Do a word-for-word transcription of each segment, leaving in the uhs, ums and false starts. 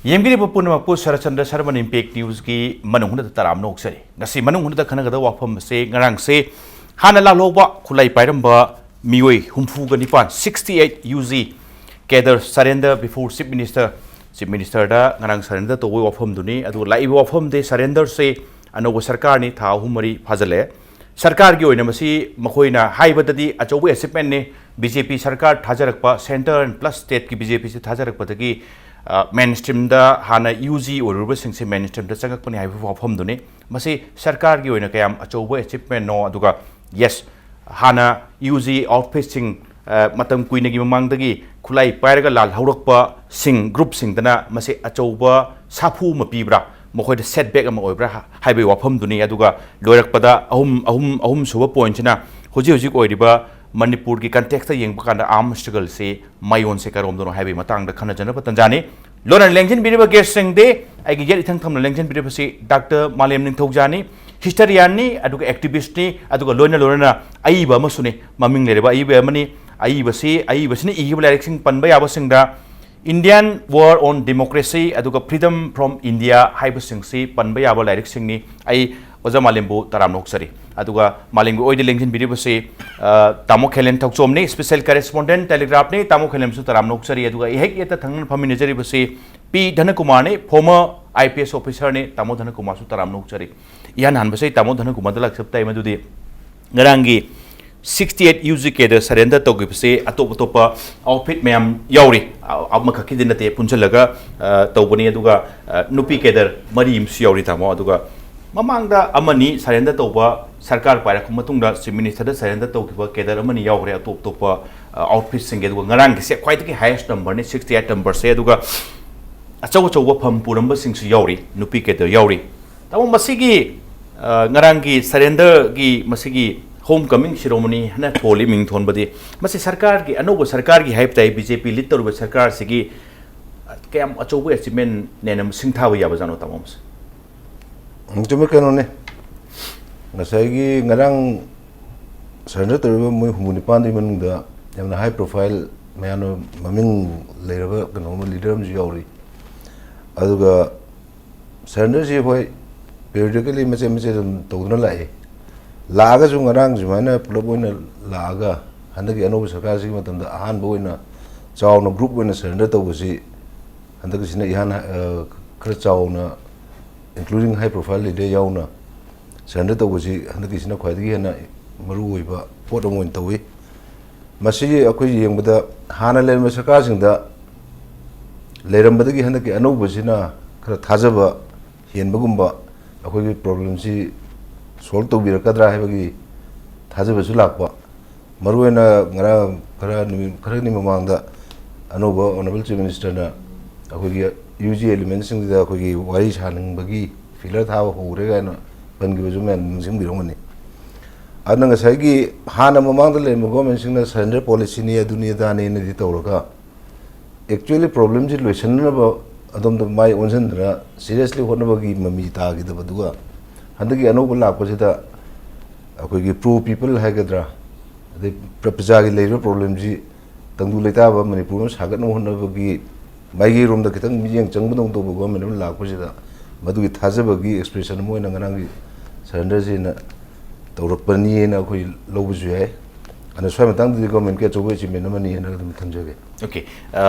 ꯌꯦꯡꯕꯤꯔꯤꯕ ꯄꯨꯝꯅꯃꯛꯄꯨ ꯁꯔꯠꯆꯟꯗ꯭ꯔ ꯁꯔꯃꯟ ꯏꯝꯄꯦꯛ ꯅ꯭ꯌꯨꯁꯀꯤ ꯃꯅꯨꯡ ꯍꯨꯠꯅ ꯇꯔꯥꯝꯅ ꯑꯣꯛꯆꯔꯤ꯫ ꯉꯁꯤ ꯃꯅꯨꯡ ꯍꯨꯠꯅ ꯈꯟꯅꯒꯗꯕ ꯋꯥꯐꯝ ꯑꯁꯤ ꯉꯔꯥꯡꯁꯦ ꯍꯥꯟꯅ ꯂꯥꯜꯍꯧꯕ ꯈꯨꯠꯂꯥꯏ ꯄꯥꯏꯔꯝꯕ ꯃꯤꯑꯣꯏ ꯍꯨꯝꯐꯨꯒ ꯅꯤꯄꯥꯟ, sixty eight UG cadre surrender before Chief Minister, Chief Ministerꯗ ꯉꯔꯥꯡ surrender ꯇꯧꯕꯒꯤ ꯋꯥꯐꯝꯗꯨꯅꯤ꯫ ꯑꯗꯨꯒ ꯂꯥꯛꯏꯕ ꯋꯥꯐꯝꯗꯤ surrenderꯁꯦ ꯑꯅꯧꯕ ꯁꯔꯀꯥꯔꯅꯤ, ꯊꯥ ꯑꯍꯨꯝ ꯃꯔꯤ ꯐꯥꯖꯤꯜꯂꯛꯑꯦ꯫ ꯁꯔꯀꯥꯔꯒꯤ ꯑꯣꯏꯅ ꯃꯁꯤ ꯃꯈꯣꯏꯅ ꯍꯥꯏꯕꯗꯗꯤ ꯑꯆꯧꯕ achievement ꯅꯤ꯫ BJP ꯁꯔꯀꯥꯔ ꯊꯥꯖꯔꯛꯄ, centre and plus stateꯀꯤ BJPꯁꯦ ꯊꯥꯖꯔꯛꯄꯗꯒꯤ, ꯑ, mainstreamꯗ ꯍꯥꯟꯅ UG ꯑꯣꯏꯔꯨꯔꯕꯁꯤꯡꯁꯦ mainstreamꯗ ꯆꯪꯉꯛꯄꯅꯤ ꯍꯥꯏꯕ ꯋꯥꯐꯝꯗꯨꯅꯤ꯫ ꯃꯁꯤ ꯁꯔꯀꯥꯔꯒꯤ ꯑꯣꯏꯅ ꯀꯌꯥꯝ ꯑꯆꯧꯕ achievement ꯅꯣ, ꯑꯗꯨꯒ yes, ꯍꯥꯟꯅ UG outfitꯁꯤꯡ, ꯑ, ꯃꯇꯝ ꯀꯨꯏꯅꯒꯤ ꯃꯃꯥꯡꯗꯒꯤ ꯈꯨꯠꯂꯥꯏ ꯄꯥꯏꯔꯒ ꯂꯥꯜꯍꯧꯔꯛꯄꯁꯤꯡ, groupꯁꯤꯡꯗꯅ ꯃꯁꯤ ꯑꯆꯧꯕ ꯁꯥꯐꯨ ꯑꯃ ꯄꯤꯕ꯭ꯔꯥ, ꯃꯈꯣꯏꯗ setback ꯑꯃ ꯑꯣꯏꯕ꯭ꯔꯥ ꯍꯥꯏꯕꯒꯤ ꯋꯥꯐꯝꯗꯨꯅꯤ꯫ ꯑꯗꯨꯒ ꯂꯣꯏꯔꯛꯄꯗ ꯑꯍꯨꯝ, ꯑꯍꯨꯝ, ꯑꯍꯨꯝꯁꯨꯕ pointꯁꯤꯅ ꯍꯧꯖꯤꯛ ꯍꯧꯖꯤꯛ ꯑꯣꯏꯔꯤꯕ ꯃꯅꯤꯄꯨꯔꯒꯤ contextꯇ ꯌꯦꯡꯕ ꯀꯥꯟꯗ arm struggleꯁꯤ ꯃꯥꯏꯑꯣꯟꯁꯦ ꯀꯔꯣꯝꯗꯅꯣ ꯍꯥꯏꯕꯒꯤ ꯃꯇꯥꯡꯗ ꯈꯟꯅꯖꯅꯕ ꯇꯥꯟꯖꯥꯅꯤ꯫ ꯂꯣꯏꯅꯅ ꯂꯦꯡꯁꯤꯟꯕꯤꯔꯤꯕ guestꯁꯤꯡꯗꯤ ꯑꯩꯒꯤ ꯌꯦꯠ ꯏꯊꯪ ꯊꯪꯅ ꯂꯦꯡꯁꯤꯟꯕꯤꯔꯤꯕꯁꯤ Doctor ꯃꯥꯂꯦꯝ ꯅꯤꯡꯊꯧꯖꯥꯅꯤ, historianꯅꯤ, ꯑꯗꯨꯒ activistꯅꯤ, ꯑꯗꯨꯒ ꯂꯣꯏꯅ ꯂꯣꯏꯅꯅ ꯑꯏꯕ ꯑꯃꯁꯨꯅꯤ꯫ ꯃꯃꯤꯡ ꯂꯩꯔꯕ ꯑꯏꯕ ꯑꯃꯅꯤ꯫ ꯑꯏꯕꯁꯤ, ꯑꯏꯕꯁꯤꯅ ꯏꯈꯤꯕ ꯂꯥꯏꯔꯤꯛꯁꯤꯡ ꯄꯟꯕ ꯌꯥꯕꯁꯤꯡꯗ Indian War on Democracy ꯑꯗꯨꯒ Freedom from India ꯍꯥꯏꯕꯁꯤꯡꯁꯤ ꯄꯟꯕ ꯌꯥꯕ ꯂꯥꯏꯔꯤꯛꯁꯤꯡꯅꯤ꯫ ꯑꯩ ꯑꯣꯖꯥ ꯃꯥꯂꯦꯝꯕꯨ ꯇꯔꯥꯝꯅ ꯑꯣꯛꯆꯔꯤ꯫ ꯑꯗꯨꯒ ꯃꯥꯂꯦꯝꯒꯤ ꯑꯣꯏꯗ ꯂꯦꯡꯁꯤꯟꯕꯤꯔꯤꯕꯁꯤ, ꯑ, ꯇꯥꯃꯣ ꯈꯦꯂꯦꯟ ꯊꯧꯆꯣꯝꯅꯤ, special correspondent Telegraphꯅꯤ꯫ ꯇꯥꯃꯣ ꯈꯦꯂꯦꯟꯕꯨꯁꯨ ꯇꯔꯥꯝꯅ ꯑꯣꯛꯆꯔꯤ꯫ ꯑꯗꯨꯒ ꯑꯩꯍꯦꯛ ꯌꯦꯠꯇ ꯊꯪꯅꯅ ꯐꯝꯃꯤꯟꯅꯖꯔꯤꯕꯁꯤ ꯄꯤ ꯙꯅꯀꯨꯃꯥꯔꯅꯤ, former IPS officerꯅꯤ꯫ ꯇꯥꯃꯣ ꯙꯅꯀꯨꯃꯥꯔꯁꯨ ꯇꯔꯥꯝꯅ ꯑꯣꯛꯆꯔꯤ꯫ ꯏꯍꯥꯟ ꯍꯥꯟꯕꯁꯦ ꯑꯩ ꯇꯥꯃꯣ ꯙꯅꯀꯨꯃꯥꯔꯗ ꯂꯥꯛꯆꯕ ꯇꯥꯏ, ꯃꯗꯨꯗꯤ ꯉꯔꯥꯡꯒꯤ sixty eight UG cadre surrender ꯇꯧꯈꯤꯕꯁꯦ ꯑꯇꯣꯞ ꯑꯇꯣꯞꯄ outfit ꯃꯌꯥꯝ ꯌꯥꯎꯔꯤ꯫ ꯑ-, ꯑꯃꯈꯛꯀꯤꯗꯤ ꯅꯠꯇꯦ, ꯄꯨꯟꯁꯤꯜꯂꯒ, ꯑ, ꯇꯧꯕꯅꯤ꯫ ꯑꯗꯨꯒ, ꯑ, ꯅꯨꯄꯤ cadre ꯃꯔꯤ ꯑꯃꯁꯨ ꯌꯥꯎꯔꯤ, ꯇꯥꯃꯣ꯫ ꯑꯗꯨꯒ ꯃꯃꯥꯡꯗ ꯑꯃꯅꯤ surrender ꯇꯧꯕ, ꯁꯔꯀꯥꯔ ꯄꯥꯏꯔꯛꯄ ꯃꯇꯨꯡꯗ Chief Ministerꯗ surrender ꯇꯧꯈꯤꯕ cadre ꯑꯃꯅꯤ ꯌꯥꯎꯈ꯭ꯔꯦ, ꯑꯇꯣꯞ ꯑꯇꯣꯞꯄ, ꯑ, outfitꯁꯤꯡꯒꯤ꯫ ꯑꯗꯨꯒ ꯉꯔꯥꯡꯒꯤꯁꯦ ꯈ꯭ꯋꯥꯏꯗꯒꯤ highest numberꯅꯤ, sixty eight numberꯁꯦ꯫ ꯑꯗꯨꯒ ꯑꯆꯧ ꯑꯆꯧꯕ ꯐꯝ ꯄꯨꯔꯝꯕꯁꯤꯡꯁꯨ ꯌꯥꯎꯔꯤ, ꯅꯨꯄꯤ cadre ꯌꯥꯎꯔꯤ꯫ ꯇꯥꯃꯣ, ꯃꯁꯤꯒꯤ, ꯑ, ꯉꯔꯥꯡꯒꯤ surrenderꯒꯤ ꯃꯁꯤꯒꯤ home coming ceremony ꯍꯥꯏꯅ ꯊꯣꯜꯂꯤ, ꯃꯤꯡ ꯊꯣꯟꯕꯗꯤ, ꯃꯁꯤ ꯁꯔꯀꯥꯔꯒꯤ, ꯑꯅꯧꯕ ꯁꯔꯀꯥꯔꯒꯤ ꯍꯥꯏꯕ ꯇꯥꯏ, BJP lead ꯇꯧꯔꯤꯕ ꯁꯔꯀꯥꯔꯁꯤꯒꯤ, ꯑ, ꯀꯌꯥꯝ ꯑꯆꯧꯕ achievement ꯅꯦꯅ ꯁꯤꯡꯊꯥꯕ ꯌꯥꯕꯖꯥꯠꯅꯣ, ꯇꯥꯃꯣ, ꯃꯁꯤ? ꯎꯝ, ꯆꯨꯝꯃꯤ, ꯀꯩꯅꯣꯅꯦ꯫ ꯉꯁꯥꯏꯒꯤ ꯉꯔꯥꯡ surrender ꯇꯧꯔꯤꯕ ꯃꯣꯏ ꯍꯨꯝꯐꯨ ꯅꯤꯄꯥꯟꯗꯨꯒꯤ ꯃꯅꯨꯡꯗ ꯌꯥꯝꯅ high profile, ꯃꯌꯥꯝꯅ ꯃꯃꯤꯡ ꯂꯩꯔꯕ ꯀꯩꯅꯣ ꯑꯃ, leader ꯑꯃꯁꯨ ꯌꯥꯎꯔꯤ꯫ ꯑꯗꯨꯒ ꯁꯔꯦꯟꯗꯔꯁꯤ ꯍꯣꯏ ꯄꯤꯔꯤꯌꯣꯗꯤꯀꯦꯜꯂꯤ ꯃꯆꯦꯠ ꯃꯆꯦꯠ ꯑꯗꯨꯝ ꯇꯧꯗꯨꯅ ꯂꯥꯛꯏ꯫ ꯂꯥꯛꯑꯒꯁꯨ ꯉꯔꯥꯡ ꯁꯨꯃꯥꯏꯅ ꯄꯨꯂꯞ ꯑꯣꯏꯅ ꯂꯥꯛꯑꯒ ꯍꯟꯗꯛꯀꯤ ꯑꯅꯧꯕ ꯁꯔꯀꯥꯔꯁꯤꯒꯤ ꯃꯇꯝꯗ ꯑꯍꯥꯟꯕ ꯑꯣꯏꯅ ꯆꯥꯎꯅ ꯒ꯭ꯔꯨꯞ ꯑꯣꯏꯅ ꯁꯔꯦꯟꯗꯔ ꯇꯧꯕꯁꯤ ꯍꯟꯗꯛꯀꯤꯁꯤꯅ ꯏꯍꯥꯟ ꯍꯥ-, ꯑ, ꯈꯔ ꯆꯥꯎꯅ, including high profile leader ꯌꯥꯎꯅ ꯁꯔꯦꯟꯗꯔ ꯇꯧꯕꯁꯤ ꯍꯟꯗꯛꯀꯤꯁꯤꯅ ꯈ꯭ꯋꯥꯏꯗꯒꯤ ꯍꯦꯟꯅ ꯃꯔꯨ ꯑꯣꯏꯕ ꯄꯣꯠ ꯑꯃ ꯑꯣꯏꯅ ꯇꯧꯏ꯫ ꯃꯁꯤ ꯑꯩꯈꯣꯏ ꯌꯦꯡꯕꯗ ꯍꯥꯟꯅ ꯂꯩꯔꯝꯕ ꯁꯔꯀꯥꯔꯁꯤꯡꯗ ꯂꯩꯔꯝꯕꯗꯒꯤ ꯍꯟꯗꯛꯀꯤ ꯑꯅꯧꯕꯁꯤꯅ ꯈꯔ ꯊꯥꯖꯕ ꯍꯦꯟꯕꯒꯨꯝꯕ, ꯑꯩꯈꯣꯏꯒꯤ ꯄ꯭ꯔꯣꯕ꯭ꯂꯦꯝꯁꯤ ꯁꯣꯜꯕ ꯇꯧꯕꯤꯔꯛꯀꯗ꯭ꯔꯥ ꯍꯥꯏꯕꯒꯤ ꯊꯥꯖꯕꯁꯨ ꯂꯥꯛꯄ꯫ ꯃꯔꯨꯑꯣꯏꯅ ꯉꯔꯥꯡ ꯈꯔ ꯅꯨꯃꯤꯠ ꯈꯔꯅꯤ ꯃꯃꯥꯡꯗ ꯑꯅꯧꯕ ꯑꯣꯅꯔꯦꯕꯜ ꯆꯤꯐ ꯃꯤꯅꯤꯁꯇꯔꯅ ꯑꯩꯈꯣꯏꯒꯤ ꯌꯨ ꯖꯤ ꯑꯦꯂꯤꯃꯦꯟꯁꯤꯡꯁꯤꯗ ꯑꯩꯈꯣꯏꯒꯤ ꯋꯥꯔꯤ ꯁꯥꯅꯤꯡꯕꯒꯤ ꯐꯤꯂꯔ ꯊꯥꯕ ꯍꯧꯔꯦ ꯀꯥꯏꯅ ꯄꯟꯈꯤꯕꯁꯨ ꯃꯌꯥꯝ ꯅꯤꯡꯁꯤꯡꯕꯤꯔꯝꯒꯅꯤ꯫ ꯑꯗꯨꯅ ꯉꯁꯥꯏꯒꯤ ꯍꯥꯟꯅ ꯃꯃꯥꯡꯗ ꯂꯩꯔꯝꯕ ꯒꯣꯔꯃꯦꯟꯁꯤꯡꯅ ꯁꯔꯦꯟꯗꯔ ꯄꯣꯂꯤꯁꯤꯅꯤ ꯑꯗꯨꯅꯤ ꯑꯗꯥꯅꯤꯅꯗꯤ ꯇꯧꯔꯒ, actually ꯄ꯭ꯔꯣꯕ꯭ꯂꯦꯝꯁꯤ ꯂꯣꯏꯁꯤꯟꯅꯅꯕ ꯑꯗꯣꯝꯗ ꯃꯥꯏ ꯑꯣꯟꯁꯤꯟꯗꯅ ꯁꯤꯔꯤꯌꯁꯂꯤ ꯍꯣꯠꯅꯕꯒꯤ ꯃꯃꯤ ꯇꯥꯈꯤꯗꯕꯗꯨꯒ, ꯍꯟꯗꯛꯀꯤ ꯑꯅꯧꯕ ꯂꯥꯛꯄꯁꯤꯗ ꯑꯩꯈꯣꯏꯒꯤ ꯄ꯭ꯔꯣ ꯄꯤꯄꯜ ꯍꯥꯏꯒꯗ꯭ꯔꯥ, ꯑꯗꯩ ꯄ꯭ꯔ-, ꯄ꯭ꯔꯖꯥꯒꯤ ꯂꯩꯔꯤꯕ ꯄ꯭ꯔꯣꯕ꯭ꯂꯦꯝꯁꯤ ꯇꯪꯗꯨ ꯂꯩꯇꯥꯕ ꯃꯅꯤꯄꯨꯔ ꯑꯃ ꯁꯥꯒꯠꯅꯕ ꯍꯣꯠꯅꯕꯒꯤ ꯃꯥꯏꯀꯩꯔꯣꯝꯗ ꯈꯤꯇꯪ ꯃꯤꯠꯌꯦꯡ ꯆꯪꯕꯗꯧꯅ ꯇꯧꯕ ꯒꯣꯔꯃꯦꯟ ꯑꯃ ꯂꯥꯛꯄꯁꯤꯗ, ꯃꯗꯨꯒꯤ ꯊꯥꯖꯕꯒꯤ ꯑꯦꯛꯁꯄ꯭ꯔꯦꯁꯟ ꯑꯃ ꯑꯣꯏꯅ ꯉꯔꯥꯡꯒꯤ ꯁꯔꯦꯟꯗꯔꯁꯤꯅ ꯇꯧꯔꯛꯄꯅꯤꯅ ꯑꯩꯈꯣꯏ ꯂꯧꯕꯁꯨ ꯌꯥꯏ꯫ ꯑꯗꯨꯅ ꯁ꯭ꯋꯥꯏ ꯃꯇꯥꯡꯗꯗꯤ ꯒꯣꯔꯃꯦꯟꯒꯤ ꯑꯆꯧꯕ ꯑꯦꯆꯤꯞꯃꯦꯟ ꯑꯃꯅꯤ ꯍꯥꯏꯅ ꯑꯗꯨꯝ ꯊꯝꯖꯒꯦ꯫ ꯑꯣꯀꯦ꯫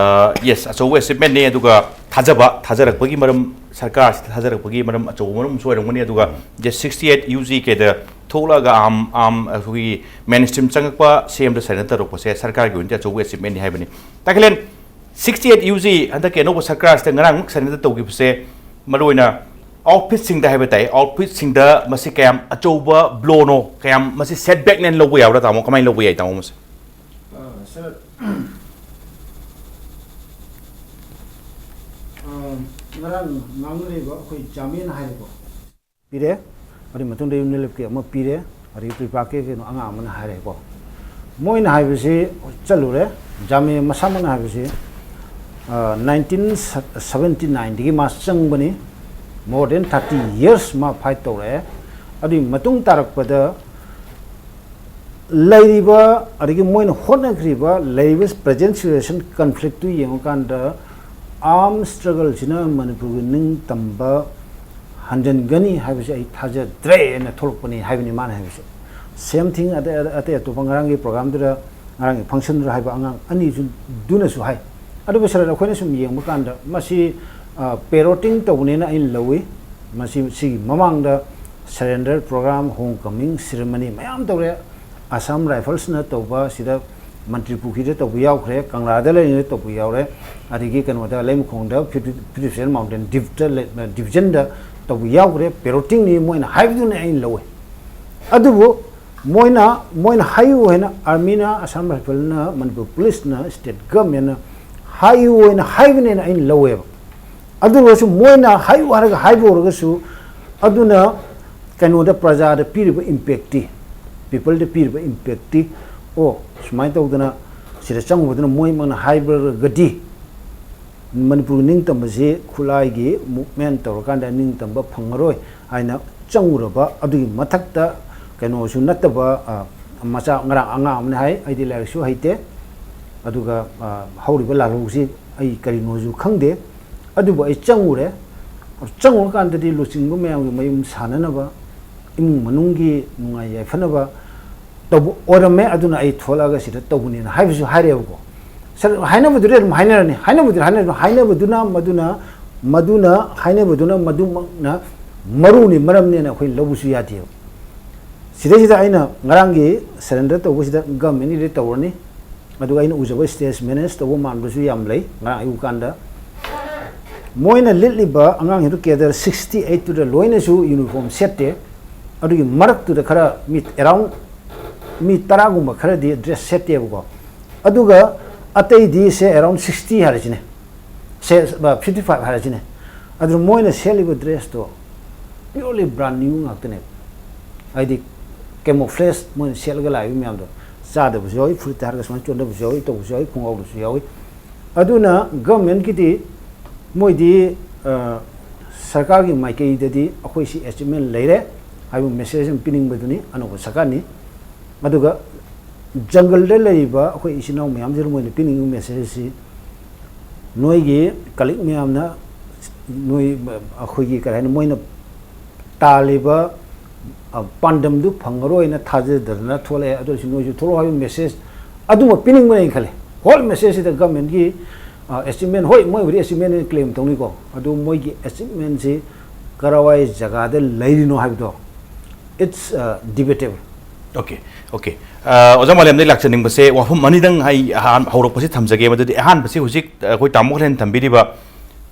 ꯌꯦꯁ, ꯑꯆꯧꯕ ꯑꯦꯆꯤꯞꯃꯦꯟꯅꯤ꯫ ꯑꯗꯨꯒ ꯊꯥꯖꯕ, ꯊꯥꯖꯔꯛꯄꯒꯤ ꯃꯔꯝ, ꯁꯔꯀꯥꯔꯁꯤꯗ ꯊꯥꯖꯔꯛꯄꯒꯤ ꯃꯔꯝ ꯑꯆꯧꯕ ꯃꯔꯝ ꯑꯃꯁꯨ ꯑꯣꯏꯔꯝꯒꯅꯤ꯫ ꯑꯗꯨꯒ date sixty eight U G ꯀꯦꯗ ꯊꯣꯛꯂꯛꯑꯒ ꯑꯥꯝ, ꯑꯥꯝ, ꯑꯩꯈꯣꯏꯒꯤ ꯃꯦꯟ ꯁ꯭ꯇ꯭ꯔꯤꯝ ꯆꯪꯉꯛꯄ ꯁꯤ ꯑꯦꯝꯗ ꯁꯥꯏꯟ ꯇꯧꯔꯛꯄꯁꯦ ꯁꯔꯀꯥꯔꯒꯤ ꯑꯣꯏꯅꯗꯤ ꯑꯆꯧꯕ ꯑꯦꯆꯤꯞꯃꯦꯟꯅꯤ ꯍꯥꯏꯕꯅꯤ꯫ ꯇꯥꯈꯤꯂꯦꯟ, ꯁꯤꯛꯁꯇꯤ ꯑꯩꯠ ꯌꯨ ꯖꯤ ꯍꯟꯗꯛꯀꯤ ꯑꯅꯧꯕ ꯁꯔꯀꯥꯔꯁꯤꯗ ꯉꯔꯥꯡꯃꯛ ꯁꯥꯏꯟ ꯇꯧꯈꯤꯕꯁꯦ, ꯃꯔꯨꯑꯣꯏꯅ ꯑꯥꯎꯠꯐꯤꯠꯁꯤꯡꯗ ꯍꯥꯏꯕ ꯇꯥꯏ, ꯑꯥꯎꯠꯐꯤꯠꯁꯤꯡꯗ ꯃꯁꯤ ꯀꯌꯥꯝ ꯑꯆꯧꯕ ꯕ꯭ꯂꯣꯅꯣ, ꯀꯌꯥꯝ ꯃꯁꯤ ꯁꯦꯠꯕꯦꯛꯅꯦꯅ ꯂꯧꯕ ꯌꯥꯕ꯭ꯔꯥ, ꯇꯥꯃꯣ? ꯀꯃꯥꯏꯅ ꯂꯧꯕ ꯌꯥꯏ, ꯇꯥꯃꯣ, ꯃꯁꯦ? ꯑ, ꯁꯥꯔ, ꯑ, ꯉꯔꯥꯡ ꯉꯥꯡꯅꯔꯤꯕ ꯑꯩꯈꯣꯏ ꯖꯥꯃꯤꯌꯥꯅ ꯍꯥꯏꯔꯦꯀꯣ꯫ ꯄꯤꯔꯦ, ꯑꯗꯨꯒꯤ ꯃꯇꯨꯡꯗ ꯌꯨꯅꯤꯂꯦꯞꯀꯤ ꯑꯃ ꯄꯤꯔꯦ, ꯑꯗꯒꯤ ꯄ꯭ꯔꯤꯄꯥꯛꯀꯤ ꯀꯩꯅꯣ ꯑꯉꯥꯡ ꯑꯃꯅ ꯍꯥꯏꯔꯦꯀꯣ꯫ ꯃꯣꯏꯅ ꯍꯥꯏꯕꯁꯤ ꯆꯠꯂꯨꯔꯦ, ꯖꯥꯃꯤꯌꯥ ꯃꯁꯥꯃꯛꯅ ꯍꯥꯏꯕꯁꯤ, ꯑ, ꯅꯥꯏꯟꯇꯤꯟ ꯁꯕꯦꯟꯇꯤ ꯅꯥꯏꯟꯗꯒꯤ ꯃꯥ ꯆꯪꯕꯅꯤ, more than thirty years ꯃꯥ ꯐꯥꯏꯠ ꯇꯧꯔꯛꯑꯦ꯫ ꯑꯗꯨꯒꯤ ꯃꯇꯨꯡ ꯇꯥꯔꯛꯄꯗ ꯂꯩꯔꯤꯕ, ꯑꯗꯒꯤ ꯃꯣꯏꯅ ꯍꯣꯠꯅꯈ꯭ꯔꯤꯕ, ꯂꯩꯔꯤꯕ ꯄ꯭ꯔꯖꯦꯟ ꯁꯤꯆꯨꯋꯦꯁꯟ, ꯀꯟꯐ꯭ꯂꯤꯛꯇꯨ ꯌꯦꯡꯉꯀꯥꯟꯗ ꯑꯥꯔꯝ ꯁ꯭ꯇ꯭ꯔꯒꯜꯁꯤꯅ ꯃꯅꯤꯄꯨꯔꯒꯤ ꯅꯤꯡꯇꯝꯕ ꯍꯟꯖꯤꯟꯒꯅꯤ ꯍꯥꯏꯕꯁꯦ ꯑꯩ ꯊꯥꯖꯗ꯭ꯔꯦꯅ ꯊꯣꯛꯂꯛꯄꯅꯤ ꯍꯥꯏꯕꯅꯤ ꯃꯥꯅ ꯍꯥꯏꯕꯁꯦ꯫ Same thing ꯑꯇꯩ ꯑꯇꯩ ꯑꯇꯣꯞꯄ ꯉꯔꯥꯡꯒꯤ ꯄ꯭ꯔꯣꯒ꯭ꯔꯥꯝꯗꯨꯗ, ꯉꯔꯥꯡꯒꯤ ꯐꯪꯁꯟꯗꯨꯗ ꯍꯥꯏꯕ ꯑꯉꯥꯡ ꯑꯅꯤꯗꯨꯅꯁꯨ ꯍꯥꯏ꯫ ꯑꯗꯨꯕꯨ ꯁꯥꯔ, ꯑꯩꯈꯣꯏꯅ ꯁꯨꯝ ꯌꯦꯡꯕ ꯀꯥꯟꯗ ꯃꯁꯤ ꯄꯦꯔꯣꯇꯤꯡ ꯇꯧꯕꯅꯦꯅ ꯑꯩꯅ ꯂꯧꯏ꯫ ꯃꯁꯤ ꯁꯤꯒꯤ ꯃꯃꯥꯡꯗ ꯁꯔꯦꯟꯗꯔ ꯄ꯭ꯔꯣꯒ꯭ꯔꯥꯝ, ꯍꯣꯝ ꯀꯃꯤꯡ ꯁꯦꯔꯦꯃꯅꯤ ꯃꯌꯥꯝ ꯇꯧꯔꯦ꯫ ꯑꯁꯥꯝ ꯔꯥꯏꯐꯜꯁꯅ ꯇꯧꯕ ꯁꯤꯗ ꯃꯟꯇ꯭ꯔꯤ ꯄꯨꯈ꯭ꯔꯤꯗ ꯇꯧꯕ ꯌꯥꯎꯈ꯭ꯔꯦ, ꯀꯪꯂꯥꯗ ꯂꯩꯔꯤꯉꯩꯗ ꯇꯧꯕ ꯌꯥꯎꯔꯦ, ꯑꯗꯒꯤ ꯀꯩꯅꯣꯗ ꯂꯩꯃꯈꯣꯡꯗ ꯐꯤꯐꯇꯤ ꯁꯦꯚꯦꯟ ꯃꯥꯎꯟꯇꯦꯟ ꯗꯤꯞꯇ ꯂꯩ-, ꯗꯤꯕꯤꯖꯟꯗ ꯇꯧꯕ ꯌꯥꯎꯈ꯭ꯔꯦ꯫ ꯄꯦꯔꯣꯇꯤꯡꯅꯤ ꯃꯣꯏꯅ ꯍꯥꯏꯕꯗꯨꯅ ꯑꯩꯅ ꯂꯧꯋꯦ꯫ ꯑꯗꯨꯕꯨ ꯃꯣꯏꯅ, ꯃꯣꯏꯅ ꯍꯥꯏꯌꯨ ꯍꯥꯏꯅ ꯑꯥꯔꯃꯤꯅ, ꯑꯁꯥꯝ ꯔꯥꯏꯐꯜꯅ, ꯃꯅꯤꯄꯨꯔ ꯄꯨꯂꯤꯁꯅ, ꯁ꯭ꯇꯦꯠ ꯒꯚꯔꯟꯃꯦꯟꯅ ꯍꯥꯏꯌꯨ ꯍꯥꯏꯅ ꯍꯥꯏꯕꯅꯦꯅ ꯑꯩꯅ ꯂꯧꯋꯦꯕ꯫ ꯑꯗꯨ ꯑꯣꯏꯔꯁꯨ ꯃꯣꯏꯅ ꯍꯥꯏꯌꯨ ꯍꯥꯏꯔꯒ ꯍꯥꯏꯕ ꯑꯣꯏꯔꯒꯁꯨ ꯑꯗꯨꯅ ꯀꯩꯅꯣꯗ, ꯄ꯭ꯔꯖꯥꯗ ꯄꯤꯔꯤꯕ ꯏꯝꯄꯦꯛꯇꯤ, ꯄꯤꯄꯜꯗ ꯄꯤꯔꯤꯕ ꯏꯝꯄꯦꯛꯇꯤ, ꯑꯣ, ꯁꯨꯃꯥꯏꯅ ꯇꯧꯗꯅ ꯁꯤꯗ ꯆꯪꯉꯨꯕꯗꯨꯅ ꯃꯣꯏꯃꯛꯅ ꯍꯥꯏꯕ꯭ꯔꯒꯗꯤ ꯃꯅꯤꯄꯨꯔꯒꯤ ꯅꯤꯡꯇꯝꯕꯁꯤ ꯈꯨꯠꯂꯥꯏꯒꯤ ꯃꯨꯞꯃꯦꯟ ꯇꯧꯔꯀꯥꯟꯗ ꯅꯤꯡꯇꯝꯕ ꯐꯪꯉꯔꯣꯏ ꯍꯥꯏꯅ ꯆꯪꯉꯨꯔꯕ꯫ ꯑꯗꯨꯒꯤ ꯃꯊꯛꯇ ꯀꯩꯅꯣꯁꯨ ꯅꯠꯇꯕ, ꯑ, ꯃꯆꯥ, ꯉꯔꯥꯡ ꯑꯉꯥꯡ ꯑꯃꯅ ꯍꯥꯏ, "ꯑꯩꯗꯤ ꯂꯥꯏꯔꯤꯛꯁꯨ ꯍꯩꯇꯦ, ꯑꯗꯨꯒ, ꯑ, ꯍꯧꯔꯤꯕ ꯂꯥꯜꯍꯧꯁꯤ ꯑꯩ ꯀꯔꯤꯅꯣꯁꯨ ꯈꯪꯗꯦ, ꯑꯗꯨꯕꯨ ꯑꯩ ꯆꯪꯉꯨꯔꯦ꯫ ꯆꯪꯉꯨꯔꯀꯥꯟꯗꯗꯤ ꯂꯨꯆꯤꯡꯕ ꯃꯌꯥꯝꯒꯤ ꯃꯌꯨꯝ ꯁꯥꯟꯅꯅꯕ, ꯏꯃꯨꯡ ꯃꯅꯨꯡꯒꯤ ꯅꯨꯡꯉꯥꯏ ꯌꯥꯏꯐꯅꯕ ꯇꯧꯕ ꯑꯣꯏꯔꯝꯃꯦ, ꯑꯗꯨꯅ ꯑꯩ ꯊꯣꯛꯂꯛꯑꯒ ꯁꯤꯗ ꯇꯧꯕꯅꯦꯅ" ꯍꯥꯏꯕꯁꯨ ꯍꯥꯏꯔꯦꯕꯀꯣ꯫ ꯁꯥꯔ, ꯍꯥꯏꯅꯕꯗꯨꯗꯤ ꯑꯗꯨꯝ ꯍꯥꯏꯅꯔꯅꯤ, ꯍꯥꯏꯅꯕꯗꯨꯗꯤ ꯍꯥꯏꯅꯔꯅꯤ, ꯍꯥꯏꯅꯕꯗꯨꯅ ꯃꯗꯨꯅ, ꯃꯗꯨꯅ, ꯍꯥꯏꯅꯕꯗꯨꯅ ꯃꯗꯨꯃꯛꯅ ꯃꯔꯨꯅꯤ, ꯃꯔꯝꯅꯦꯅ ꯑꯩꯈꯣꯏ ꯂꯧꯕꯁꯨ ꯌꯥꯗꯦꯕ꯫ ꯁꯤꯗꯩꯁꯤꯗ ꯑꯩꯅ ꯉꯔꯥꯡꯒꯤ ꯁꯔꯦꯟꯗꯔ ꯇꯧꯕꯁꯤꯗ ꯒꯚꯔꯟꯃꯦꯟꯒꯤꯗꯤ ꯇꯧꯔꯅꯤ, ꯑꯗꯨꯒ ꯑꯩꯅ ꯎꯖꯕ ꯁ꯭ꯇꯦꯖ ꯃꯦꯅꯦꯖ ꯇꯧꯕ ꯃꯥꯟꯕꯁꯨ ꯌꯥꯝ ꯂꯩ꯫ ꯉꯔꯥꯡ ꯑꯩ ꯎꯀꯥꯟꯗ ꯃꯣꯏꯅ ꯂꯤꯠꯂꯤꯕ ꯑꯉꯥꯡꯁꯤꯡꯗꯨ ꯀꯦꯗꯔ ꯁꯤꯛꯁꯇꯤ ꯑꯩꯠꯇꯨꯗ ꯂꯣꯏꯅꯁꯨ ꯌꯨꯅꯤꯐꯣꯔꯝ ꯁꯦꯠꯇꯦ꯫ ꯑꯗꯨꯒꯤ ꯃꯔꯛꯇꯨꯗ ꯈꯔ ꯃꯤ ꯑꯦꯔꯥꯎꯟ ꯃꯤ ꯇꯔꯥꯒꯨꯝꯕ ꯈꯔꯗꯤ ꯗ꯭ꯔꯦꯁ ꯁꯦꯠꯇꯦꯕꯀꯣ꯫ ꯑꯗꯨꯒ ꯑꯇꯩꯗꯤ ꯁꯦ ꯑꯦꯔꯥꯎꯟ ꯁꯤꯛꯁꯇꯤ ꯍꯥꯏꯔꯁꯤꯅꯦ, ꯁꯦ ꯐꯤꯐꯇꯤ ꯐꯥꯏꯚ ꯍꯥꯏꯔꯁꯤꯅꯦ꯫ ꯑꯗꯨ ꯃꯣꯏꯅ ꯁꯦꯠꯂꯤꯕ ꯗ꯭ꯔꯦꯁꯇꯣ purely brand new ꯉꯥꯛꯇꯅꯦꯕ꯫ ꯍꯥꯏꯗꯤ camouflage ꯃꯣꯏꯅ ꯁꯦꯠꯂꯒ ꯂꯥꯛꯏꯕ ꯃꯌꯥꯝꯗꯣ, ꯆꯥꯗꯕꯁꯨ ꯌꯥꯎꯏ, ꯐꯨꯔꯤꯠꯇ ꯍꯥꯏꯔꯒ ꯁꯨꯃꯥꯏꯅ ꯆꯣꯟꯊꯕꯁꯨ ꯌꯥꯎꯏ, ꯇꯧꯕꯁꯨ ꯌꯥꯎꯏ, ꯈꯣꯡꯒ꯭ꯔꯥꯎꯗꯁꯨ ꯌꯥꯎꯏ꯫ ꯑꯗꯨꯅ ꯒꯚꯔꯟꯃꯦꯟꯠꯀꯤꯗꯤ ꯃꯣꯏꯗꯤ, ꯑ, ꯁꯔꯀꯥꯔꯒꯤ ꯃꯥꯏꯀꯩꯗꯗꯤ ꯑꯩꯈꯣꯏ ꯁꯤ ꯑꯦꯆꯤꯞꯃꯦꯟ ꯂꯩꯔꯦ ꯍꯥꯏꯕ ꯃꯦꯁꯦꯖ ꯑꯃ ꯄꯤꯅꯤꯡꯕꯗꯨꯅꯤ ꯑꯅꯧꯕ ꯁꯔꯀꯥꯔꯅꯤ꯫ ꯑꯗꯨꯒ ꯖꯪꯒꯜꯗ ꯂꯩꯔꯤꯕ ꯑꯩꯈꯣꯏ ꯏꯆꯤꯟ ꯏꯅꯥꯎ ꯃꯌꯥꯝꯁꯤꯗ ꯃꯣꯏꯅ ꯄꯤꯅꯤꯡꯉꯤꯕ ꯃꯦꯁꯦꯖꯁꯤ, ꯅꯣꯏꯒꯤ ꯀꯂꯤꯛ ꯃꯌꯥꯝꯅ ꯅꯣꯏ, ꯑꯩꯈꯣꯏꯒꯤ ꯀꯔꯤ ꯍꯥꯏꯅꯤ, ꯃꯣꯏꯅ ꯇꯥꯜꯂꯤꯕ, ꯑ, ꯄꯥꯟꯗꯝꯗꯨ ꯐꯪꯉꯔꯣꯏꯅ ꯊꯥꯖꯗꯗꯅ ꯊꯣꯛꯂꯛꯑꯦ꯫ ꯑꯗꯨ ꯑꯣꯏꯔꯁꯨ ꯅꯣꯏꯁꯨ ꯊꯣꯛꯂꯛꯑꯣ ꯍꯥꯏꯕ ꯃꯦꯁꯦꯖ ꯑꯗꯨꯃ ꯄꯤꯅꯤꯡꯕꯅꯦꯅ ꯈꯜꯂꯦ꯫ ꯍꯣꯜ ꯃꯦꯁꯦꯖꯁꯤꯗ ꯒꯃꯦꯟꯒꯤ, ꯑ, ꯑꯦꯆꯤꯞꯃꯦꯟ, ꯍꯣꯏ, ꯃꯣꯏꯕꯨꯗꯤ ꯑꯦꯆꯤꯞꯃꯦꯟ ꯑꯣꯏꯅ ꯀ꯭ꯂꯦꯝ ꯇꯧꯅꯤꯀꯣ, ꯑꯗꯨ ꯃꯣꯏꯒꯤ ꯑꯦꯆꯤꯞꯃꯦꯟꯁꯤ ꯀꯔꯥꯏꯋꯥꯏ ꯖꯒꯥꯗ ꯂꯩꯔꯤꯅꯣ ꯍꯥꯏꯕꯗꯣ, it's, uh, debatable. Okay, okay. ꯑ, ꯑꯣꯖꯥ ꯃꯥꯂꯦꯝꯗꯒꯤ ꯂꯥꯛꯆꯅꯤꯡꯕꯁꯦ ꯋꯥꯐꯝ ꯑꯅꯤꯗꯪ ꯑꯩ ꯑꯍꯥꯟ-, ꯍꯧꯔꯛꯄꯁꯤ ꯊꯝꯖꯒꯦ꯫ ꯃꯗꯨꯗꯤ ꯑꯍꯥꯟꯕꯁꯤ ꯍꯧꯖꯤꯛ, ꯑ, ꯑꯩꯈꯣꯏ ꯇꯥꯃꯣ ꯈꯔꯅ ꯊꯝꯕꯤꯔꯤꯕ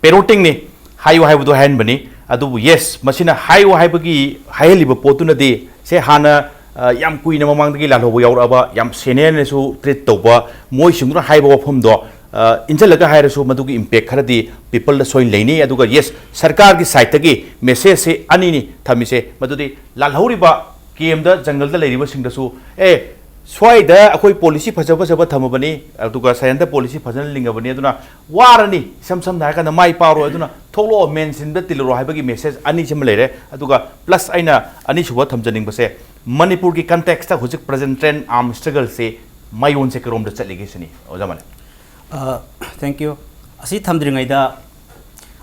ꯄꯦꯔꯣꯇꯤꯡꯅꯤ, ꯍꯥꯏꯌꯨ ꯍꯥꯏꯕꯗꯣ ꯍꯥꯏꯍꯟꯕꯅꯤ꯫ ꯑꯗꯨꯕꯨ yes, ꯃꯁꯤꯅ ꯍꯥꯏꯌꯨ ꯍꯥꯏꯕꯒꯤ, ꯍꯥꯏꯍꯜꯂꯤꯕ ꯄꯣꯠꯇꯨꯅꯗꯤ ꯁꯦ ꯍꯥꯟꯅ, ꯑ, ꯌꯥꯝ ꯀꯨꯏꯅ ꯃꯃꯥꯡꯗꯒꯤ ꯂꯥꯜꯍꯧꯕ ꯌꯥꯎꯔꯛꯑꯕ, ꯌꯥꯝ ꯁꯦꯅꯤꯌꯔꯅꯁꯨ ꯇ꯭ꯔꯤꯠ ꯇꯧꯕ ꯃꯣꯏꯁꯤꯡꯗꯨꯅ ꯍꯥꯏꯕ ꯋꯥꯐꯝꯗꯣ, ꯑ, ꯏꯟꯁꯤꯜꯂꯒ ꯍꯥꯏꯔꯁꯨ ꯃꯗꯨꯒꯤ ꯏꯝꯄꯦꯛ ꯈꯔꯗꯤ ꯄꯤꯄꯜꯗ ꯁꯣꯏꯅ ꯂꯩꯅꯤ꯫ ꯑꯗꯨꯒ yes, ꯁꯔꯀꯥꯔꯒꯤ ꯁꯥꯏꯠꯇꯒꯤ ꯃꯦꯁꯦꯖꯁꯦ ꯑꯅꯤꯅꯤ ꯊꯝꯃꯤꯁꯦ, ꯃꯗꯨꯗꯤ ꯂꯥꯜꯍꯧꯔꯤꯕ ꯀꯦꯝꯗ, ꯖꯪꯒꯜꯗ ꯂꯩꯔꯤꯕꯁꯤꯡꯗꯁꯨ, "ꯑꯦ, ꯁ꯭ꯋꯥꯏꯗ ꯑꯩꯈꯣꯏ ꯄꯣꯂꯤꯁꯤ ꯐꯖ ꯐꯖꯕ ꯊꯝꯃꯕꯅꯤ, ꯑꯗꯨꯒ ꯁꯔꯦꯟꯗꯔ ꯄꯣꯂꯤꯁꯤ ꯐꯖꯅ ꯂꯤꯡꯉꯕꯅꯤ, ꯑꯗꯨꯅ ꯋꯥꯔꯅꯤ, ꯏꯁꯝ ꯁꯝꯅ ꯍꯥꯏꯔꯀꯥꯟꯗ ꯃꯥꯏ ꯄꯥꯛꯑꯔꯣꯏ, ꯑꯗꯨꯅ ꯊꯣꯛꯂꯛꯑꯣ, ꯃꯦꯟꯁꯤꯟꯗ ꯇꯤꯜꯂꯔꯣ" ꯍꯥꯏꯕꯒꯤ ꯃꯦꯁꯦꯖ ꯑꯅꯤꯁꯤꯃ ꯂꯩꯔꯦ꯫ ꯑꯗꯨꯒ ꯄ꯭ꯂꯁ ꯑꯩꯅ ꯑꯅꯤꯁꯨꯕ ꯊꯝꯖꯅꯤꯡꯕꯁꯦ, ꯃꯅꯤꯄꯨꯔꯒꯤ ꯀꯟꯇꯦꯛꯁꯇ ꯍꯧꯖꯤꯛ ꯄ꯭ꯔꯖꯦꯟ ꯇ꯭ꯔꯦꯟ ꯑꯥꯔꯝ ꯁ꯭ꯇ꯭ꯔꯒꯜꯁꯦ ꯃꯥꯏꯑꯣꯟꯁꯦ ꯀꯔꯣꯝꯗ ꯆꯠꯂꯤꯒꯦ ꯁꯤꯅꯤ, ꯑꯣꯖꯥ ꯃꯥꯂꯦꯝ꯫ Thank you. ꯑꯁꯤ ꯊꯝꯗ꯭ꯔꯤꯉꯩꯗ,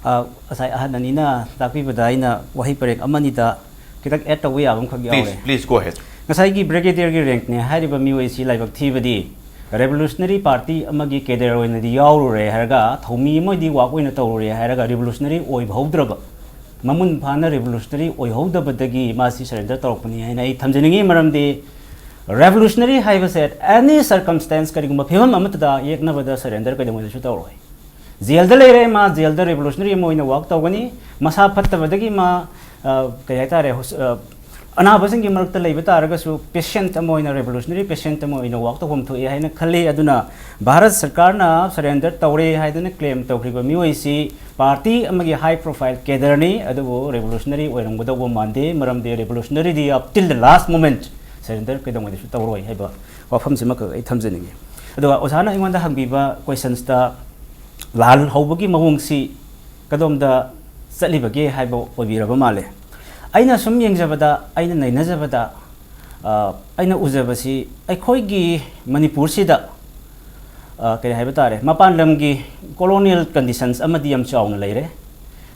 ꯑ, ꯉꯁꯥꯏ ꯑꯍꯟ ꯑꯅꯤꯅ ꯇꯥꯛꯄꯤꯕꯗ ꯑꯩꯅ ꯋꯥꯍꯩ ꯄꯔꯦꯡ ꯑꯃꯅꯤꯗ ꯈꯤꯇꯪ ꯑꯦꯗ ꯇꯧꯕ ꯌꯥꯕ ꯑꯃꯈꯛ ꯌꯥꯎꯔꯦ꯫ Please, please go ahead. ꯉꯁꯥꯏꯒꯤ ꯕ꯭ꯔꯤꯒꯦꯗꯤꯌꯔꯒꯤ ꯔꯦꯡꯛꯅꯦ ꯍꯥꯏꯔꯤꯕ ꯃꯤꯑꯣꯏ ꯑꯁꯤ ꯂꯥꯏꯕꯛ ꯊꯤꯕꯗꯤ ꯔꯦꯚꯣꯂꯨꯁꯅꯔꯤ ꯄꯥꯔꯇꯤ ꯑꯃꯒꯤ ꯀꯦꯗꯔ ꯑꯣꯏꯅꯗꯤ ꯌꯥꯎꯔꯨꯔꯦ ꯍꯥꯏꯔꯒ, ꯊꯧꯃꯤ ꯑꯃ ꯑꯣꯏꯅꯗꯤ ꯋꯥꯛ ꯑꯣꯏꯅ ꯇꯧꯔꯨꯔꯦ ꯍꯥꯏꯔꯒ, ꯔꯦꯚꯣꯂꯨꯁꯅꯔꯤ ꯑꯣꯏꯍꯧꯗ꯭ꯔꯕ, ꯃꯃꯨꯟ ꯐꯥꯅ ꯔꯦꯚꯣꯂꯨꯁꯅꯔꯤ ꯑꯣꯏꯍꯧꯗꯕꯗꯒꯤ ꯃꯥꯁꯤ ꯁꯔꯦꯟꯗꯔ ꯇꯧꯔꯛꯄꯅꯤ ꯍꯥꯏꯅ ꯑꯩ ꯊꯝꯖꯅꯤꯡꯉꯤ꯫ ꯃꯔꯝꯗꯤ ꯔꯦꯚꯣꯂꯨꯁꯅꯔꯤ ꯍꯥꯏꯕꯁꯦ ꯑꯦꯅꯤ ꯁꯔꯀꯝꯁꯇꯦꯟꯁ, ꯀꯔꯤꯒꯨꯝꯕ ꯐꯤꯕꯝ ꯑꯃꯠꯇꯗ ꯌꯦꯛꯅꯕꯗ ꯁꯔꯦꯟꯗꯔ ꯀꯩꯗꯧꯉꯩꯗꯁꯨ ꯇꯧꯔꯣꯏ꯫ ꯖꯦꯜꯗ ꯂꯩꯔꯦ, ꯃꯥ ꯖꯦꯜꯗ ꯔꯦꯚꯣꯂꯨꯁꯅꯔꯤ ꯑꯃ ꯑꯣꯏꯅ ꯋꯥꯛ ꯇꯧꯒꯅꯤ꯫ ꯃꯁꯥ ꯐꯠꯇꯕꯗꯒꯤ ꯃꯥ, ꯑ, ꯀꯩ ꯍꯥꯏꯇꯥꯔꯦ, ꯍꯣꯁ-, ꯑ, ꯑꯅꯥꯕꯁꯤꯡꯒꯤ ꯃꯔꯛꯇ ꯂꯩꯕ ꯇꯥꯔꯒꯁꯨ ꯄꯦꯁꯦꯟꯠ ꯑꯃ ꯑꯣꯏꯅ, ꯔꯦꯚꯣꯂꯨꯁꯅꯔꯤ ꯄꯦꯁꯦꯟꯠ ꯑꯃ ꯑꯣꯏꯅ ꯋꯥꯛ ꯇꯧꯐꯝ ꯊꯣꯛꯏ ꯍꯥꯏꯅ ꯈꯜꯂꯤ꯫ ꯑꯗꯨꯅ ꯚꯥꯔꯠ ꯁꯔꯀꯥꯔꯅ ꯁꯔꯦꯟꯗꯔ ꯇꯧꯔꯦ ꯍꯥꯏꯗꯨꯅ ꯀ꯭ꯂꯦꯝ ꯇꯧꯈ꯭ꯔꯤꯕ ꯃꯤꯑꯣꯏꯁꯤ ꯄꯥꯔꯇꯤ ꯑꯃꯒꯤ ꯍꯥꯏ ꯄ꯭ꯔꯣꯐꯥꯏꯜ ꯀꯦꯗꯔꯅꯤ, ꯑꯗꯨꯕꯨ ꯔꯦꯚꯣꯂꯨꯁꯅꯔꯤ ꯑꯣꯏꯔꯝꯒꯗꯧꯕ ꯃꯥꯟꯗꯦ꯫ ꯃꯔꯝꯗꯤ ꯔꯦꯚꯣꯂꯨꯁꯅꯔꯤꯗꯤ up till the last moment surrender ꯀꯩꯗꯧꯉꯩꯗꯁꯨ ꯇꯧꯔꯣꯏ ꯍꯥꯏꯕ ꯋꯥꯐꯝꯁꯤꯃꯈꯛ ꯑꯩ ꯊꯝꯖꯅꯤꯡꯉꯤ꯫ ꯑꯗꯨꯒ ꯑꯣꯖꯥꯅ ꯑꯩꯉꯣꯟꯗ ꯍꯪꯕꯤꯕ ꯀꯣꯏꯁꯟꯁꯇ ꯂꯥꯜꯍꯧꯕꯒꯤ ꯃꯑꯣꯡꯁꯤ ꯀꯗꯣꯝꯗ ꯆꯠꯂꯤꯕꯒꯦ ꯍꯥꯏꯕ ꯑꯣꯏꯕꯤꯔꯕ ꯃꯥꯜꯂꯦ꯫ ꯑꯩꯅ ꯁꯨꯝ ꯌꯦꯡꯖꯕꯗ, ꯑꯩꯅ ꯅꯩꯅꯖꯕꯗ, ꯑ, ꯑꯩꯅ ꯎꯖꯕꯁꯤ ꯑꯩꯈꯣꯏꯒꯤ ꯃꯅꯤꯄꯨꯔꯁꯤꯗ ꯑ, ꯀꯔꯤ ꯍꯥꯏꯕ ꯇꯥꯔꯦ, ꯃꯄꯥꯟ ꯂꯝꯒꯤ colonial conditions ꯑꯃꯗꯤ ꯌꯥꯝ ꯆꯥꯎꯅ ꯂꯩꯔꯦ꯫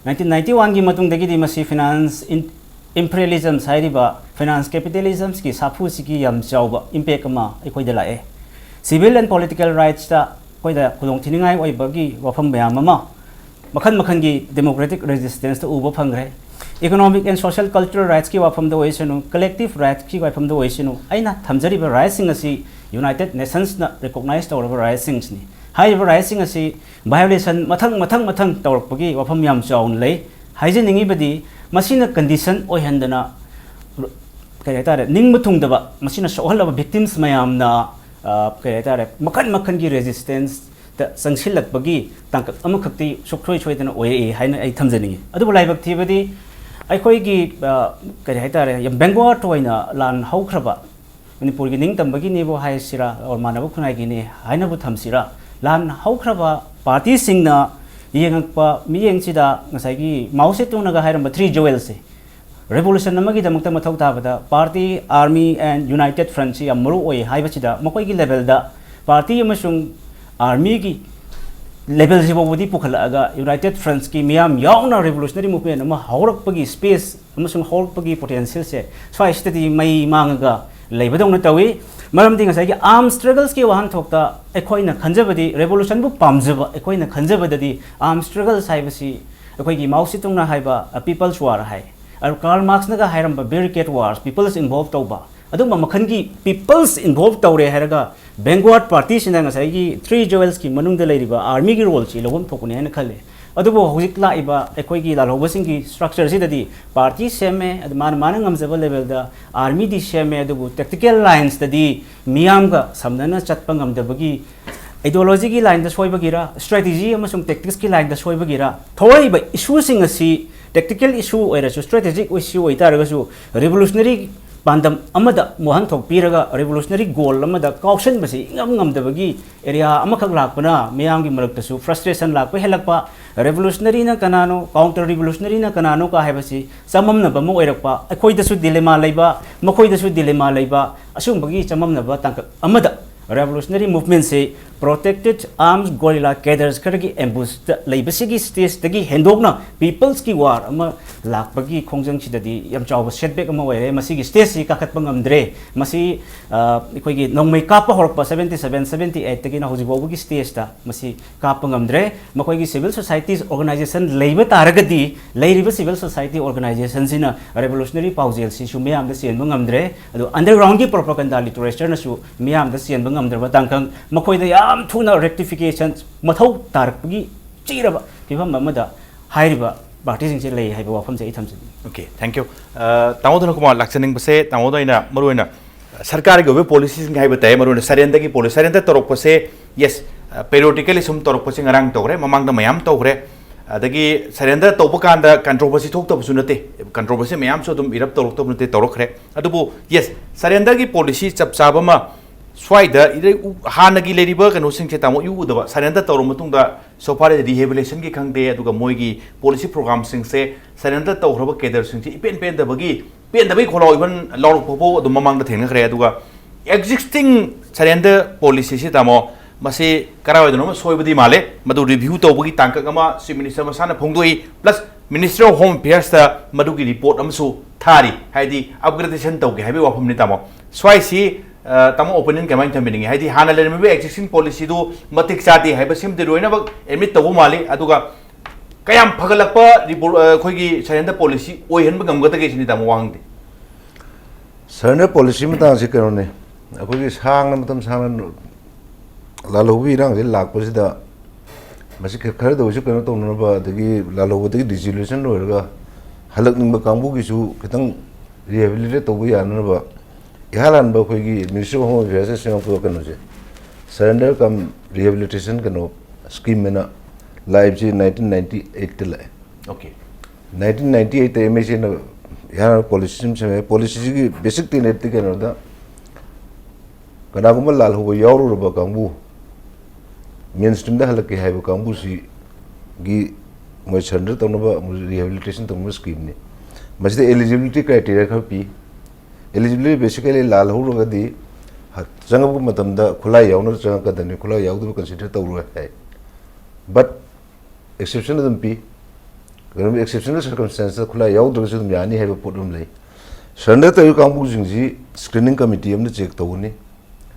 Nineteen ninety one ꯒꯤ ꯃꯇꯨꯡꯗꯒꯤꯗꯤ ꯃꯁꯤ finance in-, imperialism ꯍꯥꯏꯔꯤꯕ finance capitalism ꯒꯤ ꯁꯥꯐꯨꯁꯤꯒꯤ ꯌꯥꯝ ꯆꯥꯎꯕ impact ꯑꯃ ꯑꯩꯈꯣꯏꯗ ꯂꯥꯛꯑꯦ꯫ Civil and political rights ꯇ ꯑꯩꯈꯣꯏꯗ ꯈꯨꯗꯣꯡꯊꯤꯅꯤꯡꯉꯥꯏ ꯑꯣꯏꯕꯒꯤ ꯋꯥꯐꯝ ꯃꯌꯥꯝ ꯑꯃ, ꯃꯈꯜ ꯃꯈꯜꯒꯤ democratic resistance ꯇ ꯎꯕ ꯐꯪꯈ꯭ꯔꯦ꯫ Economic and social cultural rights ꯀꯤ ꯋꯥꯐꯝꯗ ꯑꯣꯏꯁꯅꯨ, collective rights ꯀꯤ ꯋꯥꯐꯝꯗ ꯑꯣꯏꯁꯅꯨ, ꯑꯩꯅ ꯊꯝꯖꯔꯤꯕ rights ꯁꯤꯡ ꯑꯁꯤ United Nations ꯅ recognize ꯇꯧꯔꯕ rights ꯁꯤꯡꯁꯤꯅꯤ꯫ ꯍꯥꯏꯔꯤꯕ rights ꯁꯤꯡ ꯑꯁꯤ violation ꯃꯊꯪ, ꯃꯊꯪ, ꯃꯊꯪ ꯇꯧꯔꯛꯄꯒꯤ ꯋꯥꯐꯝ ꯌꯥꯝ ꯆꯥꯎꯅ ꯂꯩ꯫ ꯍꯥꯏꯖꯅꯤꯡꯉꯤꯕꯗꯤ, ꯃꯁꯤꯅ condition ꯑꯣꯏꯍꯟꯗꯅ, ꯀꯔꯤ ꯍꯥꯏꯇꯥꯔꯦ, ꯅꯤꯡꯕ ꯊꯨꯡꯗꯕ, ꯃꯁꯤꯅ ꯁꯣꯛꯍꯜꯂꯕ victims ꯃꯌꯥꯝꯅ, ꯑ, ꯀꯔꯤ ꯍꯥꯏꯇꯥꯔꯦ, ꯃꯈꯜ ꯃꯈꯜꯒꯤ resistance ꯇ ꯆꯪꯁꯤꯜꯂꯛꯄꯒꯤ ꯇꯥꯡꯀꯛ ꯑꯃꯈꯛꯇꯤ ꯁꯨꯡꯁꯣꯏ ꯁꯣꯏꯗꯅ ꯑꯣꯏꯔꯛꯏ ꯍꯥꯏꯅ ꯑꯩ ꯊꯝꯖꯅꯤꯡꯉꯤ꯫ ꯑꯗꯨꯕꯨ ꯂꯥꯏꯕꯛ ꯊꯤꯕꯗꯤ, ꯑꯩꯈꯣꯏꯒꯤ, ꯑ, ꯀꯔꯤ ꯍꯥꯏꯇꯥꯔꯦ, ꯌꯥꯝ backward ꯑꯣꯏꯅ ꯂꯥꯟ ꯍꯧꯈ꯭ꯔꯕ, ꯃꯅꯤꯄꯨꯔꯒꯤ ꯅꯤꯡꯇꯝꯕꯒꯤꯅꯦꯕꯨ ꯍꯥꯏꯁꯤꯔꯥ, or ꯃꯥꯟꯅꯕ ꯈꯨꯟꯅꯥꯏꯒꯤꯅꯦ ꯍꯥꯏꯅꯕꯨ ꯊꯝꯁꯤꯔꯥ, ꯂꯥꯟ ꯍꯧꯈ꯭ꯔꯕ party ꯁꯤꯡꯅ ꯌꯦꯡꯉꯛꯄ ꯃꯤꯠꯌꯦꯡꯁꯤꯗ ꯉꯁꯥꯏꯒꯤ ꯃꯥꯎ ꯁꯦ ꯇꯨꯡꯅꯒ ꯍꯥꯏꯔꯝꯕ three jewels ꯁꯦ, revolution ꯑꯃꯒꯤꯗꯃꯛꯇ ꯃꯊꯧ ꯇꯥꯕꯗ party, army and united front ꯁꯤ ꯌꯥꯝ ꯃꯔꯨ ꯑꯣꯏ ꯍꯥꯏꯕꯁꯤꯗ, ꯃꯈꯣꯏꯒꯤ level ꯗ party ꯑꯃꯁꯨꯡ army ꯒꯤ level ꯁꯤꯐꯥꯎꯕꯗꯤ ꯄꯨꯈꯠꯂꯛꯑꯒ, united front ꯀꯤ ꯃꯤꯌꯥꯝ ꯌꯥꯎꯅ revolutionary movement ꯑꯃ ꯍꯧꯔꯛꯄꯒꯤ space ꯑꯃꯁꯨꯡ ꯍꯧꯔꯛꯄꯒꯤ potential ꯁꯦ ꯁ꯭ꯋꯥꯏꯁꯤꯗꯗꯤ ꯃꯩ ꯃꯥꯡꯉꯒ ꯂꯩꯕꯗꯧꯅ ꯇꯧꯏ꯫ ꯃꯔꯝꯗꯤ ꯉꯁꯥꯏꯒꯤ armed struggles ꯀꯤ ꯋꯥꯍꯟꯊꯣꯛꯇ ꯑꯩꯈꯣꯏꯅ ꯈꯟꯖꯕꯗꯤ, revolution ꯕꯨ ꯄꯥꯝꯖꯕ ꯑꯩꯈꯣꯏꯅ ꯈꯟꯖꯕꯗꯗꯤ, armed struggles ꯍꯥꯏꯕꯁꯤ ꯑꯩꯈꯣꯏꯒꯤ ꯃꯥꯎ ꯁꯦ ꯇꯨꯡꯅ ꯍꯥꯏꯕ, ꯑ, people's war ꯍꯥꯏ꯫ ꯑꯗꯨ Karl Marx ꯅꯒ ꯍꯥꯏꯔꯝꯕ barricade wars, people's involve ꯇꯧꯕ, ꯑꯗꯨꯝꯕ ꯃꯈꯜꯒꯤ people's involve ꯇꯧꯔꯦ ꯍꯥꯏꯔꯒ, backward party ꯁꯤꯅ ꯉꯁꯥꯏꯒꯤ three jewels ꯀꯤ ꯃꯅꯨꯡꯗ ꯂꯩꯔꯤꯕ army ꯒꯤ role ꯁꯤ ꯂꯧꯐꯝ ꯊꯣꯛꯄꯅꯤ ꯍꯥꯏꯅ ꯈꯜꯂꯦ꯫ ꯑꯗꯨꯕꯨ ꯍꯧꯖꯤꯛ ꯂꯥꯛꯏꯕ ꯑꯩꯈꯣꯏꯒꯤ ꯂꯥꯜꯍꯧꯕꯁꯤꯡꯒꯤ structure ꯁꯤꯗꯗꯤ party ꯁꯦꯝꯃꯦ, ꯑꯗꯨ ꯃꯥꯅ, ꯃꯥꯅ ꯉꯝꯖꯕ level ꯗ army ꯗꯤ ꯁꯦꯝꯃꯦ, ꯑꯗꯨꯕꯨ tactical lines ꯇꯗꯤ ꯃꯤꯌꯥꯝꯒ ꯁꯝꯅꯅ ꯆꯠꯄ ꯉꯝꯗꯕꯒꯤ, ideology ꯒꯤ line ꯗ ꯁꯣꯏꯕꯒꯤꯔ, strategy ꯑꯃꯁꯨꯡ tactics ꯀꯤ line ꯗ ꯁꯣꯏꯕꯒꯤꯔ, ꯊꯣꯛꯂꯛꯏꯕ issue ꯁꯤꯡ ꯑꯁꯤ tactical issue ꯑꯣꯏꯔꯁꯨ, strategic issue ꯑꯣꯏꯇꯥꯔꯒꯁꯨ, revolutionary ꯄꯥꯟꯗꯝ ꯑꯃꯗ ꯋꯥꯍꯟꯊꯣꯛ ꯄꯤꯔꯒ, revolutionary goal ꯑꯃꯗ ꯀꯥꯎꯁꯟꯕꯁꯤ ꯏꯉꯝ ꯉꯝꯗꯕꯒꯤ area ꯑꯃꯈꯛ ꯂꯥꯛꯄꯅ ꯃꯤꯌꯥꯝꯒꯤ ꯃꯔꯛꯇꯁꯨ frustration ꯂꯥꯛꯄ ꯍꯦꯜꯂꯛꯄ, revolutionary ꯅ ꯀꯅꯥꯅꯣ, counter revolutionary ꯅ ꯀꯅꯥꯅꯣ ꯀ ꯍꯥꯏꯕꯁꯤ ꯆꯃꯝꯅꯕ ꯑꯃ ꯑꯣꯏꯔꯛꯄ, ꯑꯩꯈꯣꯏꯗꯁꯨ dilemma ꯂꯩꯕ, ꯃꯈꯣꯏꯗꯁꯨ dilemma ꯂꯩꯕ, ꯑꯁꯤꯒꯨꯝꯕꯒꯤ ꯆꯃꯝꯅꯕ ꯇꯥꯡꯀꯛ ꯑꯃꯗ Revolutionary movementꯁꯤ protected arms guerrilla cadres ꯈꯔꯒꯤ ambushed ꯂꯩꯕꯁꯤꯒꯤ stageꯇꯒꯤ ꯍꯦꯟꯗꯣꯛꯅ people's ꯀꯤ war ꯑꯃ ꯂꯥꯛꯄꯒꯤ ꯈꯣꯡꯖꯪꯁꯤꯗꯗꯤ ꯌꯥꯝ ꯆꯥꯎꯕ setback ꯑꯃ ꯑꯣꯏꯔꯦ꯫ ꯃꯁꯤꯒꯤ stageꯁꯤ ꯀꯥꯈꯠꯄ ꯉꯝꯗ꯭ꯔꯦ꯫ ꯃꯁꯤ ꯑ, ꯑꯩꯈꯣꯏꯒꯤ ꯅꯣꯡꯃꯩ ꯀꯥꯞꯄ ꯍꯧꯔꯛꯄ seventy seven seventy eight ꯇꯒꯤꯅ ꯍꯧꯖꯤꯛ ꯐꯥꯎꯕꯒꯤ stageꯇ ꯃꯁꯤ ꯀꯥꯞꯄ ꯉꯝꯗ꯭ꯔꯦ꯫ ꯃꯈꯣꯏꯒꯤ civil societies organization ꯂꯩꯕ ꯇꯥꯔꯒꯗꯤ, ꯂꯩꯔꯤꯕ civil society organizationꯁꯤꯅ revolutionary ꯄꯥꯎꯖꯦꯜꯁꯤꯁꯨ ꯃꯤꯌꯥꯝꯗ ꯆꯦꯟꯕ ꯉꯝꯗ꯭ꯔꯦ꯫ ꯑꯗꯣ undergroundꯀꯤ propaganda literatureꯅꯁꯨ ꯃꯤꯌꯥꯝꯗ ꯆꯦꯟꯕ ꯉꯝꯗ꯭ꯔꯕ ꯇꯥꯡꯀꯛ, ꯃꯈꯣꯏꯗ ꯌꯥꯝ ꯊꯨꯅ rectification ꯃꯊꯧ ꯇꯥꯔꯛꯄꯒꯤ ꯆꯤꯔꯕ ꯐꯤꯕꯝ ꯑꯃꯗ ꯍꯥꯏꯔꯤꯕ partyꯁꯤꯡꯁꯦ ꯂꯩ ꯍꯥꯏꯕ ꯋꯥꯐꯝꯁꯦ ꯑꯩ ꯊꯝꯖꯅꯤꯡꯏ꯫ Okay, thank you. ꯑ, ꯇꯥꯃꯣ ꯙꯅꯀꯨꯃꯥꯔ, ꯂꯥꯛꯆꯅꯤꯡꯕꯁꯦ, ꯇꯥꯃꯣꯗ ꯑꯩꯅ ꯃꯔꯨꯑꯣꯏꯅ ꯁꯔꯀꯥꯔꯒꯤ ꯑꯣꯏꯕ policyꯁꯤꯡ ꯍꯥꯏꯕ ꯇꯥꯏ, ꯃꯔꯨꯑꯣꯏꯅ surrenderꯒꯤ policy, surrender ꯇꯧꯔꯛꯄꯁꯦ, yes, ꯑ, periodically ꯁꯨꯝ ꯇꯧꯔꯛꯄꯁꯦ ꯉꯔꯥꯡ ꯇꯧꯈ꯭ꯔꯦ, ꯃꯃꯥꯡꯗ ꯃꯌꯥꯝ ꯇꯧꯈ꯭ꯔꯦ꯫ ꯑꯗꯒꯤ surrender ꯇꯧꯕ ꯀꯥꯟꯗ controversy ꯊꯣꯛꯇꯕꯁꯨ ꯅꯠꯇꯦ, controversy ꯃꯌꯥꯝꯁꯨ ꯑꯗꯨꯝ erupt ꯇꯧꯔꯛꯇꯕ ꯅꯠꯇꯦ, ꯇꯧꯔꯛꯈ꯭ꯔꯦ꯫ ꯑꯗꯨꯕꯨ yes, surrenderꯒꯤ policy ꯆꯞ ꯆꯥꯕ ꯑꯃ ꯁ꯭ꯋꯥꯏꯗ ꯏꯔꯩ-, ꯎ-, ꯍꯥꯟꯅꯒꯤ ꯂꯩꯔꯤꯕ ꯀꯩꯅꯣꯁꯤꯡꯁꯦ, ꯇꯥꯃꯣ, ꯏꯎ ꯎꯗꯕ, surrender ꯇꯧꯔꯕ ꯃꯇꯨꯡꯗ so far as rehabilitationꯒꯤ ꯈꯪꯗꯦ, ꯑꯗꯨꯒ ꯃꯣꯏꯒꯤ policy programꯁꯤꯡꯁꯦ, surrender ꯇꯧꯈ꯭ꯔꯕ cadreꯁꯤꯡꯁꯦ ꯏꯄꯦꯟ ꯄꯦꯟꯗꯕꯒꯤ, ꯄꯦꯟꯗꯕꯒꯤ ꯈꯣꯜꯂꯥꯎ even ꯂꯥꯎꯔꯛꯄ ꯐꯥꯎ ꯑꯗꯨꯝ ꯃꯃꯥꯡꯗ ꯊꯦꯡꯅꯈ꯭ꯔꯦ꯫ ꯑꯗꯨꯒ existing surrender policyꯁꯤ, ꯇꯥꯃꯣ, ꯃꯁꯤ ꯀꯔꯥꯏꯋꯥꯏꯗꯅꯣ ꯑꯃ ꯁꯣꯏꯕꯗꯤ ꯃꯥꯜꯂꯦ꯫ ꯃꯗꯨ review ꯇꯧꯕꯒꯤ ꯇꯥꯡꯀꯛ ꯑꯃ Chief Minister ꯃꯁꯥꯅ ꯐꯣꯡꯗꯣꯛꯏ, plus Ministry of Home Affairsꯇ ꯃꯗꯨꯒꯤ report ꯑꯃꯁꯨ ꯊꯥꯔꯤ, ꯍꯥꯏꯗꯤ upgradation ꯇꯧꯒꯦ ꯍꯥꯏꯕꯒꯤ ꯋꯥꯐꯝꯅꯤ, ꯇꯥꯃꯣ꯫ ꯁ꯭ꯋꯥꯏꯁꯤ, ꯑ, ꯇꯥꯃꯣ, opinion ꯀꯃꯥꯏꯅ ꯊꯝꯕꯤꯅꯤꯡꯉꯤ? ꯍꯥꯏꯗꯤ ꯍꯥꯟꯅ ꯂꯩꯔꯝꯃꯤꯕ existing policyꯗꯨ ꯃꯇꯤꯛ ꯆꯥꯗꯦ ꯍꯥꯏꯕꯁꯤꯃꯗꯤ ꯂꯣꯏꯅꯃꯛ admit ꯇꯧꯕ ꯃꯥꯜꯂꯤ, ꯑꯗꯨꯒ ꯀꯌꯥꯝ ꯐꯒꯠꯂꯛꯄ ꯔꯤꯕꯣ-, ꯑ, ꯑꯩꯈꯣꯏꯒꯤ surrender policy ꯑꯣꯏꯍꯟꯕ ꯉꯝꯒꯗꯒꯦ ꯁꯤꯅꯤ, ꯇꯥꯃꯣ, ꯋꯥꯍꯪꯗꯤ꯫ Surrender policy ꯃꯇꯥꯡꯁꯤ ꯀꯩꯅꯣꯅꯤ, ꯑꯩꯈꯣꯏꯒꯤ ꯁꯥꯡꯅ, ꯃꯇꯝ ꯁꯥꯡꯅ ꯂꯥꯜꯍꯧꯕꯒꯤ ꯏꯔꯥꯡꯁꯤ ꯂꯥꯛꯄꯁꯤꯗ ꯃꯁꯤ ꯈ-, ꯈꯔꯗ ꯑꯣꯏꯔꯁꯨ ꯀꯩꯅꯣ ꯇꯧꯅꯅꯕ, ꯑꯗꯒꯤ ꯂꯥꯜꯍꯧꯕꯗꯒꯤ dissolution ꯂꯣꯏꯔꯒ ꯍꯜꯂꯛꯅꯤꯡꯕ ꯀꯥꯡꯕꯨꯒꯤꯁꯨ ꯈꯤꯇꯪ rehabilitate ꯇꯧꯕ ꯌꯥꯅꯅꯕ ꯏꯍꯥꯟ ꯍꯥꯟꯕ ꯑꯩꯈꯣꯏꯒꯤ Ministry of Home Affairsꯅ ꯁꯦꯝꯃꯛꯄ ꯀꯩꯅꯣꯁꯦ, surrender cum rehabilitation ꯀꯩꯅꯣ scheme ꯍꯥꯏꯅ ꯂꯥꯛꯏꯕꯁꯤ nineteen ninety eightꯇ ꯂꯥꯛꯑꯦ꯫ Okay. Nineteen ninety eightꯇ MHAꯅ ꯏꯍꯥꯟ ꯍꯥꯟꯅ policy ꯑꯃ ꯁꯦꯝꯃꯦ꯫ Policyꯁꯤꯒꯤ basic tenetꯇꯤ ꯀꯩꯅꯣꯗ, ꯀꯅꯥꯒꯨꯝꯕ ꯂꯥꯜꯍꯧꯕ ꯌꯥꯎꯔꯨꯔꯕ ꯀꯥꯡꯕꯨ, main streamꯗ ꯍꯜꯂꯛꯀꯦ ꯍꯥꯏꯕ ꯀꯥꯡꯕꯨꯁꯤꯒꯤ ꯃꯣꯏ surrender ꯇꯧꯅꯕ, ꯃꯣꯏ rehabilitation ꯇꯧꯅꯕ schemeꯅꯤ꯫ ꯃꯁꯤꯗ eligibility criteria ꯈꯔ ꯄꯤ꯫ Eligibility basically ꯂꯥꯜꯍꯧꯔꯒꯗꯤ ꯆꯪꯉꯛꯄ ꯃꯇꯝꯗ ꯈꯨꯠꯂꯥꯏ ꯌꯥꯎꯅ ꯆꯪꯉꯛꯀꯗꯕꯅꯤ, ꯈꯨꯠꯂꯥꯏ ꯌꯥꯎꯗꯕ ꯀꯟꯁꯤꯗꯔ ꯇꯧꯔꯣꯏ ꯍꯥꯏ꯫ But exception ꯑꯗꯨꯝ ꯄꯤ꯫ ꯀꯩꯒꯨꯝꯕ exceptional circumstanceꯇ ꯈꯨꯠꯂꯥꯏ ꯌꯥꯎꯗ꯭ꯔꯒꯁꯨ ꯑꯗꯨꯝ ꯌꯥꯅꯤ ꯍꯥꯏꯕ ꯄꯣꯠ ꯑꯃ ꯂꯩ꯫ Surrender ꯇꯧꯔꯤꯕ ꯀꯥꯡꯕꯨꯁꯤꯡꯁꯤ screening committee ꯑꯃꯅ check ꯇꯧꯒꯅꯤ꯫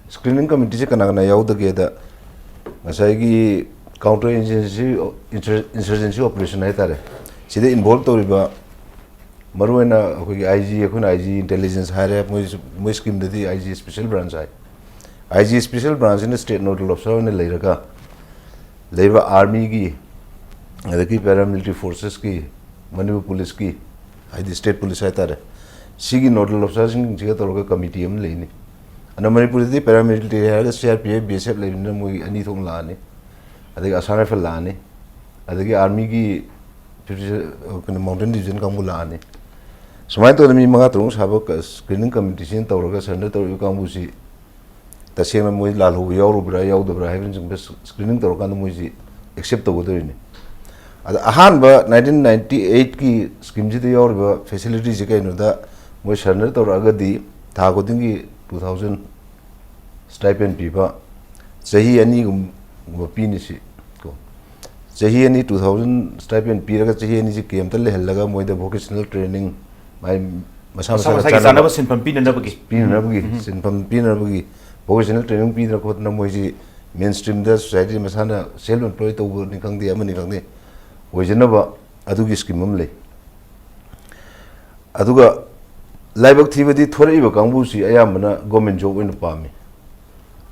Screening committeeꯁꯦ ꯀꯅꯥ ꯀꯅꯥ ꯌꯥꯎꯗꯒꯦꯗ, ꯉꯁꯥꯏꯒꯤ counter insurgency, insurgency operation ꯍꯥꯏꯇꯥꯔꯦ, ꯁꯤꯗ involve ꯇꯧꯔꯤꯕ ꯃꯔꯨꯑꯣꯏꯅ ꯑꯩꯈꯣꯏꯒꯤ I G, ꯑꯩꯈꯣꯏꯅ I G intelligence ꯍꯥꯏꯔꯦ, ꯃꯣꯏ, ꯃꯣꯏ schemeꯗꯗꯤ I G special branch high. I G special branchꯁꯤꯅ state nodal officer ꯑꯣꯏꯅ ꯂꯩꯔꯒ ꯂꯩꯕ armyꯒꯤ, ꯑꯗꯒꯤ paramilitary forcesꯀꯤ, ꯃꯅꯤꯄꯨꯔ policeꯀꯤ, ꯍꯥꯏꯗꯤ state police ꯍꯥꯏꯇꯥꯔꯦ, ꯁꯤꯒꯤ nodal officerꯁꯤꯡꯁꯤꯒ ꯇꯧꯔꯒ committee ꯑꯃ ꯂꯩꯅꯤ꯫ ꯑꯗꯨꯅ ꯃꯅꯤꯄꯨꯔꯗꯗꯤ paramilitary ꯍꯥꯏꯔꯒ C R P F, B S F ꯂꯩꯕꯅꯤꯅ ꯃꯣꯏꯒꯤ ꯑꯅꯤ ꯊꯣꯛꯅ ꯂꯥꯛꯑꯅꯤ, ꯑꯗꯒꯤ Assam Rifle ꯂꯥꯛꯑꯅꯤ, ꯑꯗꯒꯤ armyꯒꯤ fifty, ꯀꯩꯅꯣ, mountain division ꯀꯥꯡꯕꯨ ꯂꯥꯛꯑꯅꯤ꯫ ꯁꯨꯃꯥꯏꯅ ꯇꯧꯗꯅ ꯃꯤ ꯃꯉꯥ ꯇꯔꯨꯛ ꯁꯥꯕ ꯀ-, screening committeeꯁꯤꯅ ꯇꯧꯔꯒ surrender ꯇꯧꯔꯤꯕ ꯀꯥꯡꯕꯨꯁꯤ ꯇꯁꯦꯡꯅ ꯃꯣꯏ ꯂꯥꯜꯍꯧꯕ ꯌꯥꯎꯔꯨꯕ꯭ꯔꯥ ꯌꯥꯎꯗꯕ꯭ꯔꯥ ꯍꯥꯏꯕꯅꯆꯤꯡꯕ screening ꯇꯧꯔꯀꯥꯟꯗ ꯃꯣꯏꯁꯤ accept ꯇꯧꯒꯗꯣꯔꯤꯅꯤ꯫ ꯑꯗ ꯑꯍꯥꯟꯕ nineteen ninety eightꯀꯤ schemeꯁꯤꯗ ꯌꯥꯎꯔꯤꯕ facilityꯁꯤ ꯀꯩꯅꯣꯗ, ꯃꯣꯏ surrender ꯇꯧꯔꯛꯑꯒꯗꯤ ꯊꯥ ꯈꯨꯗꯤꯡꯒꯤ two thousand stipend ꯄꯤꯕ, ꯆꯍꯤ ꯑꯅꯤꯒꯨꯝꯕ ꯄꯤꯅꯤ ꯁꯤ ꯀꯣ꯫ ꯆꯍꯤ ꯑꯅꯤ two thousand stipend ꯄꯤꯔꯒ ꯆꯍꯤ ꯑꯅꯤꯁꯤ campꯇ ꯂꯩꯍꯜꯂꯒ ꯃꯣꯏꯗ vocational training, ꯃꯥꯏ ꯃꯁꯥ ꯃꯁꯥ ꯃꯁꯥꯒ ꯃꯁꯥꯒꯤ ꯆꯥꯟꯅꯕ ꯆꯥꯅꯕ ꯁꯤꯟꯐꯝ ꯄꯤꯅꯅꯕꯒꯤ꯫ ꯄꯤꯅꯅꯕꯒꯤ, ꯎꯝ꯫ ꯁꯤꯟꯐꯝ ꯄꯤꯅꯅꯕꯒꯤ vocational training ꯄꯤꯗꯅ ꯈꯣꯠꯇꯅ ꯃꯣꯏꯁꯤ mainstreamꯗ society ꯃꯁꯥꯅ self employ ꯇꯧꯕꯅꯤ ꯈꯪꯗꯦ, ꯑꯃꯅꯤ ꯈꯪꯗꯦ, ꯑꯣꯏꯖꯅꯕ ꯑꯗꯨꯒꯤ scheme ꯑꯃ ꯂꯩ꯫ ꯑꯗꯨꯒ ꯂꯥꯏꯕꯛ ꯊꯤꯕꯗꯤ ꯊꯣꯔꯛꯏꯕ ꯀꯥꯡꯕꯨꯁꯤ ꯑꯌꯥꯝꯕꯅ government job ꯑꯣꯏꯅ ꯄꯥꯝꯃꯤ꯫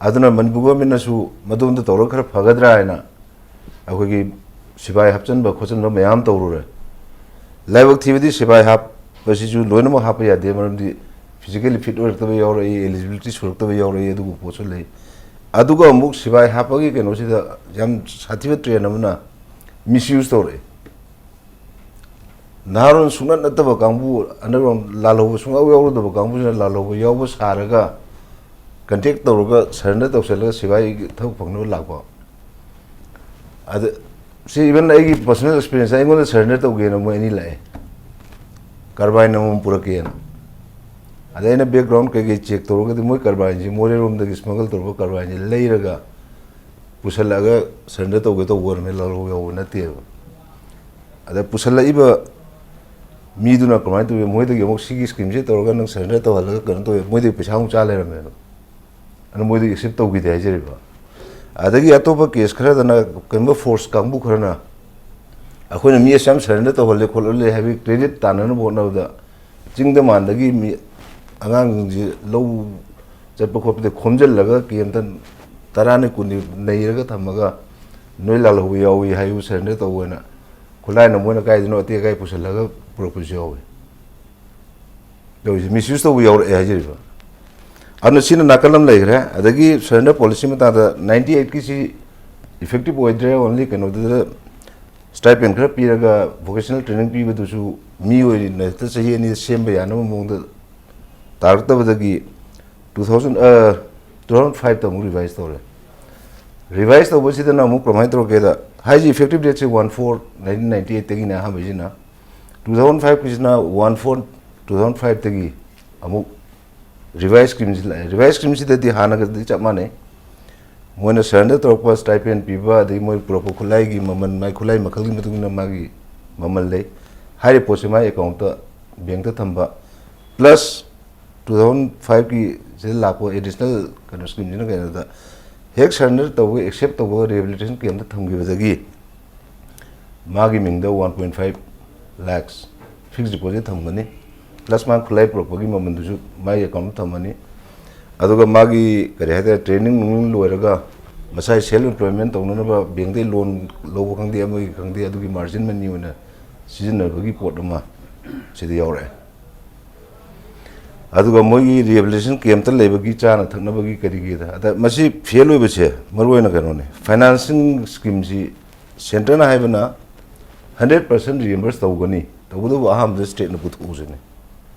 ꯑꯗꯨꯅ ꯃꯅꯤꯄꯨꯔ governmentꯅꯁꯨ ꯃꯗꯣꯝꯗ ꯇꯧꯔꯒ ꯈꯔ ꯐꯒꯗ꯭ꯔꯥ ꯍꯥꯏꯅ ꯑꯩꯈꯣꯏꯒꯤ ꯁꯤꯐꯥꯏ ꯍꯥꯞꯆꯤꯟꯕ ꯈꯣꯠꯆꯤꯟꯕ ꯃꯌꯥꯝ ꯇꯧꯔꯨꯔꯦ꯫ ꯂꯥꯏꯕꯛ ꯊꯤꯕꯗꯤ ꯁꯤꯐꯥꯏ ꯍꯥꯞꯄꯁꯤꯁꯨ ꯂꯣꯏꯅꯃꯛ ꯍꯥꯞꯄ ꯌꯥꯗꯦ, ꯃꯔꯝꯗꯤ physically fit ꯑꯣꯏꯔꯛꯇꯕ ꯌꯥꯎꯔꯛꯏ, eligibility ꯁꯨꯔꯛꯇꯕ ꯌꯥꯎꯔꯛꯏ, ꯑꯗꯨꯒꯨꯝꯕ ꯄꯣꯠꯁꯨ ꯂꯩ꯫ ꯑꯗꯨꯒ ꯑꯃꯨꯛ ꯁꯤꯐꯥꯏ ꯍꯥꯞꯄꯒꯤ ꯀꯩꯅꯣꯁꯤꯗ ꯌꯥꯝ ꯁꯥꯊꯤꯕ trend ꯑꯃꯅ misuse ꯇꯧꯔꯛꯑꯦ꯫ ꯅꯍꯥꯔꯣꯜ ꯁꯨꯡꯅꯠ ꯅꯠꯇꯕ ꯀꯥꯡꯕꯨ, underground ꯂꯥꯜꯍꯧꯕ ꯁꯨꯡꯌꯥꯎ ꯌꯥꯎꯔꯨꯗꯕ ꯀꯥꯡꯕꯨꯁꯤꯅ ꯂꯥꯜꯍꯧꯕ ꯌꯥꯎꯕ ꯁꯥꯔꯒ contact ꯇꯧꯔꯒ surrender ꯇꯧꯁꯜꯂꯒ ꯁꯤꯐꯥꯏꯒꯤ ꯊꯕꯛ ꯐꯪꯅꯕ ꯂꯥꯛꯄ꯫ ꯑꯗ ꯁꯤ even ꯑꯩꯒꯤ personal experience, ꯑꯩꯉꯣꯟꯗ surrender ꯇꯧꯒꯦꯅ ꯃꯣꯏ ꯑꯅꯤ ꯂꯥꯛꯑꯦ, carbine ꯑꯃꯃꯝ ꯄꯨꯔꯛꯀꯦꯅ꯫ ꯑꯗꯩ ꯑꯩꯅ ꯕꯦꯛꯒ꯭ꯔꯥꯎꯟ ꯀꯩꯀꯩ ꯆꯦꯛ ꯇꯧꯔꯒꯗꯤ ꯃꯣꯏ ꯀꯔꯕꯥꯔꯁꯤ ꯃꯣꯔꯦꯔꯣꯝꯗꯒꯤ ꯁ꯭ꯃꯒꯜ ꯇꯧꯔꯒ ꯀꯔꯕꯥꯔꯁꯤ ꯂꯩꯔꯒ ꯄꯨꯁꯜꯂꯛꯑꯒ ꯁꯔꯦꯟꯗꯔ ꯇꯧꯒꯦ ꯇꯧꯕ ꯑꯣꯏꯔꯝꯃꯦ, ꯂꯧꯍꯧ ꯌꯥꯎꯕ ꯅꯠꯇꯦꯕ꯫ ꯑꯗ ꯄꯨꯁꯜꯂꯛꯏꯕ ꯃꯤꯗꯨꯅ ꯀꯃꯥꯏꯅ ꯇꯧꯋꯤ, ꯃꯣꯏꯗꯒꯤ ꯑꯃꯨꯛ ꯁꯤꯒꯤ ꯁ꯭ꯀꯤꯝꯁꯦ ꯇꯧꯔꯒ ꯅꯪ ꯁꯔꯦꯟꯗꯔ ꯇꯧꯍꯜꯂꯒ ꯀꯩꯅꯣ ꯇꯧꯋꯦ, ꯃꯣꯏꯗꯒꯤ ꯄꯩꯁꯥ ꯑꯃꯨꯛ ꯆꯥ ꯂꯩꯔꯝꯃꯦꯕ꯫ ꯑꯗꯨꯅ ꯃꯣꯏꯗꯒꯤ ꯑꯦꯛꯁꯦꯞ ꯇꯧꯈꯤꯗꯦ ꯍꯥꯏꯖꯔꯤꯕ꯫ ꯑꯗꯒꯤ ꯑꯇꯣꯞꯄ ꯀꯦꯁ ꯈꯔꯗꯅ ꯀꯩꯒꯨꯝꯕ ꯐꯣꯔꯁ ꯀꯥꯡꯕꯨ ꯈꯔꯅ ꯑꯩꯈꯣꯏꯅ ꯃꯤ ꯑꯁꯨꯛ ꯌꯥꯝ ꯁꯔꯦꯟꯗꯔ ꯇꯧꯍꯜꯂꯦ ꯈꯣꯠꯍꯜꯂꯦ ꯍꯥꯏꯕꯒꯤ ꯀ꯭ꯔꯦꯗꯤꯠ ꯇꯥꯟꯅꯅꯕ ꯍꯣꯠꯅꯕꯗ ꯆꯤꯡꯗ ꯃꯥꯟꯗꯒꯤ ꯃꯤ ꯑꯉꯥꯡꯁꯤꯡꯁꯤ ꯂꯧ ꯆꯠꯄ ꯈꯣꯠꯄꯗ ꯈꯣꯝꯖꯤꯜꯂꯒ ꯀꯦꯝꯇ ꯇꯔꯥꯅꯤ ꯀꯨꯟꯅꯤ ꯅꯩꯔꯒ ꯊꯝꯃꯒ ꯅꯣꯏ ꯂꯥꯜꯍꯧꯕ ꯌꯥꯎꯏ ꯍꯥꯏꯌꯨ, ꯁꯔꯦꯟꯗꯔ ꯇꯧꯑꯣꯅ ꯈꯨꯠꯂꯥꯏꯅ ꯃꯣꯏꯅ ꯀꯥꯏꯗꯅꯣ ꯑꯇꯦꯛ ꯑꯀꯥꯏ ꯄꯨꯁꯤꯜꯂꯒ ꯄꯨꯔꯛꯄꯁꯨ ꯌꯥꯎꯏ꯫ ꯇꯧꯔꯤꯁꯦ ꯃꯤꯁꯌꯨꯁ ꯇꯧꯕ ꯌꯥꯎꯔꯛꯑꯦ ꯍꯥꯏꯖꯔꯤꯕ꯫ ꯑꯗꯨꯅ ꯁꯤꯅ ꯅꯥꯀꯜ ꯑꯃ ꯂꯩꯈ꯭ꯔꯦ꯫ ꯑꯗꯒꯤ ꯁꯔꯦꯟꯗꯔ ꯄꯣꯂꯤꯁꯤ ꯃꯇꯥꯡꯗ ꯅꯥꯏꯟꯇꯤ ꯑꯩꯠꯀꯤꯁꯤ ꯏꯐꯦꯛꯇꯤꯞ ꯑꯣꯏꯗ꯭ꯔꯦ, ꯑꯣꯟꯂꯤ ꯀꯩꯅꯣꯗꯨꯗ ꯁ꯭ꯇꯥꯏꯄꯦꯟ ꯈꯔ ꯄꯤꯔꯒ ꯚꯣꯀꯦꯁꯅꯦꯜ ꯇ꯭ꯔꯦꯅꯤꯡ ꯄꯤꯕꯗꯨꯁꯨ ꯃꯤ ꯑꯣꯏꯅ ꯍꯦꯛꯇ ꯆꯍꯤ ꯑꯅꯤꯗ ꯁꯦꯝꯕ ꯌꯥꯅꯕ ꯃꯑꯣꯡꯗ ꯇꯥꯔꯛꯇꯕꯗꯒꯤ ꯇꯨ ꯊꯥꯎꯖꯟ ꯇꯨ ꯊꯥꯎꯖꯟ ꯐꯥꯏꯚꯇ ꯑꯃꯨꯛ ꯔꯤꯚꯥꯏꯁ ꯇꯧꯔꯦ꯫ ꯔꯤꯚꯥꯏꯁ ꯇꯧꯕꯁꯤꯗꯅ ꯑꯃꯨꯛ ꯀꯃꯥꯏꯅ ꯇꯧꯔꯛꯀꯦꯗ, ꯍꯥꯏꯁꯤ ꯏꯐꯦꯛꯇꯤꯞ ꯗꯦꯠꯁꯦ ꯋꯥꯟ ꯐꯣꯔ ꯅꯥꯏꯟꯇꯤꯟ ꯅꯥꯏꯟꯇꯤ ꯑꯩꯠꯇꯒꯤꯅꯦ ꯑꯍꯥꯟꯕꯁꯤꯅ꯫ ꯇꯨ ꯊꯥꯎꯖꯟ ꯐꯥꯏꯚꯀꯤꯁꯤꯅ ꯋꯥꯟ ꯐꯣꯔ ꯇꯨ ꯊꯥꯎꯖꯟ ꯐꯥꯏꯚꯇꯒꯤ ꯑꯃꯨꯛ ꯔꯤꯚꯥꯏꯁ ꯁ꯭ꯀꯤꯝꯁꯤ ꯂꯥꯛꯑꯦ꯫ ꯔꯤꯚꯥꯏꯁ ꯁ꯭ꯀꯤꯝꯁꯤꯗꯗꯤ ꯍꯥꯟꯅꯒꯗꯤ ꯆꯞ ꯃꯥꯟꯅꯩ꯫ ꯃꯣꯏꯅ ꯁꯔꯦꯟꯗꯔ ꯇꯧꯔꯛꯄ ꯁ꯭ꯇꯥꯏꯄꯦꯟ ꯄꯤꯕ, ꯑꯗꯒꯤ ꯃꯣꯏ ꯄꯨꯔꯛꯄ ꯈꯨꯠꯂꯥꯏꯒꯤ ꯃꯃꯜ, ꯃꯥꯏ ꯈꯨꯠꯂꯥꯏ ꯃꯈꯜꯒꯤ ꯃꯇꯨꯡ ꯏꯟꯅ ꯃꯥꯒꯤ ꯃꯃꯜ ꯂꯩ꯫ ꯍꯥꯏꯔꯤꯕ ꯄꯣꯠꯁꯦ ꯃꯥꯒꯤ ꯑꯦꯀꯥꯎꯟꯠꯇ, ꯕꯦꯡꯛꯇ ꯊꯝꯕ, ꯄ꯭ꯂꯁ ꯇꯨ ꯊꯥꯎꯖꯟ ꯐꯥꯏꯚꯀꯤ ꯁꯤꯗ ꯂꯥꯛꯄ ꯑꯦꯗꯤꯁꯅꯦꯜ ꯀꯩꯅꯣ ꯁ꯭ꯀꯤꯝꯁꯤꯅ ꯀꯩꯅꯣꯗ, ꯍꯦꯛ ꯁꯔꯦꯟꯗꯔ ꯇꯧꯕ, ꯑꯦꯛꯁꯦꯞ ꯇꯧꯕ, ꯔꯤꯍꯦꯕꯤꯂꯤꯇꯦꯁꯟ ꯀꯦꯝꯞꯇ ꯊꯝꯈꯤꯕꯗꯒꯤ ꯃꯥꯒꯤ ꯃꯤꯡꯗ one point five lakhs fix deposit ꯊꯝꯒꯅꯤ, ꯄ꯭ꯂꯁ ꯃꯥ ꯈꯨꯠꯂꯥꯏ ꯄꯨꯔꯛꯄꯒꯤ ꯃꯃꯜꯗꯨꯁꯨ ꯃꯥꯒꯤ ꯑꯦꯀꯥꯎꯟꯠꯇ ꯊꯝꯃꯅꯤ꯫ ꯑꯗꯨꯒ ꯃꯥꯒꯤ ꯀꯔꯤ ꯍꯥꯏꯇꯥꯔꯦ, ꯇ꯭ꯔꯦꯅꯤꯡ ꯅꯨꯡꯅꯤꯡ ꯂꯣꯏꯔꯒ ꯃꯁꯥꯒꯤ ꯁꯦꯜꯐ ꯑꯦꯝꯄ꯭ꯂꯣꯏꯃꯦꯟ ꯇꯧꯅꯅꯕ ꯕꯦꯡꯛꯇꯒꯤ ꯂꯣꯟ ꯂꯧꯕ ꯈꯪꯗꯦ, ꯑꯃꯒꯤ ꯈꯪꯗꯦ, ꯑꯗꯨꯒꯤ ꯃꯥꯔꯖꯤꯟ ꯃꯅꯤ ꯑꯣꯏꯅ ꯁꯤꯖꯤꯟꯅꯕꯒꯤ ꯄꯣꯠ ꯑꯃ ꯁꯤꯗ ꯌꯥꯎꯔꯛꯑꯦ꯫ ꯑꯗꯨꯒ ꯃꯣꯏꯒꯤ ꯔꯤꯍꯦꯕꯤꯂꯤꯇꯦꯁꯟ ꯀꯦꯝꯞꯇ ꯂꯩꯕꯒꯤ ꯆꯥꯅ ꯊꯛꯅꯕꯒꯤ ꯀꯔꯤꯒꯤꯗ, ꯑꯗ ꯃꯁꯤ ꯐꯦꯜ ꯑꯣꯏꯕꯁꯦ ꯃꯔꯨꯑꯣꯏꯅ ꯀꯩꯅꯣꯅꯦ, ꯐꯥꯏꯅꯥꯟꯁꯤꯡ ꯁ꯭ꯀꯤꯝꯁꯤ ꯁꯦꯟꯇꯔꯅ ꯍꯥꯏꯕꯅ ꯍꯟꯗ꯭ꯔꯦꯠ ꯄꯥꯔꯁꯦꯟ ꯔꯤꯑꯦꯝꯕꯔꯁ ꯇꯧꯒꯅꯤ, ꯇꯧꯕꯇꯕꯨ ꯑꯍꯥꯟꯕꯗ ꯁ꯭ꯇꯦꯠꯅ ꯄꯨꯊꯣꯛꯎꯁꯤꯅꯤ꯫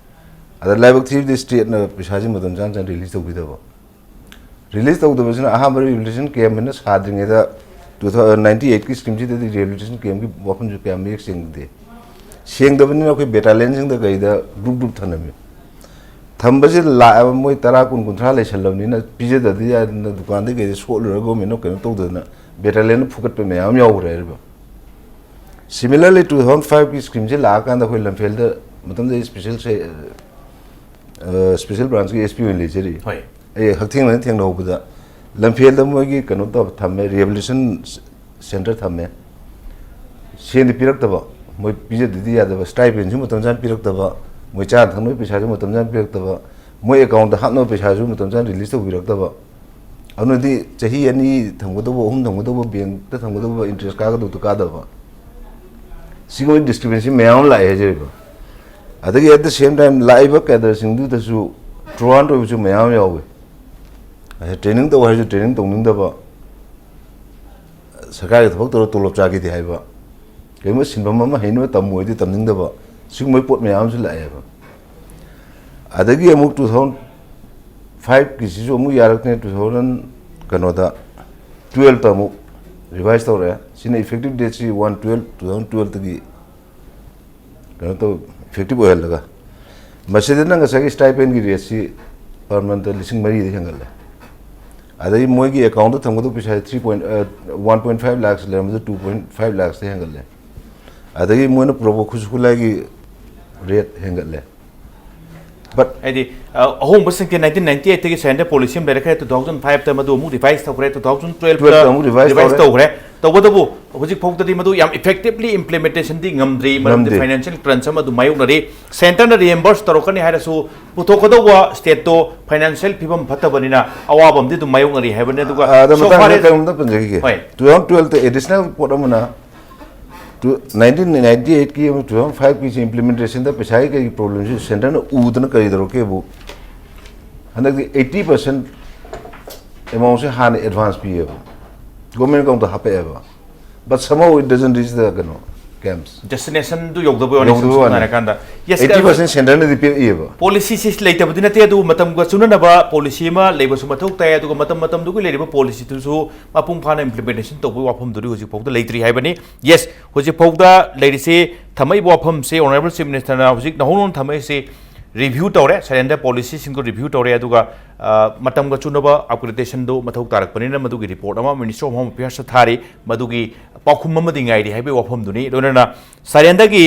ꯑꯗ ꯂꯥꯏꯕꯛ ꯊꯤꯕꯗꯤ ꯁ꯭ꯇꯦꯠꯅ ꯄꯩꯁꯥꯁꯤ ꯃꯇꯝ ꯆꯥꯅ ꯆꯥꯅ ꯔꯤꯂꯤꯁ ꯇꯧꯕꯤꯗꯕ꯫ ꯔꯤꯂꯤꯁ ꯇꯧꯗꯕꯁꯤꯅ ꯑꯍꯥꯟꯕ ꯔꯤꯍꯦꯕꯤꯂꯤꯇꯦꯁꯟ ꯀꯦꯝꯞ ꯍꯥꯏꯅ ꯁꯥꯗ꯭ꯔꯤꯉꯩꯗ ꯇꯨ ꯊꯥꯎꯖꯟ ꯅꯥꯏꯟꯇꯤ ꯑꯩꯠꯀꯤ ꯁ꯭ꯀꯤꯝꯁꯤꯗꯗꯤ ꯔꯤꯍꯦꯕꯤꯂꯤꯇꯦꯁꯟ ꯀꯦꯝꯞꯀꯤ ꯋꯥꯐꯝꯁꯨ ꯀꯌꯥ ꯃꯌꯦꯛ ꯁꯦꯡꯗꯦ꯫ ꯁꯦꯡꯗꯕꯅꯤꯅ ꯑꯩꯈꯣꯏ ꯕꯦꯇꯥꯂꯤꯌꯟꯁꯤꯡꯗ ꯀꯩꯗ ꯒ꯭ꯔꯨꯞ ꯒ꯭ꯔꯨꯞ ꯊꯅꯝꯃꯤ꯫ ꯊꯝꯕꯁꯦ ꯂꯥꯛꯑꯦꯕ, ꯃꯣꯏ ꯇꯔꯥ, ꯀꯨꯟ, ꯀꯨꯟꯊ꯭ꯔꯥ ꯂꯩꯁꯜꯂꯕꯅꯤꯅ ꯄꯤꯖꯗꯗꯤ ꯌꯥꯗꯅ ꯗꯨꯀꯥꯟꯗꯒꯤ ꯀꯩꯗ ꯁꯣꯠꯂꯨꯔꯒ ꯒꯣꯔꯃꯦꯟꯅ ꯀꯩꯅꯣ ꯇꯧꯗꯗꯅ ꯕꯦꯇꯥꯂꯤꯌꯟ ꯐꯨꯒꯠꯄ ꯃꯌꯥꯝ ꯑꯃ ꯌꯥꯎꯈ꯭ꯔꯦ ꯍꯥꯏꯔꯤꯕ꯫ Similarly, two thousand five ꯀꯤ ꯁ꯭ꯀꯤꯝꯁꯦ ꯂꯥꯛꯑꯀꯥꯟꯗ ꯑꯩꯈꯣꯏ ꯂꯝꯐꯦꯜꯗ ꯃꯇꯝꯗ ꯏꯁꯄꯤꯁꯦꯜ ꯁꯦ-, ꯑ, ꯏꯁꯄꯤꯁꯦꯜ ꯕ꯭ꯔꯥꯟꯁꯀꯤ SP ꯑꯣꯏꯅ ꯂꯩꯖꯔꯤ꯫ ꯍꯣꯏ꯫ ꯑꯩ ꯍꯛꯊꯦꯡꯅꯅ ꯊꯦꯡꯅꯍꯧꯕꯗ ꯂꯝꯐꯦꯜꯗ ꯃꯣꯏꯒꯤ ꯀꯩꯅꯣ ꯇꯧ ꯊꯝꯃꯦ, ꯔꯤꯍꯦꯕꯤꯂꯤꯇꯦꯁꯟ ꯁꯦꯟꯇꯔ ꯊꯝꯃꯦ꯫ ꯁꯦꯟꯗꯤ ꯄꯤꯔꯛꯇꯕ, ꯃꯣꯏ ꯄꯤꯖꯗꯗꯤ ꯌꯥꯗꯕ, ꯁ꯭ꯇꯥꯏꯄꯦꯟꯁꯨ ꯃꯇꯝ ꯆꯥꯅ ꯄꯤꯔꯛꯇꯕ, ꯃꯣꯏ ꯆꯥꯅ ꯊꯛꯅꯕꯒꯤ ꯄꯩꯁꯥꯁꯨ ꯃꯇꯝ ꯆꯥꯅ ꯄꯤꯔꯛꯇꯕ, ꯃꯣꯏ ꯑꯦꯀꯥꯎꯟꯗ ꯍꯥꯞꯅꯕ ꯄꯩꯁꯥꯁꯨ ꯃꯇꯝ ꯆꯥꯅ ꯔꯤꯂꯤꯁ ꯇꯧꯕꯤꯔꯛꯇꯕ꯫ ꯑꯗꯨꯅꯗꯤ ꯆꯍꯤ ꯑꯅꯤ ꯊꯝꯒꯗꯧꯕ, ꯑꯍꯨꯝ ꯊꯝꯒꯗꯧꯕ, ꯕꯦꯡꯛꯇ ꯊꯝꯒꯗꯧꯕ ꯏꯟꯇꯔꯦꯁ ꯀꯥꯒꯗꯧꯗꯣ ꯀꯥꯗꯕ꯫ ꯁꯤꯒꯨꯝꯕ ꯗꯤꯁꯀ꯭ꯔꯤꯄꯦꯟꯁꯤ ꯃꯌꯥꯝ ꯑꯃ ꯂꯥꯛꯑꯦ ꯍꯥꯏꯖꯔꯤꯕ꯫ ꯑꯗꯒꯤ at the same time ꯂꯥꯛꯏꯕ ꯀꯦꯗꯔꯁꯤꯡꯗꯨꯗꯁꯨ ꯇ꯭ꯔꯨꯑꯥꯟ ꯑꯣꯏꯕꯁꯨ ꯃꯌꯥꯝ ꯑꯃ ꯌꯥꯎꯋꯤ꯫ ꯇ꯭ꯔꯦꯅꯤꯡ ꯇꯧ ꯍꯥꯏꯔꯁꯨ ꯇ꯭ꯔꯦꯅꯤꯡ ꯇꯧꯅꯤꯡꯗꯕ, ꯁꯔꯀꯥꯔꯒꯤ ꯊꯕꯛ ꯇꯧꯔ ꯇꯣꯂꯣꯞ ꯆꯥꯒꯦꯗꯤ ꯍꯥꯏꯕ, ꯀꯔꯤꯒꯨꯝꯕ ꯁꯤꯟꯐꯝ ꯑꯃ ꯍꯩꯅꯕ ꯇꯝꯃꯨ ꯍꯥꯏꯗꯤ ꯇꯝꯅꯤꯡꯗꯕ, ꯁꯤꯒꯨꯝꯕꯒꯤ ꯄꯣꯠ ꯃꯌꯥꯝ ꯑꯃꯁꯨ ꯂꯥꯛꯑꯦꯕ꯫ ꯑꯗꯒꯤ ꯑꯃꯨꯛ two thousand five ꯀꯤꯁꯤꯁꯨ ꯑꯃꯨꯛ ꯌꯥꯔꯛꯇ꯭ꯔꯦ, two thousand ꯀꯩꯅꯣꯗ twelve ꯇ ꯑꯃꯨꯛ ꯔꯤꯚꯥꯏꯁ ꯇꯧꯔꯛꯑꯦ꯫ ꯁꯤꯅ effective date ꯁꯤ one twelve two thousand twelve ꯇꯒꯤ ꯀꯩꯅꯣ ꯇꯧ, effective ꯑꯣꯏꯍꯜꯂꯒ, ꯃꯁꯤꯗꯅ ꯉꯁꯥꯏꯒꯤ stipend ꯒꯤ rate ꯁꯤ per month ꯇ ꯂꯤꯁꯤꯡ ꯃꯔꯤꯗ ꯍꯦꯟꯒꯠꯂꯦ꯫ ꯑꯗꯒꯤ ꯃꯣꯏꯒꯤ ꯑꯦꯀꯥꯎꯟꯗ ꯊꯝꯒꯗꯕ ꯄꯩꯁꯥꯁꯤ three point, ꯑ, one point five lakhs ꯂꯩꯔꯝꯕꯗꯨ two point five lakhs ꯇ ꯍꯦꯟꯒꯠꯂꯦ꯫ ꯑꯗꯒꯤ ꯃꯣꯏꯅ ꯄꯨꯔꯛꯄ ꯈꯨꯠꯁꯨ ꯈꯨꯠꯂꯥꯏꯒꯤ rate ꯍꯦꯟꯒꯠꯂꯦ꯫ But ꯍꯥꯏꯗꯤ, ꯑ, ꯑꯍꯣꯡꯕꯁꯤꯡꯁꯦ nineteen ninety eight ꯇꯒꯤ surrender policy ꯑꯃ ꯂꯩꯔꯛꯈ꯭ꯔꯦ, two thousand five ꯇ ꯃꯗꯨ ꯑꯃꯨꯛ revise ꯇꯧꯈ꯭ꯔꯦ, two thousand twelve ꯇ twelve ꯇ ꯑꯃꯨꯛ revise revise ꯇꯧꯔꯦ꯫ ꯇꯧꯈ꯭ꯔꯦ꯫ ꯇꯧꯕꯇꯕꯨ ꯍꯧꯖꯤꯛ ꯐꯥꯎꯗꯗꯤ ꯃꯗꯨ ꯌꯥꯝ effectively implementation ꯗꯤ ꯉꯝꯗ꯭ꯔꯤ, ꯃꯔꯝꯗꯤ ꯉꯝꯗꯦ꯫ financial crunch ꯑꯃ ꯑꯗꯨꯝ ꯃꯥꯌꯣꯛꯅꯔꯤ꯫ Centre ꯅ reimburse ꯇꯧꯔꯛꯀꯅꯤ ꯍꯥꯏꯔꯁꯨ ꯄꯨꯊꯣꯛꯀꯗꯧꯕ state ꯇꯣ financial ꯐꯤꯕꯝ ꯐꯠꯇꯕꯅꯤꯅ ꯑꯋꯥꯕ ꯑꯃꯗꯤ ꯑꯗꯨꯝ ꯃꯥꯌꯣꯛꯅꯔꯤ ꯍꯥꯏꯕꯅꯤ꯫ ꯑꯗꯨꯒ ꯑꯗ so ꯃꯇꯥꯡ far ꯑꯃꯗ as ꯀꯩꯅꯣꯝꯇ ꯄꯟꯖꯈꯤꯒꯦ꯫ ꯍꯣꯏ꯫ Two thousand twelve ꯇ additional ꯄꯣꯠ ꯑꯃꯅ, ꯇꯨ-, nineteen ninety eight ꯀꯤ ꯑꯃ two thousand five ꯀꯤꯁꯤ implementation ꯗ ꯄꯩꯁꯥꯒꯤ ꯀꯩꯒꯤ problem ꯁꯤ centre ꯅ ꯎꯗꯅ ꯀꯔꯤ ꯇꯧꯔꯛꯀꯦꯕꯨ, ꯍꯟꯗꯛꯇꯤ eighty percent amount ꯁꯦ ꯍꯥꯟꯅ advance ꯄꯤꯌꯦꯕ, government account ꯇ ꯍꯥꯞꯄꯛꯑꯦꯕ, but somehow it doesn't reach the ꯀꯩꯅꯣ camps꯫ Destination ꯗꯨ ꯌꯧꯗꯕꯩ ꯋꯥꯅꯤ, ꯌꯧꯗꯕꯩ ꯁꯝꯅ ꯋꯥꯅꯤ꯫ ꯍꯥꯏꯔꯀꯥꯟꯗ꯫ Yes, Eighty percent centre ꯅꯗꯤ ꯄꯤꯔꯛꯏꯕ꯫ Policy ꯁꯤ ꯂꯩꯇꯕꯗꯤ ꯅꯠꯇꯦ, ꯑꯗꯨꯕꯨ ꯃꯇꯝꯒ ꯆꯨꯅꯅꯕ policy ꯑꯃ ꯂꯩꯕꯁꯨ ꯃꯊꯧ ꯇꯥꯏ, ꯑꯗꯨꯒ ꯃꯇꯝ ꯃꯇꯝꯗꯨꯒꯤ ꯂꯩꯔꯤꯕ policy ꯗꯨꯁꯨ ꯃꯄꯨꯡ ꯐꯥꯅ implementation ꯇꯧꯕꯒꯤ ꯋꯥꯐꯝꯗꯨꯗꯤ ꯍꯧꯖꯤꯛ ꯐꯥꯎꯗ ꯂꯩꯇ꯭ꯔꯤ ꯍꯥꯏꯕꯅꯤ꯫ Yes, ꯍꯧꯖꯤꯛ ꯐꯥꯎꯗ ꯂꯩꯔꯤꯁꯤ, ꯊꯝꯃꯛꯏꯕ ꯋꯥꯐꯝꯁꯤ Honourable Chief Minister ꯅ ꯍꯧꯖꯤꯛ ꯅꯧꯍꯧꯅꯅ ꯊꯝꯃꯛꯏꯁꯤ, ꯔꯤꯚ꯭ꯌꯨ ꯇꯧꯔꯦ, ꯁꯔꯦꯟꯗꯔ ꯄꯣꯂꯤꯁꯤꯁꯤꯡꯗꯣ ꯔꯤꯚ꯭ꯌꯨ ꯇꯧꯔꯦ, ꯑꯗꯨꯒ ꯃꯇꯝꯒ ꯆꯨꯅꯕ ꯑꯞꯒ꯭ꯔꯦꯗꯦꯁꯟꯗꯣ ꯃꯊꯧ ꯇꯥꯔꯛꯄꯅꯤꯅ ꯃꯗꯨꯒꯤ ꯔꯤꯄꯣꯔꯠ ꯑꯃ ꯃꯤꯅꯤꯁꯇ꯭ꯔꯤ ꯑꯣꯐ ꯍꯣꯝ ꯑꯦꯐꯤꯌꯔꯁꯇ ꯊꯥꯔꯤ꯫ ꯃꯗꯨꯒꯤ ꯄꯥꯎꯈꯨꯝ ꯑꯃꯗꯤ ꯉꯥꯏꯔꯤ ꯍꯥꯏꯕꯒꯤ ꯋꯥꯐꯝꯗꯨꯅꯤ꯫ ꯂꯣꯏꯅꯅ ꯁꯔꯦꯟꯗꯔꯒꯤ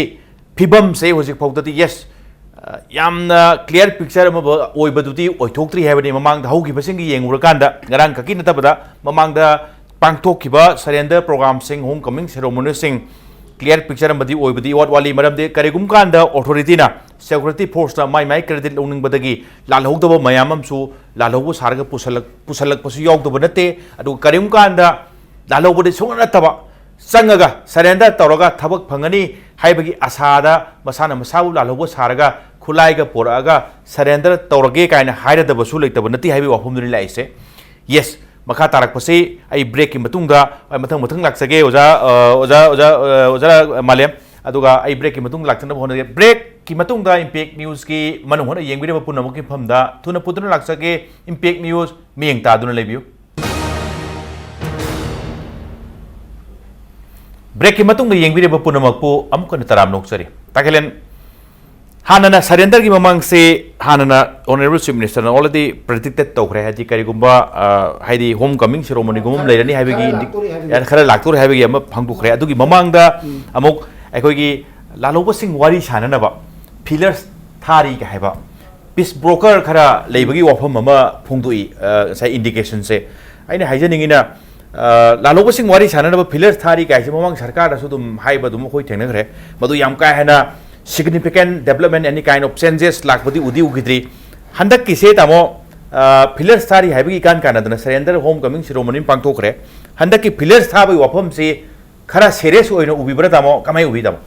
ꯐꯤꯕꯝꯁꯦ ꯍꯧꯖꯤꯛ ꯐꯥꯎꯗꯗꯤ, ꯌꯦꯁ, ꯌꯥꯝꯅ ꯀ꯭ꯂꯤꯌꯥꯔ ꯄꯤꯛꯆꯔ ꯑꯃ ꯑꯣꯏꯕꯗꯨꯗꯤ ꯑꯣꯏꯊꯣꯛꯇ꯭ꯔꯤ ꯍꯥꯏꯕꯅꯤ꯫ ꯃꯃꯥꯡꯗ ꯍꯧꯈꯤꯕꯁꯤꯡꯒ ꯌꯦꯡꯉꯨꯔꯀꯥꯟꯗ, ꯉꯔꯥꯡ ꯈꯛꯀꯤ ꯅꯠꯇꯕꯗ ꯃꯃꯥꯡꯗ ꯄꯥꯡꯊꯣꯛꯈꯤꯕ ꯁꯔꯦꯟꯗꯔ ꯄ꯭ꯔꯣꯒ꯭ꯔꯥꯝꯁꯤꯡ, ꯍꯣꯝ ꯀꯃꯤꯡ ꯁꯦꯔꯣꯃꯣꯅꯤꯁꯤꯡ, ꯀ꯭ꯂꯤꯌꯥꯔ ꯄꯤꯛꯆꯔ ꯑꯃꯗꯤ ꯑꯣꯏꯕꯗꯤ ꯏꯋꯥꯠ ꯋꯥꯠꯂꯤ꯫ ꯃꯔꯝꯗꯤ ꯀꯔꯤꯒꯨꯝꯕ ꯀꯥꯟꯗ ꯑꯣꯊꯣꯔꯤꯇꯤꯅ ꯁꯦꯀ꯭ꯌꯨꯔꯤꯇꯤ ꯐꯣꯔꯁꯇ ꯃꯥꯏ ꯃꯥꯏ ꯀ꯭ꯔꯦꯗꯤꯠ ꯂꯧꯅꯤꯡꯕꯗꯒꯤ ꯂꯥꯜꯍꯧꯗꯕ ꯃꯌꯥꯝ ꯑꯃꯁꯨ ꯂꯥꯜꯍꯧꯕ ꯁꯥꯔꯒ ꯄꯨꯁꯜꯂꯛ-, ꯄꯨꯁꯜꯂꯛꯄꯁꯨ ꯌꯥꯎꯗꯕ ꯅꯠꯇꯦ꯫ ꯑꯗꯨꯒ ꯀꯔꯤꯒꯨꯝꯕ ꯀꯥꯟꯗ ꯂꯥꯜꯍꯧꯕꯗꯤ ꯁꯨꯡꯅꯠ ꯅꯠꯇꯕ, ꯆꯪꯉꯒ ꯁꯔꯦꯟꯗꯔ ꯇꯧꯔꯒ ꯊꯕꯛ ꯐꯪꯒꯅꯤ ꯍꯥꯏꯕꯒꯤ ꯑꯁꯥꯗ ꯃꯁꯥꯅ ꯃꯁꯥꯕꯨ ꯂꯥꯜꯍꯧꯕ ꯁꯥꯔꯒ ꯈꯨꯠꯂꯥꯏꯒ ꯄꯣꯔꯛꯑꯒ ꯁꯔꯦꯟꯗꯔ ꯇꯧꯔꯒꯦ ꯀꯥꯏꯅ ꯍꯥꯏꯔꯗꯕꯁꯨ ꯂꯩꯇꯕ ꯅꯠꯇꯦ ꯍꯥꯏꯕꯒꯤ ꯋꯥꯐꯝꯗꯨꯅꯤ ꯂꯥꯛꯏꯁꯦ꯫ ꯌꯦꯁ, ꯃꯈꯥ ꯇꯥꯔꯛꯄꯁꯤ ꯑꯩ ꯕ꯭ꯔꯦꯛꯀꯤ ꯃꯇꯨꯡꯗ, ꯑꯩ ꯃꯊꯪ ꯃꯊꯪ ꯂꯥꯛꯆꯒꯦ, ꯑꯣꯖꯥ, ꯑ, ꯑꯣꯖꯥ, ꯑꯣꯖꯥ, ꯑ, ꯑꯣꯖꯥ ꯃꯥꯂꯦꯝ꯫ ꯑꯗꯨꯒ ꯑꯩ ꯕ꯭ꯔꯦꯛꯀꯤ ꯃꯇꯨꯡꯗ ꯂꯥꯛꯆꯅꯕ ꯍꯣꯠꯅꯒꯦ꯫ ꯕ꯭ꯔꯦꯛꯀꯤ ꯃꯇꯨꯡꯗ ꯏꯝꯄꯦꯛ ꯅ꯭ꯌꯨꯁꯀꯤ ꯃꯅꯨꯡ ꯍꯨꯠꯅ ꯌꯦꯡꯕꯤꯔꯤꯕ ꯄꯨꯝꯅꯃꯛꯀꯤ ꯃꯐꯝꯗ ꯊꯨꯅ ꯄꯨꯗꯨꯅ ꯂꯥꯛꯆꯒꯦ꯫ ꯏꯝꯄꯦꯛ ꯅ꯭ꯌꯨꯁ ꯃꯤꯠꯌꯦꯡ ꯇꯥꯗꯨꯅ ꯂꯩꯕꯤꯌꯨ꯫ ꯕ꯭ꯔꯦꯛꯀꯤ ꯃꯇꯨꯡꯗ ꯌꯦꯡꯕꯤꯔꯤꯕ ꯄꯨꯝꯅꯃꯛꯄꯨ ꯑꯃꯨꯛ ꯍꯟꯅ ꯇꯔꯥꯝꯅ ꯑꯣꯛꯆꯔꯤ꯫ ꯇꯥꯈꯦꯂꯦꯟ, ꯍꯥꯟꯅꯅ ꯁꯔꯦꯟꯗꯔꯒꯤ ꯃꯃꯥꯡꯁꯦ ꯍꯥꯟꯅꯅ ꯑꯣꯅꯔꯦꯕꯜ ꯆꯤꯐ ꯃꯤꯅꯤꯁꯇꯔꯅ ꯑꯣꯜꯔꯦꯗꯤ ꯄ꯭ꯔꯤꯗꯤꯛꯇꯦꯠ ꯇꯧꯈ꯭ꯔꯦ꯫ ꯍꯥꯏꯗꯤ ꯀꯔꯤꯒꯨꯝꯕ, ꯑ, ꯍꯥꯏꯗꯤ ꯍꯣꯝ ꯀꯃꯤꯡ ꯁꯦꯔꯣꯃꯣꯅꯤꯒꯨꯝꯕ ꯑꯃ ꯂꯩꯔꯅꯤ ꯍꯥꯏꯕꯒꯤ ꯈꯔ ꯏꯟꯗꯤ-, ꯂꯥꯛꯇꯣꯔꯤ ꯍꯥꯏꯕꯒꯤ꯫ ꯈꯔ ꯂꯥꯛꯇꯣꯔꯤ ꯍꯥꯏꯕꯒꯤ ꯑꯃ ꯐꯪꯗꯣꯛꯈ꯭ꯔꯦ꯫ ꯑꯗꯨꯒꯤ ꯃꯃꯥꯡꯗ ꯎꯝ꯫ ꯑꯃꯨꯛ ꯑꯩꯈꯣꯏꯒꯤ ꯂꯥꯜꯍꯧꯕꯁꯤꯡ ꯋꯥꯔꯤ ꯁꯥꯟꯅꯅꯕ ꯐꯤꯂꯔꯁ ꯊꯥꯔꯤꯒ ꯍꯥꯏꯕ ꯄꯤꯁ ꯕ꯭ꯔꯣꯀꯔ ꯈꯔ ꯂꯩꯕꯒꯤ ꯋꯥꯐꯝ ꯑꯃ ꯐꯣꯡꯗꯣꯛꯏ, ꯑ, ꯉꯁꯥꯏ ꯏꯟꯗꯤꯀꯦꯁꯟꯁꯦ꯫ ꯑꯩꯅ ꯍꯥꯏꯖꯅꯤꯡꯉꯤꯅ, ꯑ, ꯂꯥꯜꯍꯧꯕꯁꯤꯡ ꯋꯥꯔꯤ ꯁꯥꯟꯅꯅꯕ ꯐꯤꯂꯔꯁ ꯊꯥꯔꯤ ꯀꯥꯏꯁꯦ ꯃꯃꯥꯡ ꯁꯔꯀꯥꯔꯗꯁꯨ ꯑꯗꯨꯝ ꯍꯥꯏꯕ ꯑꯗꯨꯝ ꯑꯩꯈꯣꯏ ꯊꯦꯡꯅꯈ꯭ꯔꯦ꯫ ꯃꯗꯨ ꯌꯥꯝ ꯀꯥ ꯍꯦꯟꯅ significant development, any kind of changes ꯂꯥꯛꯄꯗꯤ ꯎꯗꯤ ꯎꯈꯤꯗ꯭ꯔꯤ꯫ ꯍꯟꯗꯛꯀꯤꯁꯦ, ꯇꯥꯃꯣ, ꯑ, ꯐꯤꯂꯔꯁ ꯊꯥꯔꯤ ꯍꯥꯏꯕꯒꯤ ꯏꯀꯥꯟ ꯀꯥꯟꯅꯗꯅ ꯁꯔꯦꯟꯗꯔ ꯍꯣꯝ ꯀꯃꯤꯡ ꯁꯦꯔꯣꯃꯣꯅꯤ ꯑꯃ ꯄꯥꯡꯊꯣꯛꯈ꯭ꯔꯦ꯫ ꯍꯟꯗꯛꯀꯤ ꯐꯤꯂꯔꯁ ꯊꯥꯕꯒꯤ ꯋꯥꯐꯝꯁꯤ ꯈꯔ ꯁꯦꯔꯤꯌꯁ ꯑꯣꯏꯅ ꯎꯕꯤꯕ꯭ꯔꯥ, ꯇꯥꯃꯣ? ꯀꯃꯥꯏꯅ ꯎꯕꯤ, ꯇꯥꯃꯣ?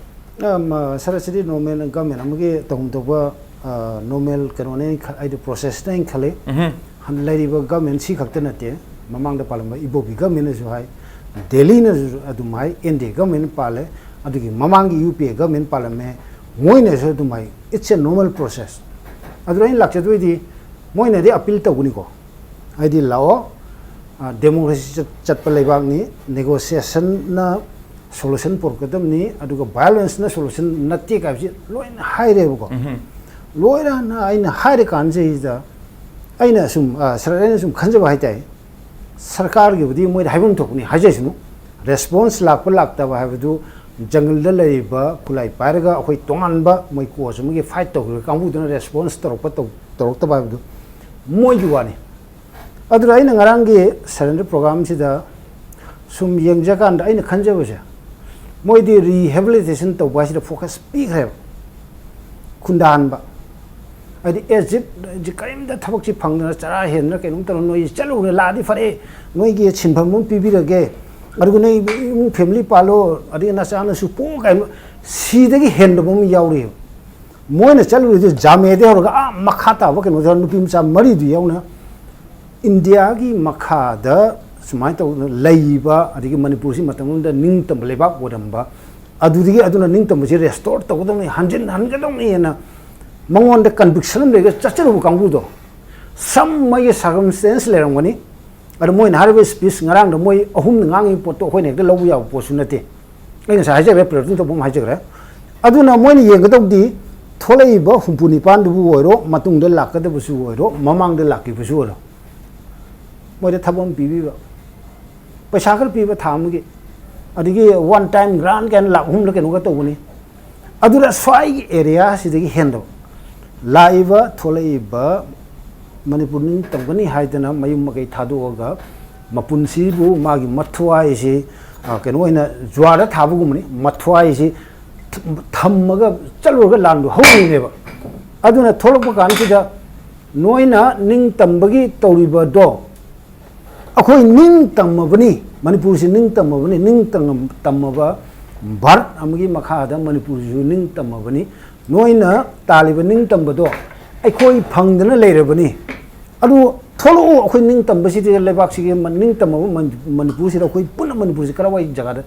ꯑ, ꯃ-, ꯁꯥꯔ, ꯁꯤꯗꯤ ꯅꯣꯔꯃꯦꯜ ꯒꯃꯦꯟ ꯑꯃꯒꯤ ꯇꯧꯐꯝ ꯊꯣꯛꯄ, ꯑ, ꯅꯣꯔꯃꯦꯜ ꯀꯩꯅꯣꯅꯦ ꯑꯩꯅ ꯈ-, ꯑꯩꯗꯤ ꯄ꯭ꯔꯣꯁꯦꯁꯅꯦ ꯑꯩꯅ ꯈꯜꯂꯤ꯫ ꯎꯝꯍꯨꯝ꯫ ꯍꯟ-, ꯂꯩꯔꯤꯕ ꯒꯃꯦꯟ ꯁꯤ ꯈꯛꯇ ꯅꯠꯇꯦ, ꯃꯃꯥꯡꯗ ꯄꯥꯜꯂꯝꯕ ꯏꯕꯣꯕꯤ ꯒꯃꯦꯟꯅꯁꯨ ꯍꯥꯏ, ꯗꯦꯜꯂꯤꯅꯁꯨ ꯑꯗꯨꯝ ꯍꯥꯏ, ꯑꯦꯟ ꯗꯤ ꯑꯦ ꯒꯃꯦꯟ ꯄꯥꯜꯂꯦ, ꯑꯗꯨꯒꯤ ꯃꯃꯥꯡꯒꯤ ꯌꯨ ꯄꯤ ꯑꯦ ꯒꯃꯦꯟ ꯄꯥꯜꯂꯝꯃꯦ, ꯃꯣꯏꯅꯁꯨ ꯑꯗꯨꯝ ꯍꯥꯏ, it's a normal process꯫ ꯑꯗꯨꯗ ꯑꯩꯅ ꯂꯥꯛꯆꯗꯣꯏꯗꯤ, ꯃꯣꯏꯅꯗꯤ ꯑꯄꯤꯜ ꯇꯧꯒꯅꯤꯀꯣ, ꯍꯥꯏꯗꯤ ꯂꯥꯛꯑꯣ, ꯑ, ꯗꯦꯃꯣꯀ꯭ꯔꯦꯁꯤ ꯆꯠ-, ꯆꯠꯄ ꯂꯩꯕꯥꯛꯅꯤ, ꯅꯦꯒꯣꯁꯤꯌꯦꯁꯟꯅ ꯁꯣꯂꯨꯁꯟ ꯄꯨꯔꯛꯀꯗꯕꯅꯤ, ꯑꯗꯨꯒ ꯚꯥꯏꯑꯣꯂꯦꯟꯁꯅ ꯁꯣꯂꯨꯁꯟ ꯅꯠꯇꯦ ꯍꯥꯏꯕꯁꯤ ꯂꯣꯏꯅ ꯍꯥꯏꯔꯦꯕꯀꯣ꯫ ꯎꯝꯍꯨꯝ꯫ ꯂꯣꯏꯔꯅ ꯑꯩꯅ ꯍꯥꯏꯔꯀꯥꯟꯁꯤꯗ ꯑꯩꯅ ꯁꯨꯝ, ꯑ, ꯁꯥꯔ, ꯑꯩꯅ ꯁꯨꯝ ꯈꯟꯖꯕ ꯍꯥꯏꯇꯥꯔꯦ, ꯁꯔꯀꯥꯔꯒꯤꯕꯨꯗꯤ ꯃꯣꯏꯗ ꯍꯥꯏꯐꯝ ꯊꯣꯛꯄꯅꯤ, ꯍꯥꯏꯖꯁꯅꯨ, ꯔꯦꯁꯄꯣꯟꯁ ꯂꯥꯛꯄ ꯂꯥꯛꯇꯕ ꯍꯥꯏꯕꯗꯨ ꯖꯪꯒꯜꯗ ꯂꯩꯔꯤꯕ ꯈꯨꯠꯂꯥꯏ ꯄꯥꯏꯔꯒ ꯑꯩꯈꯣꯏ ꯇꯣꯉꯥꯟꯕ ꯃꯣꯏ ꯀꯣꯆ ꯑꯃꯒꯤ ꯐꯥꯏꯠ ꯇꯧꯈꯤꯕ ꯀꯥꯡꯕꯨꯗꯨꯅ ꯔꯦꯁꯄꯣꯟꯁ ꯇꯧꯔꯛꯄ ꯇꯧ-, ꯇꯧꯔꯛꯇꯕ ꯍꯥꯏꯕꯗꯨ ꯃꯣꯏꯒꯤ ꯋꯥꯅꯤ꯫ ꯑꯗꯨꯅ ꯑꯩꯅ ꯉꯔꯥꯡꯒꯤ ꯁꯔꯦꯟꯗꯔ ꯄ꯭ꯔꯣꯒ꯭ꯔꯥꯝꯁꯤꯗ ꯁꯨꯝ ꯌꯦꯡꯖꯀꯥꯟꯗ ꯑꯩꯅ ꯈꯟꯖꯕꯁꯦ, ꯃꯣꯏꯗꯤ ꯔꯤꯍꯦꯕꯤꯂꯤꯇꯦꯁꯟ ꯇꯧꯕ ꯍꯥꯏꯁꯤꯗ ꯐꯣꯀꯁ ꯄꯤꯈ꯭ꯔꯦꯕ, ꯈꯨꯟꯗꯥꯍꯟꯕ꯫ ꯍꯥꯏꯗꯤ ꯑꯦꯖꯤꯞ ꯀꯔꯤꯝꯇ ꯊꯕꯛꯁꯤ ꯐꯪꯗꯅ ꯆꯔꯥ ꯍꯦꯟꯗꯅ ꯀꯩꯅꯣꯝ ꯇꯧꯔ ꯅꯣꯏ ꯆꯠꯂꯨꯔꯦ, ꯂꯥꯛꯑꯗꯤ ꯐꯔꯦ, ꯅꯣꯏꯒꯤ ꯁꯤꯟꯐꯝ ꯑꯃ ꯄꯤꯕꯤꯔꯒꯦ, ꯑꯗꯨꯒ ꯅꯣꯏ ꯏꯃꯨꯡ ꯐꯦꯃꯤꯂꯤ ꯄꯥꯜꯂꯣ, ꯑꯗꯒꯤ ꯅꯆꯥꯅꯁꯨ ꯄꯣꯛꯑꯣ ꯀꯥꯏꯅ ꯁꯤꯗꯒꯤ ꯍꯦꯟꯗꯕ ꯑꯃ ꯌꯥꯎꯔꯤꯑꯕ꯫ ꯃꯣꯏꯅ ꯆꯠꯂꯨꯔꯤꯗꯨ ꯖꯥꯃꯦꯗꯩ ꯍꯧꯔꯒ ꯑꯥ ꯃꯈꯥ ꯇꯥꯕ ꯀꯩꯅꯣꯗ ꯅꯨꯄꯤ ꯃꯆꯥ ꯃꯔꯤꯗꯨ ꯌꯥꯎꯅ ꯏꯟꯗꯤꯌꯥꯒꯤ ꯃꯈꯥꯗ ꯁꯨꯃꯥꯏꯅ ꯇꯧꯗꯅ ꯂꯩꯕ, ꯑꯗꯒꯤ ꯃꯅꯤꯄꯨꯔꯁꯤ ꯃꯇꯝ ꯑꯃꯗ ꯅꯤꯡꯇꯝꯕ ꯂꯩꯕꯥꯛ ꯑꯣꯏꯔꯝꯕ, ꯑꯗꯨꯗꯒꯤ ꯑꯗꯨꯅ ꯅꯤꯡꯇꯝꯕꯁꯤ ꯔꯦꯁꯇꯣꯔ ꯇꯧꯒꯗꯧꯅꯤ, ꯍꯟꯖꯤꯟ ꯍꯟꯒꯗꯧꯅꯤꯅ ꯃꯉꯣꯟꯗ ꯀꯟꯕꯤꯛꯁꯟ ꯑꯃ ꯂꯩꯔꯒ ꯆꯠꯆꯔꯨꯕ ꯀꯥꯡꯕꯨꯗꯣ, ꯁꯝ ꯃꯥꯒꯤ ꯁꯔꯀꯝꯁꯇꯦꯟꯁ ꯂꯩꯔꯝꯒꯅꯤ꯫ ꯑꯗꯣ ꯃꯣꯏꯅ ꯍꯥꯏꯔꯤꯕ ꯁ꯭ꯄꯤꯆ ꯉꯔꯥꯡꯗ ꯃꯣꯏ ꯑꯍꯨꯝꯅ ꯉꯥꯡꯉꯤꯕ ꯄꯣꯠꯇꯣ ꯑꯩꯈꯣꯏꯅ ꯍꯦꯛꯇ ꯂꯧꯕ ꯌꯥꯕ ꯄꯣꯠꯁꯨ ꯅꯠꯇꯦ꯫ ꯑꯩ ꯉꯁꯥꯏ ꯍꯥꯏꯖꯈ꯭ꯔꯦ, ꯄ꯭ꯂꯦꯇꯨꯟ ꯇꯧꯕ ꯑꯃ ꯍꯥꯏꯖꯈ꯭ꯔꯦ꯫ ꯑꯗꯨꯅ ꯃꯣꯏꯅ ꯌꯦꯡꯒꯗꯧꯗꯤ ꯊꯣꯛꯂꯛꯏꯕ ꯍꯨꯝꯐꯨ ꯅꯤꯄꯥꯟꯗꯨꯕꯨ ꯑꯣꯏꯔꯣ, ꯃꯇꯨꯡꯗ ꯂꯥꯛꯀꯗꯕꯁꯨ ꯑꯣꯏꯔꯣ, ꯃꯃꯥꯡꯗ ꯂꯥꯛꯈꯤꯕꯁꯨ ꯑꯣꯏꯔꯣ, ꯃꯣꯏꯗ ꯊꯕꯛ ꯑꯃ ꯄꯤꯕꯤꯕ, ꯄꯩꯁꯥ ꯈꯔ ꯄꯤꯕ ꯊꯥ ꯑꯃꯒꯤ, ꯑꯗꯒꯤ ꯋꯥꯟ ꯇꯥꯏꯝ ꯒ꯭ꯔꯥꯟ ꯀꯥꯏꯅ ꯂꯥꯛ ꯑꯍꯨꯝꯂ ꯀꯩꯅꯣꯒ ꯇꯧꯕꯅꯤ꯫ ꯑꯗꯨꯅ ꯁ꯭ꯋꯥꯏꯒꯤ ꯑꯦꯔꯤꯌꯥꯁꯤꯗꯒꯤ ꯍꯦꯟꯗꯕ ꯂꯥꯛꯏꯕ ꯊꯣꯛꯂꯛꯏꯕ ꯃꯅꯤꯄꯨꯔ ꯅꯤꯡꯇꯝꯒꯅꯤ ꯍꯥꯏꯗꯅ ꯃꯌꯨꯝ ꯃꯀꯩ ꯊꯥꯗꯣꯛꯑꯒ ꯃꯄꯨꯟꯁꯤꯕꯨ ꯃꯥꯒꯤ ꯃꯊ꯭ꯋꯥꯏꯁꯤ, ꯑ, ꯀꯩꯅꯣ ꯑꯣꯏꯅ ꯖꯨꯋꯥꯔꯗ ꯊꯥꯕꯒꯨꯝꯕꯅꯤ, ꯃꯊ꯭ꯋꯥꯏꯁꯤ ꯊꯝꯃꯒ ꯆꯠꯂꯨꯔꯒ ꯂꯥꯟꯗꯣ ꯍꯧꯔꯤꯅꯦꯕ꯫ ꯑꯗꯨꯅ ꯊꯣꯛꯂꯛꯄ ꯀꯥꯟꯁꯤꯗ ꯅꯣꯏꯅ ꯅꯤꯡꯇꯝꯕꯒꯤ ꯇꯧꯔꯤꯕꯗꯣ, ꯑꯩꯈꯣꯏ ꯅꯤꯡꯇꯝꯃꯕꯅꯤ, ꯃꯅꯤꯄꯨꯔꯁꯤ ꯅꯤꯡꯇꯝꯃꯕꯅꯤ, ꯅꯤꯡꯇꯝ-, ꯇꯝꯃꯕ ꯚꯥꯔꯠ ꯑꯃꯒꯤ ꯃꯈꯥꯗ ꯃꯅꯤꯄꯨꯔꯁꯤꯁꯨ ꯅꯤꯡꯇꯝꯃꯕꯅꯤ꯫ ꯅꯣꯏꯅ ꯇꯥꯜꯂꯤꯕ ꯅꯤꯡꯇꯝꯕꯗꯣ ꯑꯩꯈꯣꯏ ꯐꯪꯗꯅ ꯂꯩꯔꯕꯅꯤ꯫ ꯑꯗꯨ ꯊꯣꯛꯂꯛꯎ, ꯑꯩꯈꯣꯏ ꯅꯤꯡꯇꯝꯕꯁꯤꯗ ꯂꯩꯕꯥꯛꯁꯤꯒꯤ ꯃ-, ꯅꯤꯡꯇꯝꯃꯕ ꯃꯅꯤ-, ꯃꯅꯤꯄꯨꯔꯁꯤꯗ ꯑꯩꯈꯣꯏ ꯄꯨꯟꯅ ꯃꯅꯤꯄꯨꯔꯁꯤ ꯀꯔꯥꯏꯋꯥꯏ ꯖꯒꯥꯗ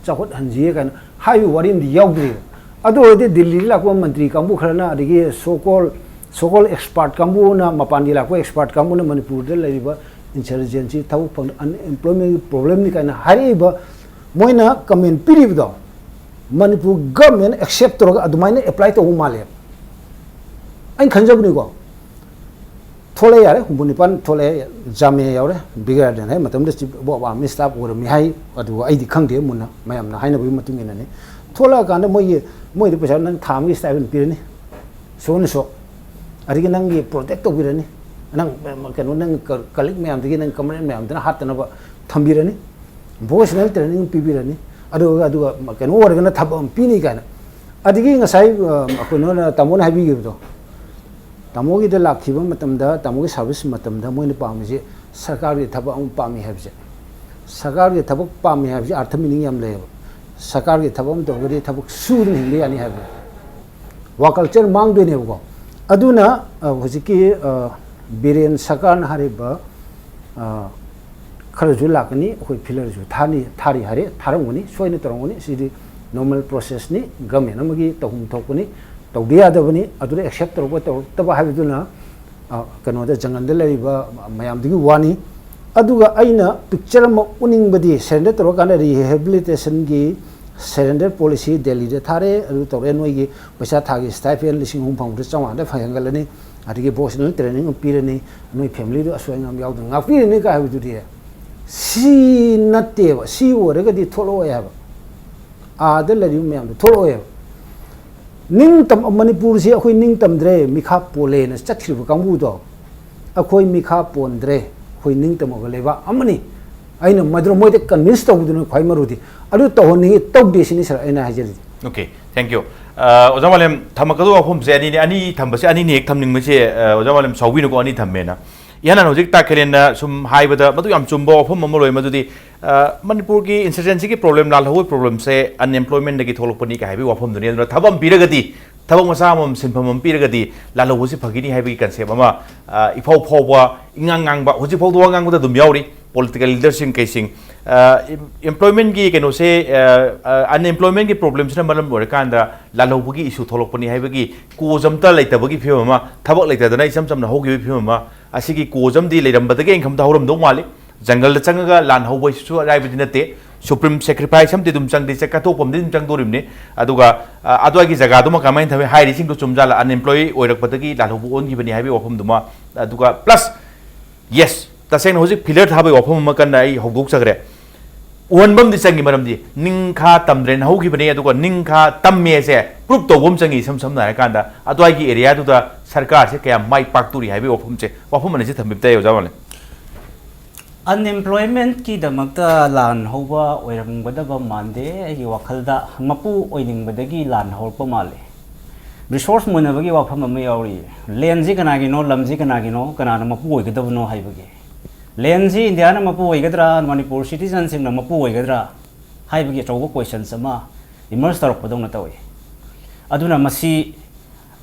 ꯆꯥꯎꯈꯠꯍꯟꯁꯤꯒꯦ ꯀꯥꯏꯅ ꯍꯥꯏꯕꯒꯤ ꯋꯥꯔꯤ ꯑꯃꯗꯤ ꯌꯥꯎꯗ꯭ꯔꯤꯕ꯫ ꯑꯗꯨ ꯑꯣꯏꯔꯗꯤ ꯗꯤꯜꯂꯤꯗ ꯂꯥꯛꯄ ꯃꯟꯇ꯭ꯔꯤ ꯀꯥꯡꯕꯨ ꯈꯔꯅ, ꯑꯗꯒꯤ so called, so called expert ꯀꯥꯡꯕꯨꯅ, ꯃꯄꯥꯟꯒꯤ ꯂꯥꯛꯄ expert ꯀꯥꯡꯕꯨꯅ ꯃꯅꯤꯄꯨꯔꯗ ꯂꯩꯔꯤꯕ insurgency ꯊꯕꯛ ꯐꯪ-, unemployment problemꯅꯤ ꯀꯥꯏꯅ ꯍꯥꯏꯔꯛꯏꯕ, ꯃꯣꯏꯅ comment ꯄꯤꯔꯤꯕꯗꯣ ꯃꯅꯤꯄꯨꯔ government accept ꯇꯧꯔꯒ ꯑꯗꯨꯃꯥꯏꯅ apply ꯇꯧꯕ ꯃꯥꯜꯂꯦ꯫ ꯑꯩꯅ ꯈꯟꯖꯕꯅꯤꯀꯣ, ꯊꯣꯛꯂꯛꯑꯦ, ꯌꯥꯔꯦ, ꯍꯨꯝꯐꯨ ꯅꯤꯄꯥꯟ ꯊꯣꯛꯂꯛꯑꯦ, ꯖꯥꯃꯤꯌꯥ ꯌꯥꯎꯔꯦ, ꯕ꯭ꯔꯤꯒꯦꯗꯤꯌꯔ ꯍꯥꯏ ꯃꯇꯝꯗ ꯆꯤꯐ ꯑꯣꯐ ꯑꯥꯔꯃꯤ ꯁ꯭ꯇꯥꯐ ꯑꯣꯏꯔꯝꯃꯤ ꯍꯥꯏ꯫ ꯑꯗꯨꯒ ꯑꯩꯗꯤ ꯈꯪꯗꯦ ꯃꯨꯟꯅ, ꯃꯌꯥꯝꯅ ꯍꯥꯏꯅꯕꯒꯤ ꯃꯇꯨꯡ ꯏꯟꯅꯅꯤ꯫ ꯊꯣꯛꯂꯛꯑꯀꯥꯟꯗ ꯃꯣꯏꯒꯤ, ꯃꯣꯏꯗꯤ ꯄꯩꯁꯥ ꯅꯪ ꯊꯥ ꯑꯃꯒꯤ ꯁ꯭ꯇꯥꯏꯄꯦꯟ ꯄꯤꯔꯅꯤ, ꯁꯣ ꯑꯦꯟ ꯁꯣ, ꯑꯗꯒꯤ ꯅꯪꯒꯤ ꯄ꯭ꯔꯣꯇꯦꯛ ꯇꯧꯕꯤꯔꯅꯤ, ꯅꯪ ꯀꯩꯅꯣ, ꯅꯪ ꯀꯂꯤꯛ ꯃꯌꯥꯝꯗꯒꯤ, ꯅꯪ ꯀꯃꯔꯦꯗ ꯃꯌꯥꯝꯗꯨꯅ ꯍꯥꯠꯇꯅꯕ ꯊꯝꯕꯤꯔꯅꯤ, ꯚꯣꯀꯦꯁꯅꯦꯜ ꯇ꯭ꯔꯦꯅꯤꯡ ꯄꯤꯕꯤꯔꯅꯤ, ꯑꯗꯨꯒ, ꯑꯗꯨꯒ ꯀꯩꯅꯣ ꯑꯣꯏꯔꯒꯅ ꯊꯕꯛ ꯑꯃ ꯄꯤꯅꯤ ꯀꯥꯏꯅ꯫ ꯑꯗꯒꯤ ꯉꯁꯥꯏ, ꯑ, ꯀꯩꯅꯣꯅ, ꯇꯥꯃꯣꯅ ꯍꯥꯏꯕꯤꯈꯤꯕꯗꯣ, ꯇꯥꯃꯣꯒꯤꯗ ꯂꯥꯛꯈꯤꯕ ꯃꯇꯝꯗ, ꯇꯥꯃꯣꯒꯤ ꯁꯥꯔꯚꯤꯁ ꯃꯇꯝꯗ ꯃꯣꯏꯅ ꯄꯥꯝꯃꯤꯁꯦ ꯁꯔꯀꯥꯔꯒꯤ ꯊꯕꯛ ꯑꯃ ꯄꯥꯝꯃꯤ ꯍꯥꯏꯕꯁꯦ꯫ ꯁꯔꯀꯥꯔꯒꯤ ꯊꯕꯛ ꯄꯥꯝꯃꯤ ꯍꯥꯏꯕꯁꯦ ꯑꯥꯔꯊ ꯃꯤꯅꯤꯡ ꯌꯥꯝ ꯂꯩꯌꯦꯕ꯫ ꯁꯔꯀꯥꯔꯒꯤ ꯊꯕꯛ ꯑꯃ ꯇꯧꯔꯒꯗꯤ ꯊꯕꯛ ꯁꯨꯗꯅ ꯍꯤꯡꯕ ꯌꯥꯅꯤ ꯍꯥꯏꯕ꯫ ꯋꯥ ꯀꯜꯆꯔ ꯃꯥꯡꯗꯣꯏꯅꯦꯕꯀꯣ꯫ ꯑꯗꯨꯅ, ꯑ, ꯍꯧꯖꯤꯛꯀꯤ, ꯑ, ꯕꯤꯔꯦꯟ ꯁꯔꯀꯥꯔꯅ ꯍꯥꯏꯔꯤꯕ, ꯑ, ꯈꯔꯁꯨ ꯂꯥꯛꯀꯅꯤ, ꯑꯩꯈꯣꯏ ꯐꯤꯂꯔꯁꯨ ꯊꯥꯅꯤ, ꯊꯥꯔꯤ ꯍꯥꯏꯔꯦ, ꯊꯥꯔꯝꯒꯅꯤ, ꯁꯣꯏꯅ ꯇꯧꯔꯝꯒꯅꯤ꯫ ꯁꯤꯗꯤ ꯅꯣꯔꯃꯦꯜ ꯄ꯭ꯔꯣꯁꯦꯁꯅꯤ, ꯒꯃꯦꯟ ꯑꯃꯒꯤ ꯇꯧꯐꯝ ꯊꯣꯛꯄꯅꯤ, ꯇꯧꯗ ꯌꯥꯗꯕꯅꯤ꯫ ꯑꯗꯨꯗ ꯑꯦꯛꯁꯦꯞ ꯇꯧꯔꯛꯄ ꯇꯧꯔꯛꯇꯕ ꯍꯥꯏꯕꯗꯨꯅ, ꯑ, ꯀꯩꯅꯣꯗ, ꯖꯪꯒꯜꯗ ꯂꯩꯔꯤꯕ ꯃꯌꯥꯝꯗꯨꯒꯤ ꯋꯥꯅꯤ꯫ ꯑꯗꯨꯒ ꯑꯩꯅ ꯄꯤꯛꯆꯔ ꯑꯃ ꯎꯠꯅꯤꯡꯕꯗꯤ, ꯁꯔꯦꯟꯗꯔ ꯇꯧꯔꯀꯥꯟꯗ ꯔꯤꯍꯦꯕꯤꯂꯤꯇꯦꯁꯟꯒꯤ ꯁꯔꯦꯟꯗꯔ ꯄꯣꯂꯤꯁꯤ ꯗꯦꯜꯂꯤꯗ ꯊꯥꯔꯦ, ꯑꯗꯨ ꯇꯧꯔꯦ, ꯅꯣꯏꯒꯤ ꯄꯩꯁꯥ ꯊꯥꯒꯤ ꯁ꯭ꯇꯥꯏꯄꯦꯟ ꯂꯤꯁꯤꯡ ꯑꯍꯨꯝ ꯐꯪꯕꯗ ꯆꯥꯝꯃꯉꯥꯗ ꯍꯦꯟꯒꯠꯂꯅꯤ, ꯑꯗꯒꯤ ꯚꯣꯀꯦꯁꯅꯦꯜ ꯇ꯭ꯔꯦꯅꯤꯡ ꯑꯃ ꯄꯤꯔꯅꯤ, ꯅꯣꯏ ꯐꯦꯃꯤꯂꯤꯗꯨ ꯑꯁꯣꯏ ꯑꯉꯥꯝ ꯌꯥꯎꯗꯅ ꯉꯥꯛꯄꯤꯔꯅꯤ ꯀꯥꯏ ꯍꯥꯏꯕꯗꯨꯗꯤ, ꯁꯤ ꯅꯠꯇꯦꯕ꯫ ꯁꯤ ꯑꯣꯏꯔꯒꯗꯤ ꯊꯣꯛꯂꯛꯑꯣꯏ ꯍꯥꯏꯕ, ꯑꯥꯗ ꯂꯩꯔꯤꯕ ꯃꯌꯥꯝꯗꯣ ꯊꯣꯛꯂꯛꯑꯣꯏ ꯍꯥꯏꯕ꯫ ꯅꯤꯡꯇꯝ-, ꯃꯅꯤꯄꯨꯔꯁꯤ ꯑꯩꯈꯣꯏ ꯅꯤꯡꯇꯝꯗ꯭ꯔꯦ, ꯃꯤꯈꯥ ꯄꯣꯜꯂꯦꯅ ꯆꯠꯈ꯭ꯔꯤꯕ ꯀꯥꯡꯕꯨꯗꯣ, ꯑꯩꯈꯣꯏ ꯃꯤꯈꯥ ꯄꯣꯟꯗ꯭ꯔꯦ, ꯑꯩꯈꯣꯏ ꯅꯤꯡꯇꯝꯃꯕ ꯂꯩꯕꯥꯛ ꯑꯃꯅꯤ꯫ ꯑꯩꯅ ꯃꯗꯨ ꯃꯣꯏꯗ ꯀꯟꯚꯤꯟꯁ ꯇꯧꯕꯗꯨꯅ ꯈ꯭ꯋꯥꯏ ꯃꯔꯨꯗꯤ꯫ ꯑꯗꯨ ꯇꯧꯍꯟꯅꯤꯡꯉꯤ, ꯇꯧꯗꯦ ꯁꯤꯅꯤ ꯁꯥꯔ ꯑꯩꯅ ꯍꯥꯏꯖꯔꯤꯁꯦ꯫ Okay, thank you. ꯑ, ꯑꯣꯖꯥ ꯃꯥꯂꯦꯝ, ꯊꯝꯃꯛꯀꯗꯧꯕ ꯋꯥꯐꯝꯁꯦ ꯑꯅꯤꯅꯤ, ꯑꯅꯤ ꯊꯝꯕꯁꯦ, ꯑꯅꯤꯅꯤ ꯍꯦꯛ ꯊꯝꯅꯤꯡꯕꯁꯦ, ꯑ, ꯑꯣꯖꯥ ꯃꯥꯂꯦꯝ ꯁꯥꯎꯕꯤꯅꯨꯀꯣ, ꯑꯅꯤ ꯊꯝꯃꯦꯅ꯫ ꯏꯍꯥꯟ ꯍꯥꯟꯅ ꯍꯧꯖꯤꯛ ꯇꯥ ꯈꯦꯂꯦꯟꯅ ꯁꯨꯝ ꯍꯥꯏꯕꯗ ꯃꯗꯨ ꯌꯥꯝ ꯆꯨꯝꯕ ꯋꯥꯐꯝ ꯑꯃ ꯂꯣꯏ꯫ ꯃꯗꯨꯗꯤ, ꯑ, ꯃꯅꯤꯄꯨꯔꯒꯤ ꯏꯟꯁꯔꯖꯦꯟꯁꯤꯒꯤ ꯄ꯭ꯔꯣꯕ꯭ꯂꯦꯝ, ꯂꯥꯜꯍꯧꯕꯒꯤ ꯄ꯭ꯔꯣꯕ꯭ꯂꯦꯝꯁꯦ ꯑꯟꯑꯦꯝꯄ꯭ꯂꯣꯏꯃꯦꯟꯗꯒꯤ ꯊꯣꯛꯂꯛꯄꯅꯤ ꯀꯥꯏ ꯍꯥꯏꯕꯒꯤ ꯋꯥꯐꯝꯗꯨꯅꯤ꯫ ꯑꯗꯨꯅ ꯊꯕꯛ ꯑꯃ ꯄꯤꯔꯒꯗꯤ, ꯊꯕꯛ ꯃꯆꯥ ꯑꯃꯃꯝ, ꯁꯤꯟꯐꯝ ꯑꯃ ꯄꯤꯔꯒꯗꯤ ꯂꯥꯜꯍꯧꯕꯁꯤ ꯐꯒꯅꯤ ꯍꯥꯏꯕꯒꯤ ꯀꯟꯁꯦꯞ ꯑꯃ, ꯑ, ꯏꯐꯥꯎ ꯐꯥꯎꯕ, ꯏꯉꯥꯡ ꯉꯥꯡꯕ, ꯍꯧꯖꯤꯛ ꯐꯥꯎꯗ ꯋꯥ ꯉꯥꯡꯕꯗ ꯑꯗꯨꯝ ꯌꯥꯎꯔꯤ꯫ ꯄꯣꯂꯤꯇꯤꯀꯦꯜ ꯂꯤꯗꯔꯁꯤꯡ ꯀꯩꯁꯤꯡ, ꯑ, ꯑꯦꯝ-, ꯑꯦꯝꯄ꯭ꯂꯣꯏꯃꯦꯟꯒꯤ ꯀꯩꯅꯣꯁꯦ, ꯑ, ꯑ, ꯑꯟꯑꯦꯝꯄ꯭ꯂꯣꯏꯃꯦꯟꯒꯤ ꯄ꯭ꯔꯣꯕ꯭ꯂꯦꯝꯁꯤꯅ ꯃꯔꯝ ꯑꯣꯏꯔꯀꯥꯟꯗ ꯂꯥꯜꯍꯧꯕꯒꯤ ꯏꯁꯨ ꯊꯣꯛꯂꯛꯄꯅꯤ ꯍꯥꯏꯕꯒꯤ ꯀꯣꯖ ꯑꯝꯇ ꯂꯩꯇꯕꯒꯤ ꯐꯤꯕꯝ ꯑꯃ, ꯊꯕꯛ ꯂꯩꯇꯗꯅ ꯏꯆꯝ ꯆꯝꯅ ꯍꯧꯈꯤꯕꯒꯤ ꯐꯤꯕꯝ ꯑꯃ, ꯑꯁꯤꯒꯤ ꯀꯣꯖ ꯑꯃꯗꯤ ꯂꯩꯔꯝꯕꯗꯒꯤ ꯑꯩꯅ ꯈꯟꯕꯗ ꯍꯧꯔꯝꯗꯧ ꯃꯥꯜꯂꯤ꯫ ꯖꯪꯒꯜꯗ ꯆꯪꯉꯒ ꯂꯥꯟ ꯍꯧꯕ ꯍꯥꯏꯁꯤꯁꯨ ꯑꯔꯥꯏꯕꯗꯤ ꯅꯠꯇꯦ꯫ ꯁꯨꯄ꯭ꯔꯤꯝ ꯁꯦꯀ꯭ꯔꯤꯐꯥꯏꯁ ꯑꯃꯗꯤ ꯑꯗꯨꯝ ꯆꯪꯗꯦ, ꯆꯠ-, ꯀꯠꯊꯣꯛꯄ ꯑꯃꯗꯤ ꯑꯗꯨꯝ ꯆꯪꯗꯣꯔꯤꯕꯅꯤ꯫ ꯑꯗꯨꯒ, ꯑ, ꯑꯗꯨꯋꯥꯏꯒꯤ ꯖꯒꯥꯗꯨꯃ ꯀꯃꯥꯏꯅ ꯊꯝꯃꯤ ꯍꯥꯏꯔꯤꯁꯤꯡꯗꯣ ꯆꯨꯝꯖꯥꯠꯂ, ꯑꯟꯑꯦꯝꯄ꯭ꯂꯣꯏ ꯑꯣꯏꯔꯛꯄꯗꯒꯤ ꯂꯥꯜꯍꯧꯕ ꯑꯣꯟꯈꯤꯕꯅꯤ ꯍꯥꯏꯕꯒꯤ ꯋꯥꯐꯝꯗꯨꯃ, ꯑꯗꯨꯒ ꯄ꯭ꯂꯁ, ꯌꯦꯁ, ꯇꯁꯦꯡꯅ ꯍꯧꯖꯤꯛ ꯐꯤꯂꯔ ꯊꯥꯕꯒꯤ ꯋꯥꯐꯝ ꯑꯃ ꯀꯟꯅ ꯑꯩ ꯍꯧꯗꯣꯛꯆꯈ꯭ꯔꯦ꯫ ꯎꯍꯟꯕ ꯑꯃꯗꯤ ꯆꯪꯉꯤ, ꯃꯔꯝꯗꯤ ꯅꯤꯡꯈꯥ ꯇꯝꯗ꯭ꯔꯦꯅ ꯍꯧꯈꯤꯕꯅꯤ, ꯑꯗꯨꯒ ꯅꯤꯡꯈꯥ ꯇꯝꯃꯦꯁꯦ ꯄ꯭ꯔꯨꯞ ꯇꯧꯕ ꯑꯃ ꯆꯪꯉꯤ꯫ ꯏꯁꯝ ꯁꯝꯅ ꯍꯥꯏꯔꯀꯥꯟꯗ, ꯑꯗꯨꯋꯥꯏꯒꯤ ꯑꯦꯔꯤꯌꯥꯗꯨꯗ ꯁꯔꯀꯥꯔꯁꯦ ꯀꯌꯥꯝ ꯃꯥꯏ ꯄꯥꯛꯇꯣꯔꯤ ꯍꯥꯏꯕꯒꯤ ꯋꯥꯐꯝꯁꯦ, ꯋꯥꯐꯝ ꯑꯅꯤꯁꯦ ꯊꯝꯕꯤꯕ ꯇꯥꯏ, ꯑꯣꯖꯥ ꯃꯥꯂꯦ꯫ ꯑꯟꯑꯦꯝꯄ꯭ꯂꯣꯏꯃꯦꯟꯠꯀꯤꯗꯃꯛꯇ ꯂꯥꯟ ꯍꯧꯕ ꯑꯣꯏꯔꯝꯒꯗꯕ ꯃꯥꯟꯗꯦ꯫ ꯑꯩꯒꯤ ꯋꯥꯈꯜꯗ ꯃꯄꯨ ꯑꯣꯏꯅꯤꯡꯕꯗꯒꯤ ꯂꯥꯟ ꯍꯧꯔꯛꯄ ꯃꯥꯜꯂꯤ꯫ ꯔꯤꯁꯣꯔꯁ ꯃꯨꯟꯅꯕꯒꯤ ꯋꯥꯐꯝ ꯑꯃ ꯌꯥꯎꯔꯤ꯫ ꯂꯦꯟꯁꯤ ꯀꯅꯥꯒꯤꯅꯣ, ꯂꯝꯁꯤ ꯀꯅꯥꯒꯤꯅꯣ, ꯀꯅꯥꯅ ꯃꯄꯨ ꯑꯣꯏꯒꯗꯕꯅꯣ ꯍꯥꯏꯕꯒꯤ꯫ ꯂꯦꯟꯁꯤ ꯏꯟꯗꯤꯌꯥꯅ ꯃꯄꯨ ꯑꯣꯏꯒꯗ꯭ꯔꯥ, ꯃꯅꯤꯄꯨꯔ ꯁꯤꯇꯤꯖꯟꯁꯤꯡꯅ ꯃꯄꯨ ꯑꯣꯏꯒꯗ꯭ꯔꯥ ꯍꯥꯏꯕꯒꯤ ꯑꯆꯧꯕ ꯀꯣꯏꯁꯟꯁ ꯑꯃ ꯏꯃꯔꯖ ꯇꯧꯔꯛꯄꯗꯧꯅ ꯇꯧꯏ꯫ ꯑꯗꯨꯅ ꯃꯁꯤ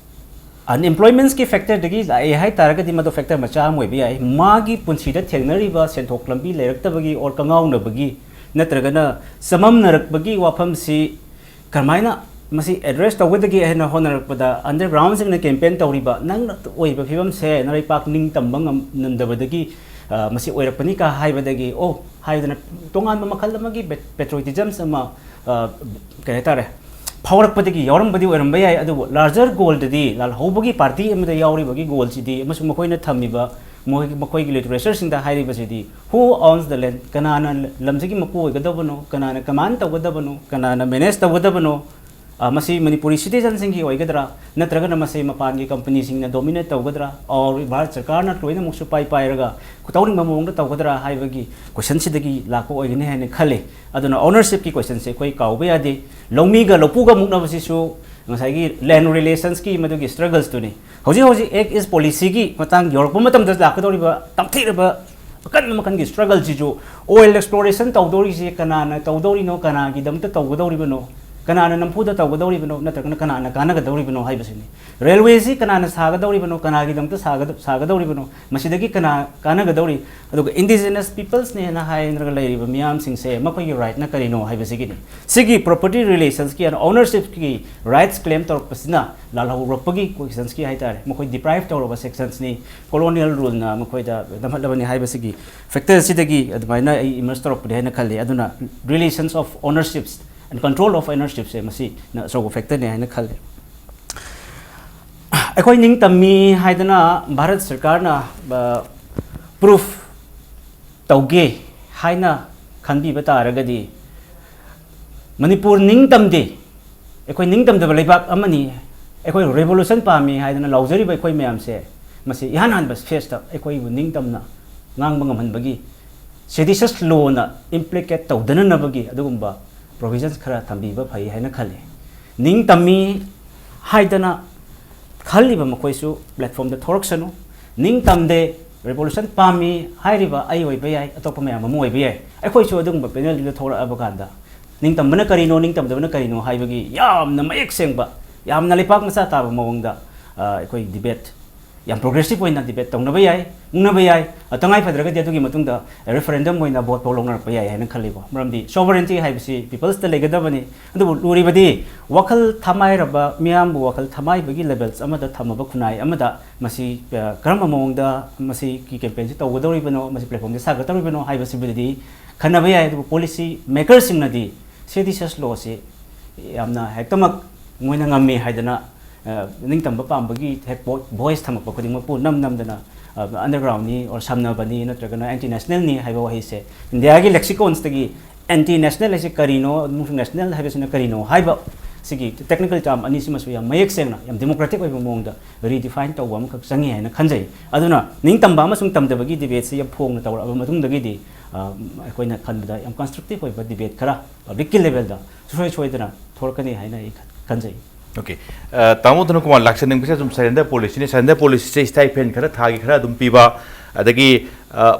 ꯑꯟꯑꯦꯝꯄ꯭ꯂꯣꯏꯃꯦꯟꯠꯀꯤ ꯐꯦꯛꯇꯔꯗꯒꯤ ꯂꯥꯛꯑꯦ ꯍꯥꯏ ꯇꯥꯔꯒꯗꯤ, ꯃꯗꯨ ꯐꯦꯛꯇꯔ ꯃꯆꯥ ꯑꯃ ꯑꯣꯏꯕ ꯌꯥꯏ꯫ ꯃꯥꯒꯤ ꯄꯨꯟꯁꯤꯗ ꯊꯦꯡꯅꯔꯤꯕ ꯁꯦꯟꯊꯣꯛ ꯂꯝꯕꯤ ꯂꯩꯔꯛꯇꯕꯒꯤ ꯑꯣꯔ ꯀꯉꯥꯎꯅꯕꯒꯤ, ꯅꯠꯇ꯭ꯔꯒꯅ ꯆꯃꯝꯅꯔꯛꯄꯒꯤ ꯋꯥꯐꯝꯁꯤ ꯀꯔꯝꯍꯥꯏꯅ ꯃꯁꯤ ꯑꯦꯗ꯭ꯔꯦꯁ ꯇꯧꯒꯗꯒꯦ ꯍꯥꯏꯅ ꯍꯣꯠꯅꯔꯛꯄꯗ, ꯑꯟꯗꯔꯒ꯭ꯔꯥꯎꯟꯁꯤꯡꯅ ꯀꯦꯝꯄꯦꯟ ꯇꯧꯔꯤꯕ, "ꯅꯪꯅ ꯑꯣꯏꯕ ꯐꯤꯕꯝꯁꯦ ꯅꯔꯩꯄꯥꯛ ꯅꯤꯡꯇꯝꯕ ꯉꯝ-, ꯉꯝꯗꯕꯗꯒꯤ, ꯑ, ꯃꯁꯤ ꯑꯣꯏꯔꯛꯄꯅꯤ" ꯀ ꯍꯥꯏꯕꯗꯒꯤ, "ꯑꯣ" ꯍꯥꯏꯗꯅ ꯇꯣꯉꯥꯟꯕ ꯃꯈꯜ ꯑꯃꯒꯤ ꯄꯦ-, ꯄꯦꯇ꯭ꯔꯣꯏꯇꯤꯖꯝꯁ ꯑꯃ, ꯑ, ꯀꯩ ꯍꯥꯏꯇꯥꯔꯦ, ꯐꯥꯎꯔꯛꯄꯗꯒꯤ ꯌꯥꯎꯔꯝꯕꯗꯤ ꯑꯣꯏꯔꯝꯕ ꯌꯥꯏ, ꯑꯗꯨꯕꯨ ꯂꯥꯔꯖꯔ ꯒꯣꯜꯗꯗꯤ, ꯂꯥꯜꯍꯧꯕꯒꯤ ꯄꯥꯔꯇꯤ ꯑꯃꯗ ꯌꯥꯎꯔꯤꯕꯒꯤ ꯒꯣꯜꯁꯤꯗꯤ, ꯑꯃꯁꯨꯡ ꯃꯈꯣꯏꯅ ꯊꯝꯃꯤꯕ, ꯃꯈꯣꯏ-, ꯃꯈꯣꯏꯒꯤ ꯂꯤꯇꯔꯦꯆꯔꯁꯤꯡꯗ ꯍꯥꯏꯔꯤꯕꯁꯤꯗꯤ, "Who owns the land?" ꯀꯅꯥꯅ ꯂꯝꯁꯤꯒꯤ ꯃꯄꯨ ꯑꯣꯏꯒꯗꯕꯅꯣ, ꯀꯅꯥꯅ ꯀꯃꯥꯟ ꯇꯧꯒꯗꯕꯅꯣ, ꯀꯅꯥꯅ ꯃꯦꯅꯦꯖ ꯇꯧꯒꯗꯕꯅꯣ? ꯑ, ꯃꯁꯤ ꯃꯅꯤꯄꯨꯔꯤ ꯁꯤꯇꯤꯖꯟꯁꯤꯡꯒꯤ ꯑꯣꯏꯒꯗ꯭ꯔꯥ, ꯅꯠꯇ꯭ꯔꯒꯅ ꯃꯁꯤ ꯃꯄꯥꯟꯒꯤ ꯀꯝꯄꯅꯤꯁꯤꯡꯅ ꯗꯣꯃꯤꯅꯦꯠ ꯇꯧꯒꯗ꯭ꯔꯥ, ꯑꯣꯔ ꯚꯥꯔꯠ ꯁꯔꯀꯥꯔꯅ ꯂꯣꯏꯅꯃꯛ ꯁꯨꯄꯥꯏ ꯄꯥꯏꯔꯒ ꯇꯧꯅꯤꯡꯕ ꯃꯑꯣꯡꯗ ꯇꯧꯒꯗ꯭ꯔꯥ ꯍꯥꯏꯕꯒꯤ ꯀꯣꯏꯁꯟꯁꯤꯗꯒꯤ ꯂꯥꯛꯄ ꯑꯣꯏꯒꯅꯤ ꯍꯥꯏꯅ ꯈꯜꯂꯤ꯫ ꯑꯗꯨꯅ ꯑꯣꯅꯔꯁꯤꯞꯀꯤ ꯀꯣꯏꯁꯟꯁꯦ ꯑꯩꯈꯣꯏ ꯀꯥꯎꯕ ꯌꯥꯗꯦ꯫ ꯂꯧꯃꯤꯒ ꯂꯧꯄꯨꯒ ꯃꯨꯛꯅꯕꯁꯤꯁꯨ ꯉꯁꯥꯏꯒꯤ ꯂꯦꯟ ꯔꯤꯂꯦꯁꯟꯁꯀꯤ ꯃꯗꯨꯒꯤ ꯁ꯭ꯇ꯭ꯔꯒꯜꯁꯇꯨꯅꯤ꯫ ꯍꯧꯖꯤꯛ ꯍꯧꯖꯤꯛ ꯑꯦꯛ ꯏꯁ ꯄꯣꯂꯤꯁꯤꯒꯤ ꯃꯇꯥꯡ ꯌꯧꯔꯛꯄ ꯃꯇꯝꯗ ꯂꯥꯛꯀꯗꯧꯔꯤꯕ ꯇꯝꯊꯤꯔꯕ ꯑꯀꯟꯕ ꯃꯈꯜꯒꯤ ꯁ꯭ꯇ꯭ꯔꯒꯜꯁꯤꯁꯨ, ꯑꯣꯏꯜ ꯑꯦꯛꯁꯄ꯭ꯂꯣꯔꯦꯁꯟ ꯇꯧꯗꯧꯔꯤꯁꯦ ꯀꯅꯥꯅ ꯇꯧꯗꯧꯔꯤꯅꯣ, ꯀꯅꯥꯒꯤꯗꯃꯛꯇ ꯇꯧꯒꯗꯧꯔꯤꯕꯅꯣ, ꯀꯅꯥꯅ ꯅꯝꯐꯨꯗ ꯇꯧꯒꯗꯧꯔꯤꯕꯅꯣ, ꯅꯠꯇ꯭ꯔꯒꯅ ꯀꯅꯥꯅ ꯀꯥꯟꯅꯒꯗꯧꯔꯤꯕꯅꯣ ꯍꯥꯏꯕꯁꯤꯅꯤ꯫ ꯔꯦꯜꯋꯦꯁꯤ ꯀꯅꯥꯅ ꯁꯥꯒꯗꯧꯔꯤꯕꯅꯣ, ꯀꯅꯥꯒꯤꯗꯃꯛꯇ ꯁꯥꯒꯗ-, ꯁꯥꯒꯗꯧꯔꯤꯕꯅꯣ, ꯃꯁꯤꯗꯒꯤ ꯀꯅꯥ ꯀꯥꯟꯅꯒꯗꯧꯔꯤ? ꯑꯗꯨꯒ indigenous peoplesꯅꯦꯅ ꯍꯥꯏꯔꯒ ꯂꯩꯔꯤꯕ ꯃꯤꯌꯥꯝꯁꯤꯡꯁꯦ ꯃꯈꯣꯏꯒꯤ rightꯅ ꯀꯔꯤꯅꯣ ꯍꯥꯏꯕꯁꯤꯒꯤꯅꯤ꯫ ꯁꯤꯒꯤ property relationsꯀꯤ and ownershipꯀꯤ rights claim ꯇꯧꯔꯛꯄꯁꯤꯅ ꯂꯥꯜꯍꯧꯔꯛꯄꯒꯤ questionꯁꯀꯤ ꯍꯥꯏꯇꯥꯔꯦ, ꯃꯈꯣꯏ deprive ꯇꯧꯔꯕ sectionsꯅꯤ, colonial ruleꯅ ꯃꯈꯣꯏꯗ ꯅꯝꯍꯠꯂꯕꯅꯤ ꯍꯥꯏꯕꯁꯤꯒꯤ factorꯁꯤꯗꯒꯤ ꯑꯗꯨꯃꯥꯏꯅ ꯑꯩ emerge ꯇꯧꯔꯛꯄꯅꯤ ꯍꯥꯏꯅ ꯈꯜꯂꯤ꯫ ꯑꯗꯨꯅ relations of ownerships and control of ownershipꯁꯦ ꯃꯁꯤꯅ ꯑꯆꯧꯕ factorꯅꯤ ꯍꯥꯏꯅ ꯈꯜꯂꯤ꯫ ꯑꯩꯈꯣꯏ ꯅꯤꯡꯇꯝꯃꯤ ꯍꯥꯏꯗꯅ ꯚꯥꯔꯠ ꯁꯔꯀꯥꯔꯅ, ꯑ, proof ꯇꯧꯒꯦ ꯍꯥꯏꯅ ꯈꯟꯕꯤꯕ ꯇꯥꯔꯒꯗꯤ, ꯃꯅꯤꯄꯨꯔ ꯅꯤꯡꯇꯝꯗꯦ, ꯑꯩꯈꯣꯏ ꯅꯤꯡꯇꯝꯗꯕ ꯂꯩꯕꯥꯛ ꯑꯃꯅꯤ, ꯑꯩꯈꯣꯏ revolution ꯄꯥꯝꯃꯤ ꯍꯥꯏꯗꯅ ꯂꯥꯎꯖꯔꯤꯕ ꯑꯩꯈꯣꯏ ꯃꯌꯥꯝꯁꯦ, ꯃꯁꯤ ꯏꯍꯥꯟ ꯍꯥꯟꯕ phaseꯇ ꯑꯩꯈꯣꯏꯕꯨ ꯅꯤꯡꯇꯝꯅ ꯉꯥꯡꯕ ꯉꯝꯍꯟꯕꯒꯤ seditious lawꯅ implicate ꯇꯧꯗꯅꯅꯕꯒꯤ ꯑꯗꯨꯒꯨꯝꯕ provisions ꯈꯔ ꯊꯝꯕꯤꯕ ꯐꯩ ꯍꯥꯏꯅ ꯈꯜꯂꯤ꯫ ꯅꯤꯡꯇꯝꯃꯤ ꯍꯥꯏꯗꯅ ꯈꯜꯂꯤꯕ ꯃꯈꯣꯏꯁꯨ platformꯗ ꯊꯣꯔꯛꯁꯅꯨ꯫ ꯅꯤꯡꯇꯝꯗꯦ, revolution ꯄꯥꯝꯃꯤ ꯍꯥꯏꯔꯤꯕ ꯑꯩ ꯑꯣꯏꯕ ꯌꯥꯏ, ꯑꯇꯣꯞꯄ ꯃꯌꯥꯝ ꯑꯃ ꯑꯣꯏꯕ ꯌꯥꯏ꯫ ꯑꯩꯈꯣꯏꯁꯨ ꯑꯗꯨꯒꯨꯝꯕ panelꯗꯨꯗ ꯊꯣꯔꯛꯑꯕ ꯀꯥꯟꯗ ꯅꯤꯡꯇꯝꯕꯅ ꯀꯔꯤꯅꯣ, ꯅꯤꯡꯇꯝꯗꯕꯅ ꯀꯔꯤꯅꯣ ꯍꯥꯏꯕꯒꯤ ꯌꯥꯝꯅ ꯃꯌꯦꯛ ꯁꯦꯡꯕ, ꯌꯥꯝꯅ ꯂꯩꯄꯥꯛ ꯃꯆꯥ ꯇꯥꯕ ꯃꯑꯣꯡꯗ, ꯑ, ꯑꯩꯈꯣꯏ debate, ꯌꯥꯝ progressive ꯑꯣꯏꯅ debate ꯇꯧꯅꯕ ꯌꯥꯏ, ꯉꯥꯡꯅꯕ ꯌꯥꯏ꯫ ꯑ, ꯇꯉꯥꯏ ꯐꯗ꯭ꯔꯒꯗꯤ ꯑꯗꯨꯒꯤ ꯃꯇꯨꯡꯗ referendum ꯑꯣꯏꯅ vote ꯐꯥꯎ ꯂꯧꯅꯔꯛꯄ ꯌꯥꯏ ꯍꯥꯏꯅ ꯈꯜꯂꯤꯀꯣ꯫ ꯃꯔꯝꯗꯤ sovereignty ꯍꯥꯏꯕꯁꯤ peoplesꯇ ꯂꯩꯒꯗꯕꯅꯤ꯫ ꯑꯗꯨꯕꯨ ꯂꯨꯔꯤꯕꯗꯤ ꯋꯥꯈꯜ ꯊꯃꯥꯏꯔꯕ ꯃꯤꯌꯥꯝꯕꯨ ꯋꯥꯈꯜ ꯊꯃꯥꯏꯕꯒꯤ levels ꯑꯃꯗ ꯊꯝꯃꯕ ꯈꯨꯟꯅꯥꯏ ꯑꯃꯗ ꯃꯁꯤ, ꯑ, ꯀꯔꯝꯕ ꯃꯑꯣꯡꯗ ꯃꯁꯤꯒꯤ campaignꯁꯤ ꯇꯧꯒꯗꯧꯔꯤꯕꯅꯣ, ꯃꯁꯤ platformꯁꯤ ꯁꯥꯒꯠꯇꯧꯔꯤꯕꯅꯣ ꯍꯥꯏꯕꯁꯤꯕꯨꯗꯤ ꯈꯟꯅꯕ ꯌꯥꯏ꯫ ꯑꯗꯨꯕꯨ policy makerꯁꯤꯡꯅꯗꯤ seditious lawꯁꯤ ꯌꯥꯝꯅ ꯍꯦꯛꯇꯃꯛ ꯃꯣꯏꯅ ꯉꯝꯃꯤ ꯍꯥꯏꯗꯅ, ꯑ, ꯅꯤꯡꯇꯝꯕ ꯄꯥꯝꯕꯒꯤ ꯍꯦꯛ vo-, voice ꯊꯝꯃꯛꯄ ꯈꯨꯗꯤꯡꯃꯛꯄꯨ ꯅꯝ ꯅꯝꯗꯅ, ꯑ, undergroundꯅꯤ or ꯁꯝꯅꯕꯅꯤ ꯅꯠꯇ꯭ꯔꯒꯅ anti nationalꯅꯤ ꯍꯥꯏꯕ ꯋꯥꯍꯩꯁꯦ Indiaꯒꯤ lexiconsꯇꯒꯤ anti national ꯍꯥꯏꯁꯦ ꯀꯔꯤꯅꯣ ꯑꯃꯁꯨꯡ national ꯍꯥꯏꯕꯁꯤꯅ ꯀꯔꯤꯅꯣ ꯍꯥꯏꯕ ꯁꯤꯒꯤ technical term ꯑꯅꯤꯁꯤꯃꯁꯨ ꯌꯥꯝ ꯃꯌꯦꯛ ꯁꯦꯡꯅ, ꯌꯥꯝ democratic ꯑꯣꯏꯕ ꯃꯑꯣꯡꯗ redefine ꯇꯧꯕ ꯑꯃꯈꯛ ꯆꯪꯉꯤ ꯍꯥꯏꯅ ꯈꯟꯖꯩ꯫ ꯑꯗꯨꯅ ꯅꯤꯡꯇꯝꯕ ꯑꯃꯁꯨꯡ ꯇꯝꯗꯕꯒꯤ debateꯁꯤ ꯌꯥꯝ ꯐꯣꯡꯅ ꯇꯧꯔꯛꯑꯕ ꯃꯇꯨꯡꯗꯒꯤꯗꯤ, ꯑ, ꯑꯩꯈꯣꯏꯅ ꯈꯟꯕꯗ ꯌꯥꯝ constructive ꯑꯣꯏꯕ debate ꯈꯔ publicꯀꯤ levelꯗ ꯁꯨꯡꯁꯣꯏ ꯁꯣꯏꯗꯅ ꯊꯣꯔꯛꯀꯅꯤ ꯍꯥꯏꯅ ꯑꯩ ꯈꯟꯖꯩ꯫ Okay. ꯑ, ꯇꯥꯃꯣ ꯙꯅꯀꯨꯃꯥꯔ, ꯂꯥꯛꯆꯅꯤꯡꯕꯁꯦ ꯑꯗꯨꯝ surrender policyꯅꯤ꯫ Surrender policyꯁꯦ stipend ꯈꯔ, ꯊꯥꯒꯤ ꯈꯔ ꯑꯗꯨꯝ ꯄꯤꯕ, ꯑꯗꯒꯤ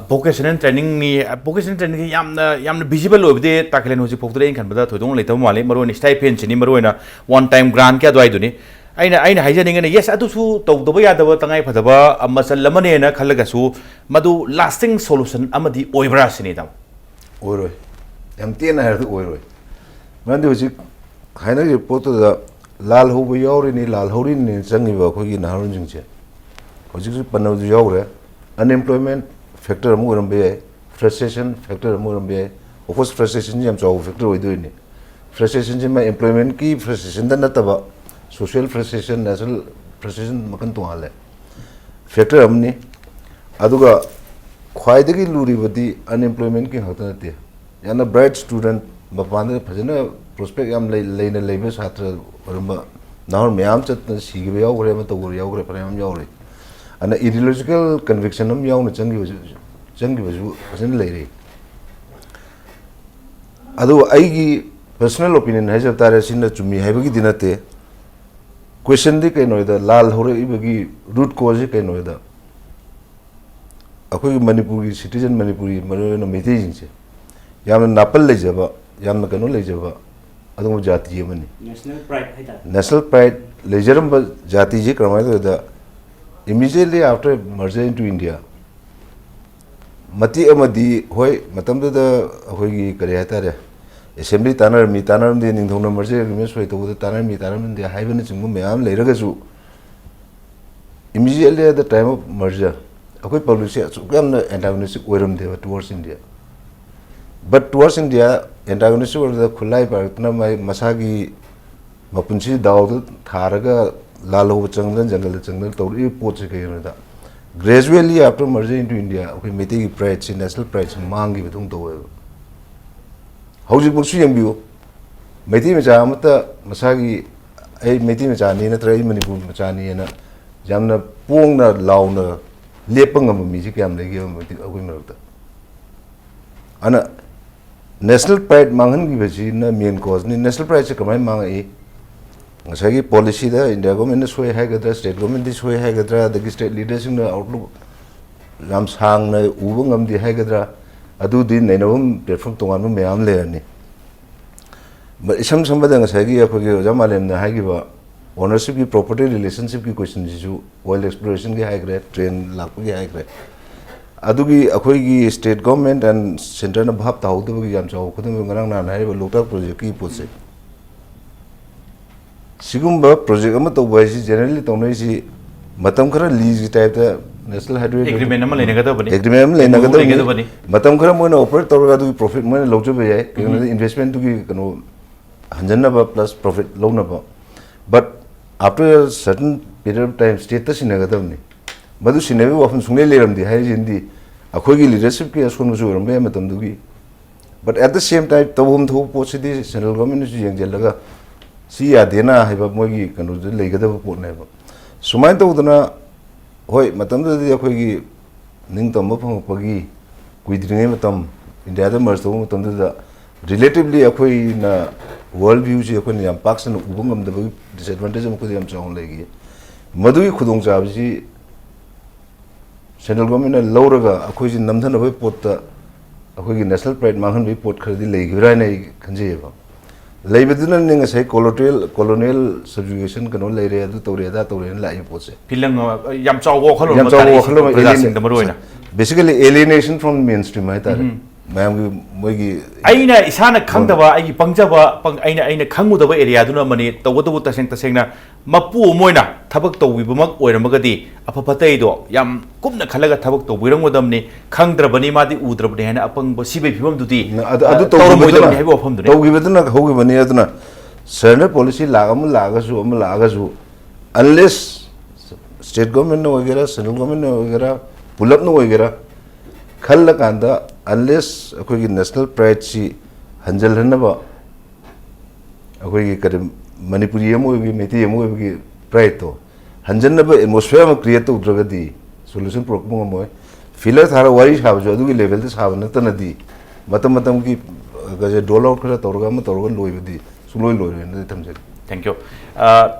ꯚꯣꯀꯦꯁꯅꯦꯜ ꯇ꯭ꯔꯦꯅꯤꯡꯅꯤ꯫ ꯚꯣꯀꯦꯁꯅꯦꯜ ꯇ꯭ꯔꯦꯅꯤꯡꯁꯤ ꯌꯥꯝꯅ ꯌꯥꯝꯅ ꯚꯤꯖꯤꯕꯜ ꯑꯣꯏꯕꯗꯤ ꯇꯥꯈꯂꯦꯟ ꯍꯧꯖꯤꯛ ꯐꯥꯎꯗꯗꯤ ꯑꯩꯅ ꯈꯟꯕꯗ ꯊꯣꯏꯗꯣꯛꯅ ꯂꯩꯇꯕ ꯃꯥꯜꯂꯤ꯫ ꯃꯔꯨꯑꯣꯏꯅ ꯁ꯭ꯇꯥꯏꯐꯦꯟꯁꯤꯅꯤ, ꯃꯔꯨꯑꯣꯏꯅ ꯋꯥꯟ ꯇꯥꯏꯝ ꯒ꯭ꯔꯥꯟꯠꯀꯤ ꯑꯗꯨꯋꯥꯏꯗꯨꯅꯤ꯫ ꯑꯩꯅ ꯑꯩꯅ ꯍꯥꯏꯖꯅꯤꯡꯉꯤꯅ, ꯌꯦꯁ, ꯑꯗꯨꯁꯨ ꯇꯧꯗꯕ ꯌꯥꯗꯕ ꯇꯉꯥꯏ ꯐꯗꯕ ꯃꯆꯜ ꯑꯃꯅꯦꯅ ꯈꯜꯂꯒꯁꯨ, ꯃꯗꯨ ꯂꯥꯁꯇꯤꯡ ꯁꯣꯂꯨꯁꯟ ꯑꯃꯗꯤ ꯑꯣꯏꯕ꯭ꯔꯥ ꯁꯤꯅꯤ, ꯇꯥꯃꯣ꯫ ꯑꯣꯏꯔꯣꯏ꯫ ꯌꯥꯝ ꯇꯦꯟꯅ ꯍꯥꯏꯔꯗꯤ ꯑꯣꯏꯔꯣꯏ꯫ ꯃꯔꯝꯗꯤ ꯍꯧꯖꯤꯛ ꯍꯥꯏꯅꯔꯤꯕ ꯄꯣꯠꯇꯨꯗ ꯂꯥꯜ ꯍꯧꯕ ꯌꯥꯎꯔꯤꯅꯤ, ꯂꯥꯜ ꯍꯧꯔꯤꯅꯤ ꯆꯪꯉꯤꯕ ꯑꯩꯈꯣꯏꯒꯤ ꯅꯍꯥꯔꯣꯟꯁꯤꯡꯁꯦ꯫ ꯍꯧꯖꯤꯛꯁꯨ ꯄꯟꯅꯕꯁꯨ ꯌꯥꯎꯈ꯭ꯔꯦ꯫ ꯑꯟꯑꯦꯝꯄ꯭ꯂꯣꯏꯃꯦꯟ ꯐꯦꯛꯇꯔ ꯑꯃ ꯑꯣꯏꯔꯝꯕ ꯌꯥꯏ, ꯐ꯭ꯔꯁꯇ꯭ꯔꯦꯁꯟ ꯐꯦꯛꯇꯔ ꯑꯃ ꯑꯣꯏꯔꯝꯕ ꯌꯥꯏ꯫ ꯑꯣꯐꯀꯣꯔꯁ, ꯐ꯭ꯔꯁꯇ꯭ꯔꯦꯁꯟꯁꯤ ꯌꯥꯝ ꯆꯥꯎꯕ ꯐꯦꯛꯇꯔ ꯑꯣꯏꯗꯣꯏꯅꯤ꯫ ꯐ꯭ꯔꯁꯇ꯭ꯔꯦꯁꯟꯁꯤ ꯃꯥ ꯑꯦꯝꯄ꯭ꯂꯣꯏꯃꯦꯟꯀꯤ ꯐ꯭ꯔꯁꯇ꯭ꯔꯦꯁꯟꯗ ꯅꯠꯇꯕ, ꯁꯣꯁꯤꯌꯦꯜ ꯐ꯭ꯔꯁꯇ꯭ꯔꯦꯁꯟ, ꯅꯦꯁꯅꯦꯜ ꯐ꯭ꯔꯁꯇ꯭ꯔꯦꯁꯟ ꯃꯈꯜ ꯇꯣꯉꯥꯜꯂꯦ꯫ ꯐꯦꯛꯇꯔ ꯑꯃꯅꯤ꯫ ꯑꯗꯨꯒ ꯈ꯭ꯋꯥꯏꯗꯒꯤ ꯂꯨꯔꯤꯕꯗꯤ ꯑꯟꯑꯦꯝꯄ꯭ꯂꯣꯏꯃꯦꯟꯀꯤ ꯈꯛꯇ ꯅꯠꯇꯦ꯫ ꯌꯥꯝꯅ ꯕ꯭ꯔꯥꯏꯠ ꯁ꯭ꯇꯨꯗꯦꯟꯠ, ꯃꯄꯥꯟꯗ ꯐꯖꯅ ꯄ꯭ꯔꯣꯁꯄꯦꯛ ꯌꯥꯝ ꯂꯩ-, ꯂꯩꯅ ꯂꯩꯕ ꯁꯥꯇ꯭ꯔ ꯑꯣꯏꯔꯝꯕ ꯅꯍꯥꯔꯣꯜ ꯃꯌꯥꯝ ꯆꯠꯇꯅ ꯁꯤꯈꯤꯕ ꯌꯥꯎꯈ꯭ꯔꯦ, ꯑꯃ ꯇꯧꯕ ꯌꯥꯎꯈ꯭ꯔꯦ, ꯐꯅꯌꯥꯝ ꯌꯥꯎꯔꯤ꯫ ꯑꯗꯨꯅ ꯏꯗꯤꯑꯣꯂꯣꯖꯤꯀꯦꯜ ꯀꯟꯚꯤꯛꯁꯟ ꯑꯃ ꯌꯥꯎꯅ ꯆꯪꯈꯤꯕꯁꯨ, ꯆꯪꯈꯤꯕꯁꯨ ꯐꯖꯅ ꯂꯩꯔꯤ꯫ ꯑꯗꯨ ꯑꯩꯒꯤ ꯄꯔꯁꯣꯅꯦꯜ ꯑꯣꯄꯤꯅꯤꯌꯟ ꯍꯥꯏꯖꯕ ꯇꯥꯔꯦ, ꯁꯤꯅ ꯆꯨꯝꯃꯤ ꯍꯥꯏꯕꯒꯤꯗꯤ ꯅꯠꯇꯦ꯫ ꯀꯣꯏꯁꯟꯗꯤ ꯀꯩꯅꯣꯗ, ꯂꯥꯜ ꯍꯧꯔꯛꯏꯕꯒꯤ ꯔꯨꯠ ꯀꯣꯖꯁꯤ ꯀꯩꯅꯣꯗ, ꯑꯩꯈꯣꯏꯒꯤ ꯃꯅꯤꯄꯨꯔꯒꯤ ꯁꯤꯇꯤꯖꯟ, ꯃꯅꯤꯄꯨꯔꯤ ꯃꯔꯨꯑꯣꯏꯅ ꯃꯩꯇꯩꯁꯤꯡꯁꯦ ꯌꯥꯝꯅ ꯅꯥꯄꯜ ꯂꯩꯖꯕ, ꯌꯥꯝꯅ ꯀꯩꯅꯣ ꯂꯩꯖꯕ ꯑꯗꯨꯒꯨꯝꯕ ꯖꯥꯇꯤ ꯑꯃꯅꯤ꯫ ꯅꯦꯁꯅꯦꯜ ꯄ꯭ꯔꯥꯏꯗ ꯍꯥꯏꯇꯥꯔꯦ꯫ ꯅꯦꯁꯅꯦꯜ ꯄ꯭ꯔꯥꯏꯗ ꯂꯩꯖꯔꯝꯕ ꯖꯥꯇꯤꯁꯤ ꯀꯔꯝꯍꯥꯏꯅ ꯇꯧꯒꯦꯗ, immediately after merger into India, ꯃꯇꯦꯛ ꯑꯃꯗꯤ ꯍꯣꯏ, ꯃꯇꯝꯗꯨꯗ ꯑꯩꯈꯣꯏꯒꯤ ꯀꯔꯤ ꯍꯥꯏꯇꯥꯔꯦ, ꯑꯦꯁꯦꯝꯕ꯭ꯂꯤ ꯇꯥꯟꯅꯔꯝꯃꯤ, ꯇꯥꯟꯅꯔꯝꯗꯦ, ꯅꯤꯡꯊꯧꯅ merger agreement ꯁꯣꯏ ꯇꯧꯕꯗ ꯇꯥꯟꯅꯔꯝꯃꯤ, ꯇꯥꯟꯅꯔꯝꯗꯦ ꯍꯥꯏꯕꯅꯆꯤꯡꯕ ꯃꯌꯥꯝ ꯂꯩꯔꯒꯁꯨ, immediately at the time of merger ꯑꯩꯈꯣꯏ ꯄꯕ꯭ꯂꯤꯛꯁꯦ ꯑꯁꯨꯛ ꯌꯥꯝꯅ ꯑꯦꯟꯇꯥꯒꯣꯅꯤꯁꯇꯤꯛ ꯑꯣꯏꯔꯝꯗꯦꯕ towards India꯫ But towards India ꯑꯦꯟꯇꯥꯒꯣꯅꯤꯁꯇꯤꯛ ꯑꯣꯏꯔꯕꯗ ꯈꯨꯠꯂꯥꯏ ꯄꯥꯏꯔꯛꯇꯅ ꯃꯥꯏ ꯃꯁꯥꯒꯤ ꯃꯄꯨꯟꯁꯤ ꯗꯥꯎꯗ ꯊꯥꯔꯒ ꯂꯥꯜꯍꯧꯕ ꯆꯪꯗꯅ, ꯖꯪꯒꯜꯗ ꯆꯪꯗꯅ ꯇꯧꯔꯛꯏꯕ ꯄꯣꯠꯁꯤ ꯀꯩꯒꯤꯅꯣꯗ, gradually after merger into India ꯑꯩꯈꯣꯏ ꯃꯩꯇꯩꯒꯤ ꯄ꯭ꯔꯥꯏꯗꯁꯤ, ꯅꯦꯁꯅꯦꯜ ꯄ꯭ꯔꯥꯏꯗꯁꯤ ꯃꯥꯡꯈꯤꯕꯗꯧꯅ ꯇꯧꯋꯦꯕ꯫ ꯍꯧꯖꯤꯛꯐꯥꯎꯁꯨ ꯌꯦꯡꯕꯤꯌꯨ, ꯃꯩꯇꯩ ꯃꯆꯥ ꯑꯃꯠꯇ ꯃꯁꯥꯒꯤ "ꯑꯩ ꯃꯩꯇꯩ ꯃꯆꯥꯅꯤ" ꯅꯠꯇ꯭ꯔꯒ "ꯑꯩ ꯃꯅꯤꯄꯨꯔ ꯃꯆꯥꯅꯤ" ꯍꯥꯏꯅ ꯌꯥꯝꯅ ꯄꯣꯡꯅ ꯂꯥꯎꯅ ꯂꯦꯞꯄ ꯉꯝꯕ ꯃꯤꯁꯤ ꯀꯌꯥꯝ ꯂꯩꯒꯦꯕ ꯃꯩꯇꯩ-, ꯑꯩꯈꯣꯏ ꯃꯔꯛꯇ? ꯑꯗꯨꯅ ꯅꯦꯁꯅꯦꯜ ꯄ꯭ꯔꯥꯏꯗ ꯃꯥꯡꯍꯟꯈꯤꯕꯁꯤꯅ ꯃꯦꯟ ꯀꯣꯖꯅꯤ꯫ ꯅꯦꯁꯅꯦꯜ ꯄ꯭ꯔꯥꯏꯗꯁꯦ ꯀꯃꯥꯏꯅ ꯃꯥꯡꯉꯛꯏ? ꯉꯁꯥꯏꯒꯤ ꯄꯣꯂꯤꯁꯤꯗ ꯏꯟꯗꯤꯌꯥ ꯒꯣꯔꯃꯦꯟꯅ ꯁꯣꯏ ꯍꯥꯏꯒꯗ꯭ꯔꯥ, ꯁ꯭ꯇꯦꯠ ꯒꯣꯔꯃꯦꯟꯗꯤ ꯁꯣꯏ ꯍꯥꯏꯒꯗ꯭ꯔꯥ, ꯑꯗꯒꯤ ꯁ꯭ꯇꯦꯠ ꯂꯤꯗꯔꯁꯤꯡꯅ ꯑꯥꯎꯠꯂꯨꯛ ꯌꯥꯝ ꯁꯥꯡꯅ ꯎꯕ ꯉꯝꯗꯦ ꯍꯥꯏꯒꯗ꯭ꯔꯥ, ꯑꯗꯨꯗꯤ ꯅꯩꯅꯐꯝ ꯄ꯭ꯂꯦꯠꯐꯣꯝ ꯇꯣꯉꯥꯟꯕ ꯃꯌꯥꯝ ꯂꯩꯔꯅꯤ꯫ ꯃ-, ꯏꯁꯝ ꯁꯝꯕꯗ ꯉꯁꯥꯏꯒꯤ ꯑꯩꯈꯣꯏꯒꯤ ꯑꯣꯖꯥ ꯃꯥꯂꯦꯝꯅ ꯍꯥꯏꯈꯤꯕ ꯑꯣꯅꯔꯁꯤꯞꯀꯤ, ꯄ꯭ꯔꯣꯄꯔꯇꯤ ꯔꯤꯂꯦꯁꯟꯁꯤꯞꯀꯤ ꯀꯣꯏꯁꯟꯁꯤꯁꯨ, ꯑꯣꯏꯜ ꯑꯦꯛꯁꯄ꯭ꯂꯣꯔꯦꯁꯟꯒꯤ ꯍꯥꯏꯈ꯭ꯔꯦ, ꯇ꯭ꯔꯦꯟ ꯂꯥꯛꯄꯒꯤ ꯍꯥꯏꯈ꯭ꯔꯦ, ꯑꯗꯨꯒꯤ ꯑꯩꯈꯣꯏꯒꯤ ꯁ꯭ꯇꯦꯠ ꯒꯣꯔꯃꯦꯟ ꯑꯦꯟ ꯁꯦꯟꯇꯔꯅ ꯚꯥꯞ ꯇꯥꯍꯧꯗꯕꯒꯤ ꯌꯥꯝ ꯆꯥꯎꯕ ꯈꯨꯗꯝ ꯑꯣꯏꯅ ꯉꯔꯥꯡ ꯅꯍꯥꯟ ꯍꯥꯏꯔꯤꯕ ꯂꯣꯛꯇꯥꯛ ꯄ꯭ꯔꯣꯖꯦꯛꯀꯤ ꯄꯣꯠꯁꯦ꯫ ꯁꯤꯒꯨꯝꯕ ꯄ꯭ꯔꯣꯖꯦꯛ ꯑꯃ ꯇꯧꯕ ꯍꯥꯏꯁꯤ ꯖꯦꯅꯔꯦꯜꯂꯤ ꯇꯧꯅꯔꯤꯁꯤ ꯃꯇꯝ ꯈꯔ ꯂꯤꯒꯤ ꯇꯥꯏꯞꯇ ꯅꯦꯁꯅꯦꯜ ꯍꯥꯏꯋꯦ ꯑꯦꯒ꯭ꯔꯤꯃꯦꯟ ꯑꯃ ꯂꯩꯅꯒꯗꯕꯅꯤ꯫ ꯑꯦꯒ꯭ꯔꯤꯃꯦꯟ ꯑꯃ ꯑꯦꯝ ꯑꯣ ꯌꯨ ꯂꯩꯅꯒꯗꯕꯅꯤ꯫ ꯂꯩꯒꯗꯕꯅꯤ꯫ ꯃꯇꯝ ꯈꯔ ꯃꯣꯏꯅ ꯑꯣꯄꯔꯦꯠ ꯇꯧꯔꯒ ꯑꯗꯨꯒꯤ ꯄ꯭ꯔꯣꯐꯤꯠ ꯃꯣꯏꯅ ꯂꯧꯖꯕ ꯌꯥꯏ, ꯀꯩꯒꯤꯅꯣꯗ ꯎꯝ꯫ ꯏꯟꯚꯦꯁꯃꯦꯟꯠꯇꯨꯒꯤ ꯀꯩꯅꯣ ꯍꯟꯖꯟꯅꯕ ꯄ꯭ꯂꯁ ꯄ꯭ꯔꯣꯐꯤꯠ ꯂꯧꯅꯕ꯫ But after certain period of time ꯁ꯭ꯇꯦꯠꯇ ꯁꯤꯟꯅꯒꯗꯕꯅꯤ꯫ ꯃꯗꯨ ꯁꯤꯟꯅꯕꯒꯤ ꯋꯥꯐꯝ ꯁꯨꯡꯂꯩ ꯂꯩꯔꯝꯗꯦ ꯍꯥꯏꯔꯤꯁꯤꯅꯗꯤ ꯑꯩꯈꯣꯏꯒꯤ ꯂꯤꯗꯔꯁꯤꯞꯀꯤ ꯑꯁꯣꯟꯕꯁꯨ ꯑꯣꯏꯔꯝꯕ ꯌꯥꯏ ꯃꯇꯝꯗꯨꯒꯤ꯫ But at the same time, ꯇꯧꯐꯝ ꯊꯣꯛꯄ ꯄꯣꯠꯁꯤꯗꯤ ꯁꯦꯟꯇ꯭ꯔꯦꯜ ꯒꯣꯔꯃꯦꯟꯅꯁꯨ ꯌꯦꯡꯁꯤꯜꯂꯒ ꯁꯤ ꯌꯥꯗꯦꯅ ꯍꯥꯏꯕ ꯃꯣꯏꯒꯤ ꯀꯩꯅꯣꯗꯨ ꯂꯩꯒꯗꯕ ꯄꯣꯠꯅꯦꯕ꯫ ꯁꯨꯃꯥꯏꯅ ꯇꯧꯗꯅ, ꯍꯣꯏ, ꯃꯇꯝꯗꯨꯗꯗꯤ ꯑꯩꯈꯣꯏꯒꯤ ꯅꯤꯡꯇꯝꯕ ꯐꯪꯉꯛꯄꯒꯤ ꯀꯨꯏꯗ꯭ꯔꯤꯉꯩ ꯃꯇꯝ, ꯏꯟꯗꯤꯌꯥꯗ ꯃꯔꯖ ꯇꯧꯕ ꯃꯇꯝꯗꯨꯗ ꯔꯤꯂꯦꯇꯤꯚꯂꯤ ꯑꯩꯈꯣꯏꯅ ꯋꯥꯔꯜ ꯚ꯭ꯌꯨꯁꯦ ꯑꯩꯈꯣꯏꯅ ꯌꯥꯝ ꯄꯥꯛ ꯁꯟꯅ ꯎꯕ ꯉꯝꯗꯕꯒꯤ ꯗꯤꯁꯑꯦꯗꯚꯥꯟꯇꯦꯖ ꯑꯃ ꯑꯩꯈꯣꯏꯗ ꯌꯥꯝ ꯆꯥꯎꯅ ꯂꯩꯈꯤ꯫ ꯃꯗꯨꯒꯤ ꯈꯨꯗꯣꯡꯆꯥꯕꯁꯤ ꯁꯦꯟꯇ꯭ꯔꯦꯜ ꯒꯣꯔꯃꯦꯟꯅ ꯂꯧꯔꯒ ꯑꯩꯈꯣꯏꯁꯤ ꯅꯝꯊꯅꯕꯒꯤ ꯄꯣꯠꯇ ꯑꯩꯈꯣꯏꯒꯤ ꯅꯦꯁꯅꯦꯜ ꯄ꯭ꯔꯥꯏꯗ ꯃꯥꯡꯍꯟꯕꯒꯤ ꯄꯣꯠ ꯈꯔꯗꯤ ꯂꯩꯈꯤꯕ꯭ꯔꯥ ꯍꯥꯏꯅ ꯑꯩ ꯈꯟꯖꯩꯌꯦꯕ꯫ ꯂꯩꯕꯗꯨꯅꯅꯦ ꯉꯁꯥꯏ ꯀꯣꯂꯣꯇ꯭ꯔꯤꯌꯦꯜ, ꯀꯣꯂꯣꯅꯤꯌꯦꯜ ꯁꯕꯖꯨꯒꯦꯁꯟ ꯀꯩꯅꯣ ꯂꯩꯔꯦ, ꯑꯗꯨ ꯇꯧꯔꯦ, ꯑꯗꯥ ꯇꯧꯔꯦꯅ ꯂꯥꯛꯏꯕ ꯄꯣꯠꯁꯦ꯫ ꯐꯤꯂꯝ ꯑꯃ, ꯌꯥꯝ ꯆꯥꯎꯕ ꯋꯥꯈꯜꯂꯣꯟ ꯌꯥꯝ ꯑꯃ ꯆꯥꯎꯕ ꯇꯥꯔꯛꯏꯁꯦ ꯋꯥꯈꯜꯂꯣꯟ ꯑꯃ, ꯄ꯭ꯔꯖꯥꯁꯤꯡꯗ ꯃꯔꯨ ꯑꯣꯏꯅ꯫ Basically alienation from mainstream ꯍꯥꯏꯇꯥꯔꯦ꯫ ꯎꯝ꯫ ꯃꯌꯥꯝꯒꯤ ꯃꯣꯏꯒꯤ ꯑꯩꯅ ꯏꯁꯥꯅ ꯈꯪꯗꯕ, ꯑꯩꯒꯤ ꯄꯪꯖꯕ, ꯄꯪ-, ꯑꯩꯅ, ꯑꯩꯅ ꯈꯪꯉꯨꯗꯕ ꯑꯦꯔꯤꯌꯥꯗꯨꯅ ꯑꯃꯅꯤ꯫ ꯇꯧꯕꯇꯕꯨ ꯇꯁꯦꯡ ꯇꯁꯦꯡꯅ ꯃꯄꯨ ꯑꯃ ꯑꯣꯏꯅ ꯊꯕꯛ ꯇꯧꯕꯤꯕꯃꯛ ꯑꯣꯏꯔꯝꯃꯒꯗꯤ ꯑꯐ ꯐꯠꯇꯩꯗꯣ ꯌꯥꯝ ꯀꯨꯞꯅ ꯈꯜꯂꯒ ꯊꯕꯛ ꯇꯧꯕꯤꯔꯝꯒꯗꯕꯅꯤ꯫ ꯈꯪꯗ꯭ꯔꯕꯅꯤ, ꯃꯥꯗꯤ ꯎꯗ꯭ꯔꯕꯅꯤ ꯍꯥꯏꯅ ꯑꯄꯪꯕ ꯁꯤꯕꯒꯤ ꯐꯤꯕꯝꯗꯨꯗꯤ, ꯅ-, ꯑꯗꯨ, ꯑ, ꯑꯗꯨ ꯇꯧꯔꯝꯃꯣꯏꯗꯕꯅꯤ ꯇꯧꯈꯤꯕꯗꯨꯅ, ꯍꯥꯏꯕ ꯋꯥꯐꯝꯗꯨꯅꯤ꯫ ꯇꯧꯈꯤꯕꯗꯨꯅ ꯍꯧꯈꯤꯕꯅꯤ꯫ ꯑꯗꯨꯅ ꯁꯔꯅ ꯄꯣꯂꯤꯁꯤ ꯂꯥꯛ ꯑꯃ ꯂꯥꯛꯑꯒꯁꯨ, ꯑꯃ ꯂꯥꯛꯑꯒꯁꯨ, unless ꯁ꯭ꯇꯦꯠ ꯒꯣꯔꯃꯦꯟꯅ ꯑꯣꯏꯒꯦꯔꯥ, ꯁꯦꯟꯇ꯭ꯔꯦꯜ ꯒꯣꯔꯃꯦꯟꯅ ꯑꯣꯏꯒꯦꯔꯥ, ꯄꯨꯂꯞꯅ ꯑꯣꯏꯒꯦꯔꯥ, ꯈꯜꯂꯀꯥꯟꯗ, unless ꯑꯩꯈꯣꯏꯒꯤ ꯅꯦꯁꯅꯦꯜ ꯄ꯭ꯔꯥꯏꯗꯁꯤ ꯍꯟꯖꯜꯍꯟꯅꯕ, ꯑꯩꯈꯣꯏꯒꯤ ꯀꯔꯤ, ꯃꯅꯤꯄꯨꯔꯤ ꯑꯃ ꯑꯣꯏꯕꯒꯤ, ꯃꯩꯇꯩ ꯑꯃ ꯑꯣꯏꯕꯒꯤ ꯄ꯭ꯔꯥꯏꯗꯇꯣ ꯍꯟꯖꯟꯅꯕ ꯑꯦꯠꯃꯣꯁꯐꯤꯌꯔ ꯑꯃ ꯀ꯭ꯔꯤꯌꯦꯠ ꯇꯧꯗ꯭ꯔꯒꯗꯤ ꯁꯣꯂꯨꯁꯟ ꯄꯨꯔꯛꯄ ꯉꯝꯃꯣꯏ꯫ ꯐꯤꯂꯔ ꯊꯥꯔ ꯋꯥꯔꯤ ꯁꯥꯕꯁꯨ ꯑꯗꯨꯒꯤ ꯂꯦꯚꯦꯜꯗ ꯁꯥꯕ ꯅꯠꯇꯅꯗꯤ, ꯃꯇꯝ ꯃꯇꯝꯒꯤ, ꯑ, ꯀꯩꯁꯦ, ꯗꯣꯜ ꯑꯥꯎꯠ ꯈꯔ ꯇꯧꯔꯒ, ꯑꯃ ꯇꯧꯔꯒ ꯂꯣꯏꯕꯗꯤ ꯁꯨꯡꯂꯣꯏ ꯂꯣꯏꯔꯣꯏꯅꯗꯤ ꯊꯝꯖꯒꯦ꯫ Thank you.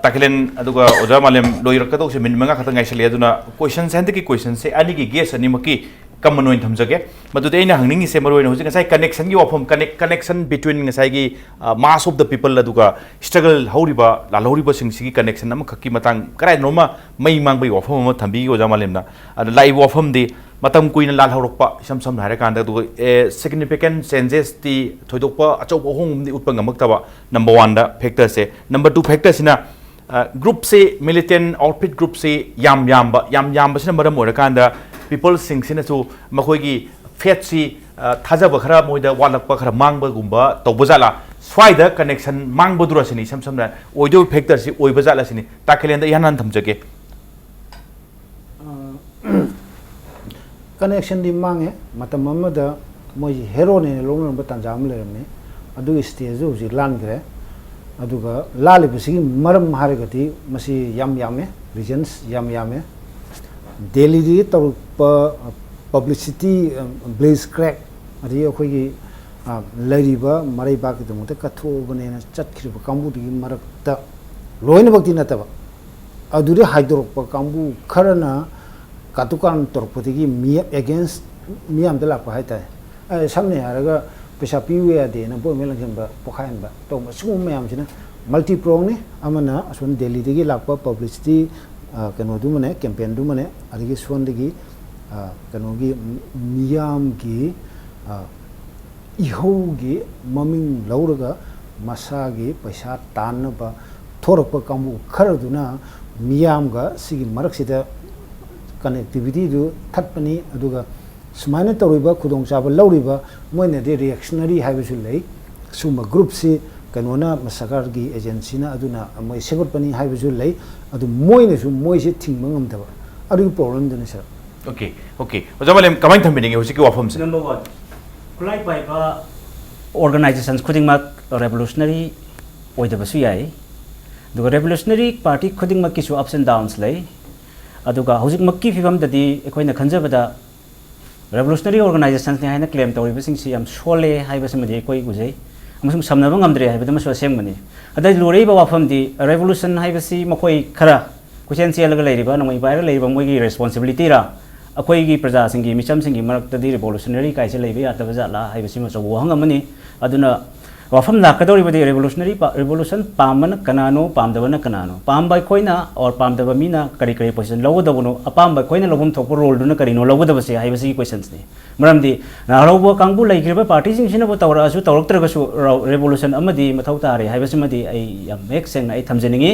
ꯇꯥꯈꯤꯂꯦꯟ ꯑꯗꯨꯒ ꯑꯣꯖꯥ ꯃꯥꯂꯦꯝ, ꯂꯣꯏꯔꯛꯀꯗꯧꯁꯦ ꯃꯤꯅꯤꯠ ꯃꯉꯥ ꯈꯛꯇ ꯉꯥꯏꯁꯜꯂꯛꯑꯦ꯫ ꯑꯗꯨꯅ ꯀꯣꯏꯁꯟꯁꯦ, ꯍꯟꯗꯛꯀꯤ ꯀꯣꯏꯁꯟꯁꯦ ꯑꯅꯤꯒꯤ ꯒꯦꯁ ꯑꯅꯤꯃꯛꯀꯤ ꯀꯃꯟ ꯑꯣꯏꯅ ꯊꯝꯖꯒꯦ꯫ ꯃꯗꯨꯗꯤ ꯑꯩꯅ ꯍꯪꯅꯤꯡꯉꯤꯁꯦ, ꯃꯔꯨ ꯑꯣꯏꯅ ꯍꯧꯖꯤꯛ ꯉꯁꯥꯏ ꯀꯅꯦꯛꯁꯟꯒꯤ ꯋꯥꯐꯝ, ꯀꯅꯦꯛ ꯀꯅꯦꯛꯁꯟ ꯕꯤꯇ꯭ꯋꯤꯟ ꯉꯁꯥꯏꯒꯤ ꯃꯥꯁ ꯑꯣꯐ ꯗ ꯄꯤꯄꯜ ꯑꯗꯨꯒ ꯁ꯭ꯇ꯭ꯔꯒꯜ ꯍꯧꯔꯤꯕ, ꯂꯥꯜꯍꯧꯔꯤꯕꯁꯤꯡꯁꯤꯒꯤ ꯀꯅꯦꯛꯁꯟ ꯑꯃꯈꯛꯀꯤ ꯃꯇꯥꯡ ꯀꯗꯥꯏꯗꯅꯣꯃ ꯃꯩ ꯃꯥꯡꯕꯒꯤ ꯋꯥꯐꯝ ꯑꯃ ꯊꯝꯕꯤꯈꯤ ꯑꯣꯖꯥ ꯃꯥꯂꯦꯝꯅ꯫ ꯑꯗ ꯂꯥꯛꯏꯕ ꯋꯥꯐꯝꯗꯤ ꯃꯇꯝ ꯀꯨꯏꯅ ꯂꯥꯜꯍꯧꯔꯛꯄ, ꯏꯁꯝ ꯁꯝꯅ ꯍꯥꯏꯔꯀꯥꯟꯗ, ꯑꯗꯨꯒ ꯁꯤꯒꯅꯤꯐꯤꯀꯦꯟ ꯆꯦꯟꯖꯦꯁꯇꯤ, ꯊꯣꯏꯗꯣꯛꯄ ꯑꯆꯧꯕ ꯑꯍꯣꯡꯕꯗꯤ ꯎꯠꯄ ꯉꯝꯃꯛꯇꯕ, ꯅꯝꯕꯔ ꯋꯥꯟꯗ ꯐꯦꯛꯇꯔꯁꯦ꯫ ꯅꯝꯕꯔ ꯇꯨ ꯐꯦꯛꯇꯔꯁꯤꯅ ꯒ꯭ꯔꯨꯞꯁꯤ, ꯃꯤꯂꯤꯇꯦꯟ ꯑꯥꯎꯠꯐꯤꯠ ꯒ꯭ꯔꯨꯞꯁꯤ ꯌꯥꯝ ꯌꯥꯝꯕ, ꯌꯥꯝ ꯌꯥꯝꯕꯁꯤꯅ ꯃꯔꯝ ꯑꯣꯏꯔꯀꯥꯟꯗ ꯄꯤꯄꯜꯁꯤꯡꯁꯤꯅꯁꯨ ꯃꯈꯣꯏꯒꯤ ꯐꯦꯠꯁꯤ, ꯑ, ꯊꯥꯖꯕ ꯈꯔ ꯃꯣꯏꯗ ꯋꯥꯠꯂꯛꯄ, ꯈꯔ ꯃꯥꯡꯕꯒꯨꯝꯕ ꯇꯧꯕ ꯖꯥꯠꯂꯥ? ꯁ꯭ꯋꯥꯏꯗ ꯀꯅꯦꯛꯁꯟ ꯃꯥꯡꯕꯗꯨꯔ ꯁꯤꯅꯤ, ꯏꯁꯝ ꯁꯝꯅ ꯑꯣꯏꯗꯧꯔꯤꯕ ꯐꯦꯛꯇꯔꯁꯤ ꯑꯣꯏꯕ ꯖꯥꯠꯂ ꯁꯤꯅꯤ꯫ ꯇꯥꯈꯤꯂꯦꯟꯗ ꯏꯍꯥꯟ ꯍꯥꯟꯅ ꯊꯝꯖꯒꯦ꯫ ꯀꯅꯦꯛꯁꯟꯗꯤ ꯃꯥꯡꯉꯦ꯫ ꯃꯇꯝ ꯑꯃꯗ ꯃꯣꯏꯁꯤ ꯍꯦꯔꯣꯅꯦꯅ ꯂꯧꯅꯔꯝꯕ ꯇꯥꯟꯖꯥ ꯑꯃ ꯂꯩꯔꯝꯃꯤ꯫ ꯑꯗꯨꯒꯤ ꯁ꯭ꯇꯦꯖꯇꯨ ꯍꯧꯖꯤꯛ ꯂꯥꯟꯈ꯭ꯔꯦ꯫ ꯑꯗꯨꯒ ꯂꯥꯜꯂꯤꯕꯁꯤꯒꯤ ꯃꯔꯝ ꯍꯥꯏꯔꯒꯗꯤ ꯃꯁꯤ ꯌꯥꯝ ꯌꯥꯝꯃꯦ, ꯔꯤꯖꯟꯁ ꯌꯥꯝ ꯌꯥꯝꯃꯦ꯫ ꯗꯦꯜꯂꯤꯗꯒꯤ ꯇꯧꯔꯛꯄ ꯄꯕ꯭ꯂꯤꯁꯤꯇꯤ, ꯕ꯭ꯂꯦꯖ ꯀ꯭ꯔꯦꯛ, ꯑꯗꯒꯤ ꯑꯩꯈꯣꯏꯒꯤ, ꯑ, ꯂꯩꯔꯤꯕ ꯃꯔꯩꯕꯥꯛꯀꯤꯗꯃꯛꯇ ꯀꯠꯊꯣꯛꯑꯕꯅꯦꯅ ꯆꯠꯈ꯭ꯔꯤꯕ ꯀꯥꯡꯕꯨꯗꯨꯒꯤ ꯃꯔꯛꯇ, ꯂꯣꯏꯅꯃꯛꯇꯤ ꯅꯠꯇꯕ, ꯑꯗꯨꯗꯒꯤ ꯍꯥꯏꯗꯣꯔꯛꯄ ꯀꯥꯡꯕꯨ ꯈꯔꯅ ꯀꯥꯇꯨ ꯀꯥꯔꯟ ꯇꯧꯔꯛꯄꯗꯒꯤ ꯃꯤ ꯑꯦꯒꯦꯟꯁ ꯃꯤꯌꯥꯝꯗ ꯂꯥꯛꯄ ꯍꯥꯏꯇꯥꯔꯦ꯫ ꯑ, ꯁꯝꯅ ꯍꯥꯏꯔꯒ ꯄꯩꯁꯥ ꯄꯤꯕ ꯌꯥꯗꯦꯅ ꯕꯣꯏ ꯃꯦꯜ ꯂꯪꯁꯤꯟꯕ, ꯄꯣꯈꯥꯏꯍꯟꯕ ꯇꯧꯕ, ꯁꯤꯒꯨꯝꯕ ꯃꯌꯥꯝꯁꯤꯅ ꯃꯜꯇꯤ ꯄ꯭ꯔꯣꯡꯅꯤ꯫ ꯑꯃꯅ ꯑꯁꯣꯝ ꯗꯦꯜꯂꯤꯗꯒꯤ ꯂꯥꯛꯄ ꯄꯕ꯭ꯂꯤꯁꯤꯇꯤ, ꯑ, ꯀꯩꯅꯣꯗꯨꯃꯅꯦ, ꯀꯦꯝꯄꯦꯟꯗꯨꯃꯅꯦ, ꯑꯗꯒꯤ ꯁꯣꯝꯗꯒꯤ, ꯑ, ꯀꯩꯅꯣꯒꯤ ꯃꯤꯌꯥꯝꯒꯤ, ꯑ, ꯏꯍꯧꯒꯤ ꯃꯃꯤꯡ ꯂꯧꯔꯒ ꯃꯁꯥꯒꯤ ꯄꯩꯁꯥ ꯇꯥꯟꯅꯕ ꯊꯣꯔꯛꯄ ꯀꯥꯡꯕꯨ ꯈꯔꯗꯨꯅ ꯃꯤꯌꯥꯝꯒ ꯁꯤꯒꯤ ꯃꯔꯛꯁꯤꯗ ꯀꯅꯦꯛꯇꯤꯚꯤꯇꯤꯗꯨ ꯊꯠꯄꯅꯤ꯫ ꯑꯗꯨꯒ ꯁꯨꯃꯥꯏꯅ ꯇꯧꯔꯤꯕ, ꯈꯨꯗꯣꯡꯆꯥꯕ ꯂꯧꯔꯤꯕ, ꯃꯣꯏꯅꯗꯤ ꯔꯤꯌꯦꯛꯁꯅꯔꯤ ꯍꯥꯏꯕꯁꯨ ꯂꯩ꯫ ꯁꯤꯒꯨꯝꯕ ꯒ꯭ꯔꯨꯞꯁꯤ ꯀꯩꯅꯣꯅ, ꯁꯔꯀꯥꯔꯒꯤ ꯑꯦꯖꯦꯟꯁꯤꯅ ꯑꯗꯨꯅ ꯃꯣꯏ ꯁꯦꯝꯒꯠꯄꯅꯤ ꯍꯥꯏꯕꯁꯨ ꯂꯩ꯫ ꯑꯗꯨ ꯃꯣꯏꯅꯁꯨ ꯃꯣꯏꯁꯦ ꯊꯤꯡꯕ ꯉꯝꯗꯕ, ꯑꯗꯨꯒꯤ ꯄ꯭ꯔꯣꯕ꯭ꯂꯦꯝꯗꯨꯅꯤ ꯁꯥꯔ꯫ Okay, okay. ꯑꯣꯖꯥ ꯃꯥꯂꯦꯝ, ꯀꯃꯥꯏꯅ ꯊꯝꯕꯤꯅꯤꯡꯉꯤ ꯍꯧꯖꯤꯛꯀꯤ ꯋꯥꯐꯝꯁꯦ? ꯅꯝꯕꯔ ꯋꯥꯟ, ꯈꯨꯠꯂꯥꯏ ꯄꯥꯏꯕ ꯑꯣꯔꯒꯅꯥꯏꯖꯦꯁꯟꯁ ꯈꯨꯗꯤꯡꯃꯛ ꯔꯦꯚꯣꯂꯨꯁꯅꯔꯤ ꯑꯣꯏꯗꯕꯁꯨ ꯌꯥꯏ꯫ ꯑꯗꯨꯒ ꯔꯦꯚꯣꯂꯨꯁꯅꯔꯤ ꯄꯥꯔꯇꯤ ꯈꯨꯗꯤꯡꯃꯛꯀꯤꯁꯨ ꯑꯞꯁ ꯑꯦꯟ ꯗꯥꯎꯟꯁ ꯂꯩ꯫ ꯑꯗꯨꯒ ꯍꯧꯖꯤꯛꯃꯛꯀꯤ ꯐꯤꯕꯝꯗꯗꯤ ꯑꯩꯈꯣꯏꯅ ꯈꯟꯖꯕꯗ ꯔꯦꯚꯣꯂꯨꯁꯅꯔꯤ ꯑꯣꯔꯒꯅꯥꯏꯖꯦꯁꯟꯁꯅꯤ ꯍꯥꯏꯅ ꯀ꯭ꯂꯦꯝ ꯇꯧꯔꯤꯕꯁꯤꯡꯁꯤ ꯌꯥꯝ ꯁꯣꯜꯂꯦ ꯍꯥꯏꯕꯁꯤꯃꯗꯤ ꯑꯩꯈꯣꯏ ꯎꯖꯩ꯫ ꯑꯃꯁꯨꯡ ꯁꯝꯅꯕ ꯉꯝꯗ꯭ꯔꯦ ꯍꯥꯏꯕꯗꯨꯃꯁꯨ ꯑꯁꯦꯡꯕꯅꯤ꯫ ꯑꯗꯩ ꯂꯨꯔꯛꯏꯕ ꯋꯥꯐꯝꯗꯤ revolution ꯍꯥꯏꯕꯁꯤ ꯃꯈꯣꯏ ꯈꯔ ꯀꯣꯏꯆꯦꯟ ꯆꯦꯜꯂꯒ ꯂꯩꯔꯤꯕ, ꯅꯣꯡꯃꯩ ꯄꯥꯏꯔꯒ ꯂꯩꯔꯤꯕ ꯃꯣꯏꯒꯤ responsibilityꯔꯥ, ꯑꯩꯈꯣꯏꯒꯤ ꯄ꯭ꯔꯖꯥꯁꯤꯡꯒꯤ, ꯃꯤꯆꯝꯁꯤꯡꯒꯤ ꯃꯔꯛꯇꯗꯤ revolutionary ꯀꯥꯏꯁꯦ ꯂꯩꯕ ꯌꯥꯗꯕ ꯖꯥꯠꯂꯥ ꯍꯥꯏꯕꯁꯤꯃ ꯑꯆꯧꯕ ꯋꯥꯍꯪ ꯑꯃꯅꯤ꯫ ꯑꯗꯨꯅ ꯋꯥꯐꯝ ꯂꯥꯛꯀꯗꯧꯔꯤꯕꯗꯤ revolutionary ꯄꯥ-, revolution ꯄꯥꯝꯕꯅ ꯀꯅꯥꯅꯣ, ꯄꯥꯝꯗꯕꯅ ꯀꯅꯥꯅꯣ, ꯄꯥꯝꯕ ꯑꯩꯈꯣꯏꯅ or ꯄꯥꯝꯗꯕ ꯃꯤꯅ ꯀꯔꯤ ꯀꯔꯤ position ꯂꯧꯒꯗꯕꯅꯣ, ꯑꯄꯥꯝꯕ ꯑꯩꯈꯣꯏꯅ ꯂꯧꯐꯝ ꯊꯣꯛꯄ roleꯗꯨꯅ ꯀꯔꯤꯅꯣ ꯂꯧꯒꯗꯕꯁꯦ ꯍꯥꯏꯕꯁꯤꯒꯤ questionꯅꯤ꯫ ꯃꯔꯝꯗꯤ ꯅꯍꯥꯔꯧꯕ ꯀꯥꯡꯕꯨ ꯂꯩꯈ꯭ꯔꯤꯕ partyꯁꯤꯡꯁꯤꯅꯕꯨ ꯇꯧꯔꯛꯑꯁꯨ ꯇꯧꯔꯛꯇ꯭ꯔꯒꯁꯨ ꯔ-, revolution ꯑꯃꯗꯤ ꯃꯊꯧ ꯇꯥꯔꯦ ꯍꯥꯏꯕꯁꯤꯃꯗꯤ ꯑꯩ ꯌꯥꯝ ꯃꯌꯦꯛ ꯁꯦꯡꯅ ꯑꯩ ꯊꯝꯖꯅꯤꯡꯉꯤ꯫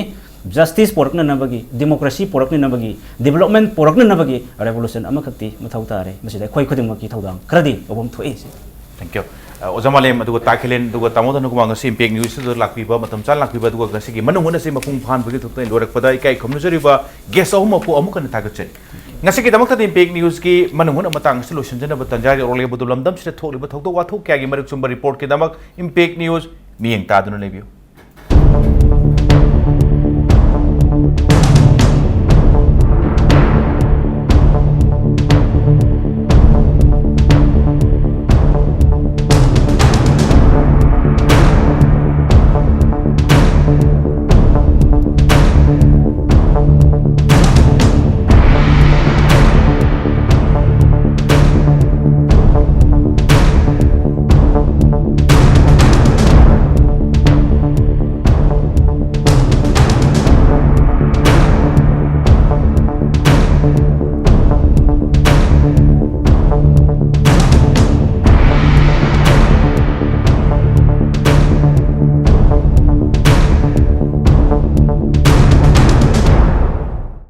Justice ꯄꯣꯔꯛꯅꯅꯕꯒꯤ, democracy ꯄꯣꯔꯛꯅꯅꯕꯒꯤ, development ꯄꯣꯔꯛꯅꯅꯕꯒꯤ revolution ꯑꯃꯈꯛꯇꯤ ꯃꯊꯧ ꯇꯥꯔꯦ꯫ ꯃꯁꯤꯗ ꯑꯩꯈꯣꯏ ꯈꯨꯗꯤꯡꯃꯛꯀꯤ ꯊꯧꯗꯥꯡ ꯈꯔꯗꯤ ꯂꯧꯐꯝ ꯊꯣꯛꯏ ꯁꯤ꯫ Thank you꯫ ꯑ, ꯑꯣꯖꯥ ꯃꯥꯂꯦꯝ ꯑꯗꯨꯒ ꯇꯥ ꯈꯦꯂꯦꯟ ꯑꯗꯨꯒ ꯇꯥꯃꯣ ꯙꯅꯀꯨꯃꯥꯔ ꯉꯁꯤ Impact Newsꯇ ꯂꯥꯛꯄꯤꯕ, ꯃꯇꯝ ꯆꯥꯅ ꯂꯥꯛꯄꯤꯕ ꯑꯗꯨꯒ ꯉꯁꯤꯒꯤ ꯃꯅꯨꯡ ꯍꯨꯠꯅ ꯑꯁꯤ ꯃꯄꯨꯡ ꯐꯥꯍꯟꯕꯒꯤ ꯊꯕꯛꯇ ꯂꯣꯏꯔꯛꯄꯗ ꯏꯀꯥꯏ ꯈꯨꯝꯅꯖꯔꯤꯕ guest ꯑꯍꯨꯝꯃꯛꯄꯨ ꯑꯃꯨꯛ ꯍꯟꯅ ꯊꯥꯒꯠꯆꯔꯤ꯫ ꯉꯁꯤꯒꯤꯗꯃꯛꯇꯗꯤ Impact Newsꯀꯤ ꯃꯅꯨꯡ ꯍꯨꯠꯅ ꯃꯇꯥꯡ ꯑꯁꯤ ꯂꯣꯏꯁꯤꯟꯖꯅꯕ ꯇꯟꯖꯥ ꯌꯧꯔꯛꯂꯦ꯫ ꯃꯗꯨ ꯂꯝꯗꯝꯁꯤꯗ ꯊꯣꯛꯂꯤꯕ ꯊꯧꯗꯣꯛ ꯋꯥꯊꯣꯛ ꯀꯌꯥꯒꯤ ꯃꯔꯤꯛ ꯆꯨꯝꯕ reportꯀꯤꯗꯃꯛ Impact News ꯃꯤꯠꯌꯦꯡ ꯇꯥꯗꯨꯅ ꯂꯩꯕꯤꯌꯨ꯫